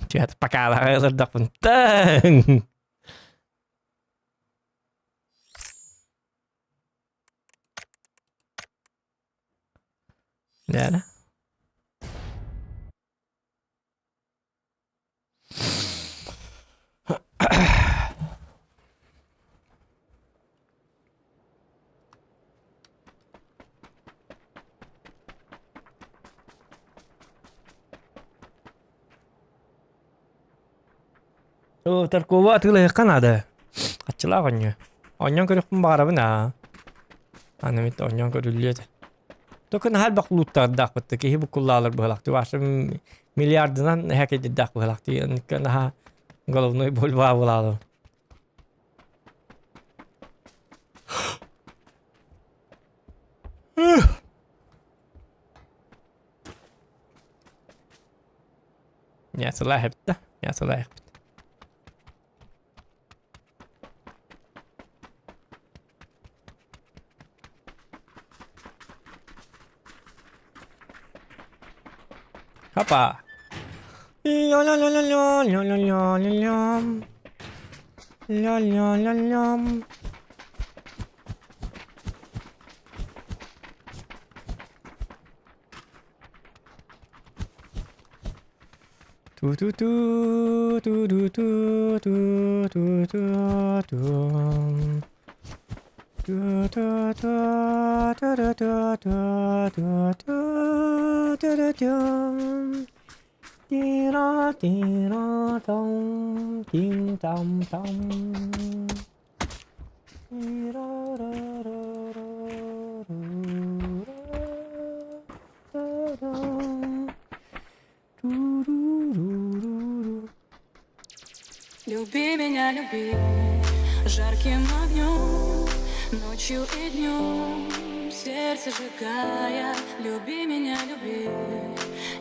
Чэт, пока ылырдахпын. Таң! Да. Оо, Таркова атыылаһыахха наада. Аччылаах оонньуу. Оонньоон көрүөхпүн баҕарабын аа. Аны мит оонньоон көрүллүө этэ. Токын хал бак лууттардаах бытты киһи буккуллаалар быһалахты ваша миллиардынан хэкэдирдаах быһалахты наха головной боль баабылаалы. Мясолаах эбит да, мясолаах эбит. Хопа! Ля-ля-ля-ля-ля-ля-ля-ля-ля. Ля-ля-ля-ля. Ту-ту-ту, ту-ту-ту, ту-ту-ту-ту. Ту-ту-ту, ту-ту-ту, ту-ту-ту-ту-ту. Тира-тира-там, тим-там-там. Тира-ра-ра-ра-ра-ра-ра-ра. Ту-ру-ру-ру-ру. Люби меня, люби жарким огнем, ночью и днем, сердце сжигая. Люби меня, люби,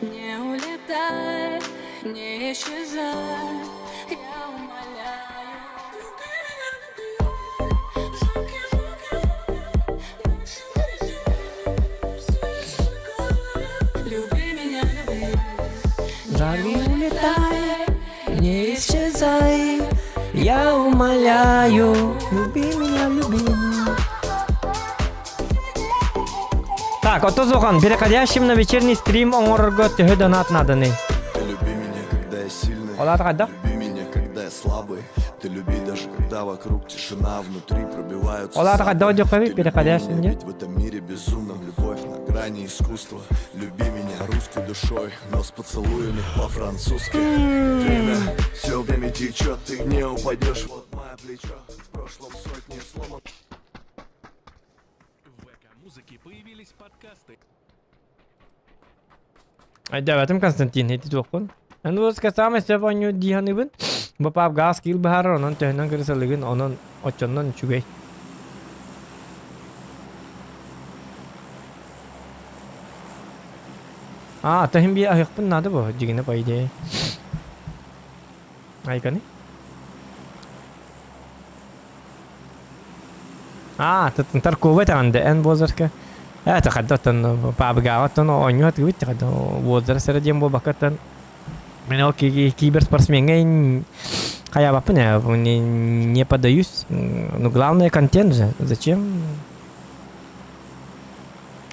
не улетай, не исчезай, я умоляю. Люби меня, люби, жарким огнем, ночью и днем, сердце сжигая. Люби меня, люби, Не улетай, не исчезай, я умоляю, люби меня, люби. Так, ото Зохан, переходящим на вечерний стрим оҥорорго төһө донат наданы. Ты люби меня, когда я сильный. Ола да? Люби меня, когда я слабый. Ты люби даже, когда вокруг тишина, внутри пробиваются Ола сабли. да Ты люби переходящим, меня, не? ведь в этом мире безумном любовь на грани искусства. Люби меня русской душой, но с поцелуями по-французски. Время, все время течет, ты не упадешь, вот мое плечо. В прошлом сотни сломан. музыки появились подкасты. Айдабатым Константин, эти туохпун. Аны вот самое сөп оонньуу дии саныыбын. Бу PUBG скилл баһарар, онон төһөнөн кырысалыгын, онон оччоннон үчүгэй. А, тахим би аһыахпын надо бу, дьигинэ по идее. Айканы. А, торговый таанда, эн возрастка. Это хаддаттан PUBG-аттан оонньуу атыгыбыт хадда возраст эрэ диэн буолбаккаттан мен ол киберспортсмеҥҥэ хайаабаппын не, не поддаюсь. Ну, главное контент же. Зачем?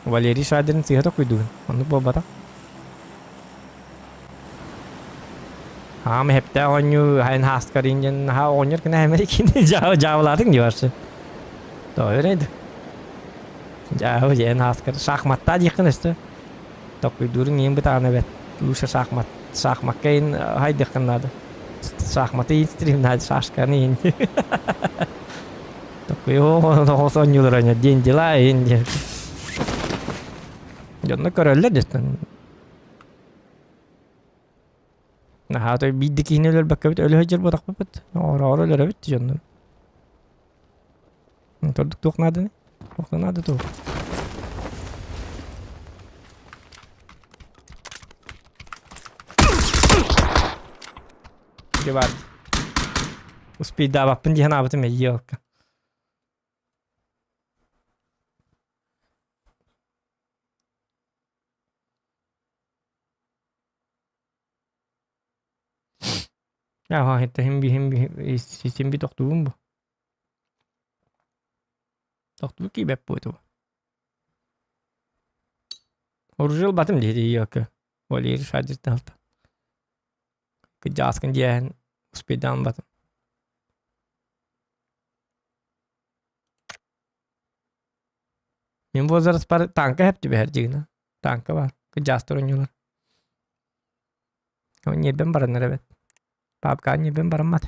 Валерий Шадрин сыһа токуйдугун. Оннук буолбатах. Аам хепте оонньуу хайын хааскарин диэн наһаа оонньор кына Америкини дьаабылаатыҥ дии барсы. Тоойор Дьаабы диэн хааскар шахматтаа диэххин өстө. Токуйдууруҥ иин бытаана бэт. Лучше шахмат. Шахмакка иин хайдыаххын наада. Шахматы иин стримнаады шашканы иин. Токуй оҕо оонньуулар оонньор диэн дела иин диэн. Дьонно көрөллөр дестен. Наһаа той биирдэ киһини өлөрбөккөбүт өлө сылдьар буолахпыт. Оҕороҕор өлөрөбүт дьоннор. Тордук туох нааданы? Туох да наада туох. Дьэ баар. Успейдаабаппын дии санаабытым эйиэ Аха, это хим би хим би ситим би тохтугун бу. Тохтуу киибэп буоту. Оружил батым диэти иокы. Валерий Шадир талта. Кыдьааскын диэһэн успейдаан батым. Мин возраст бар танка хэп түбэһэр дьигина. Танка бар. Кыдьаастар оонньуулар. Ньиэрбэм бараннар эбит. Папка ньиэрбэм бараммат.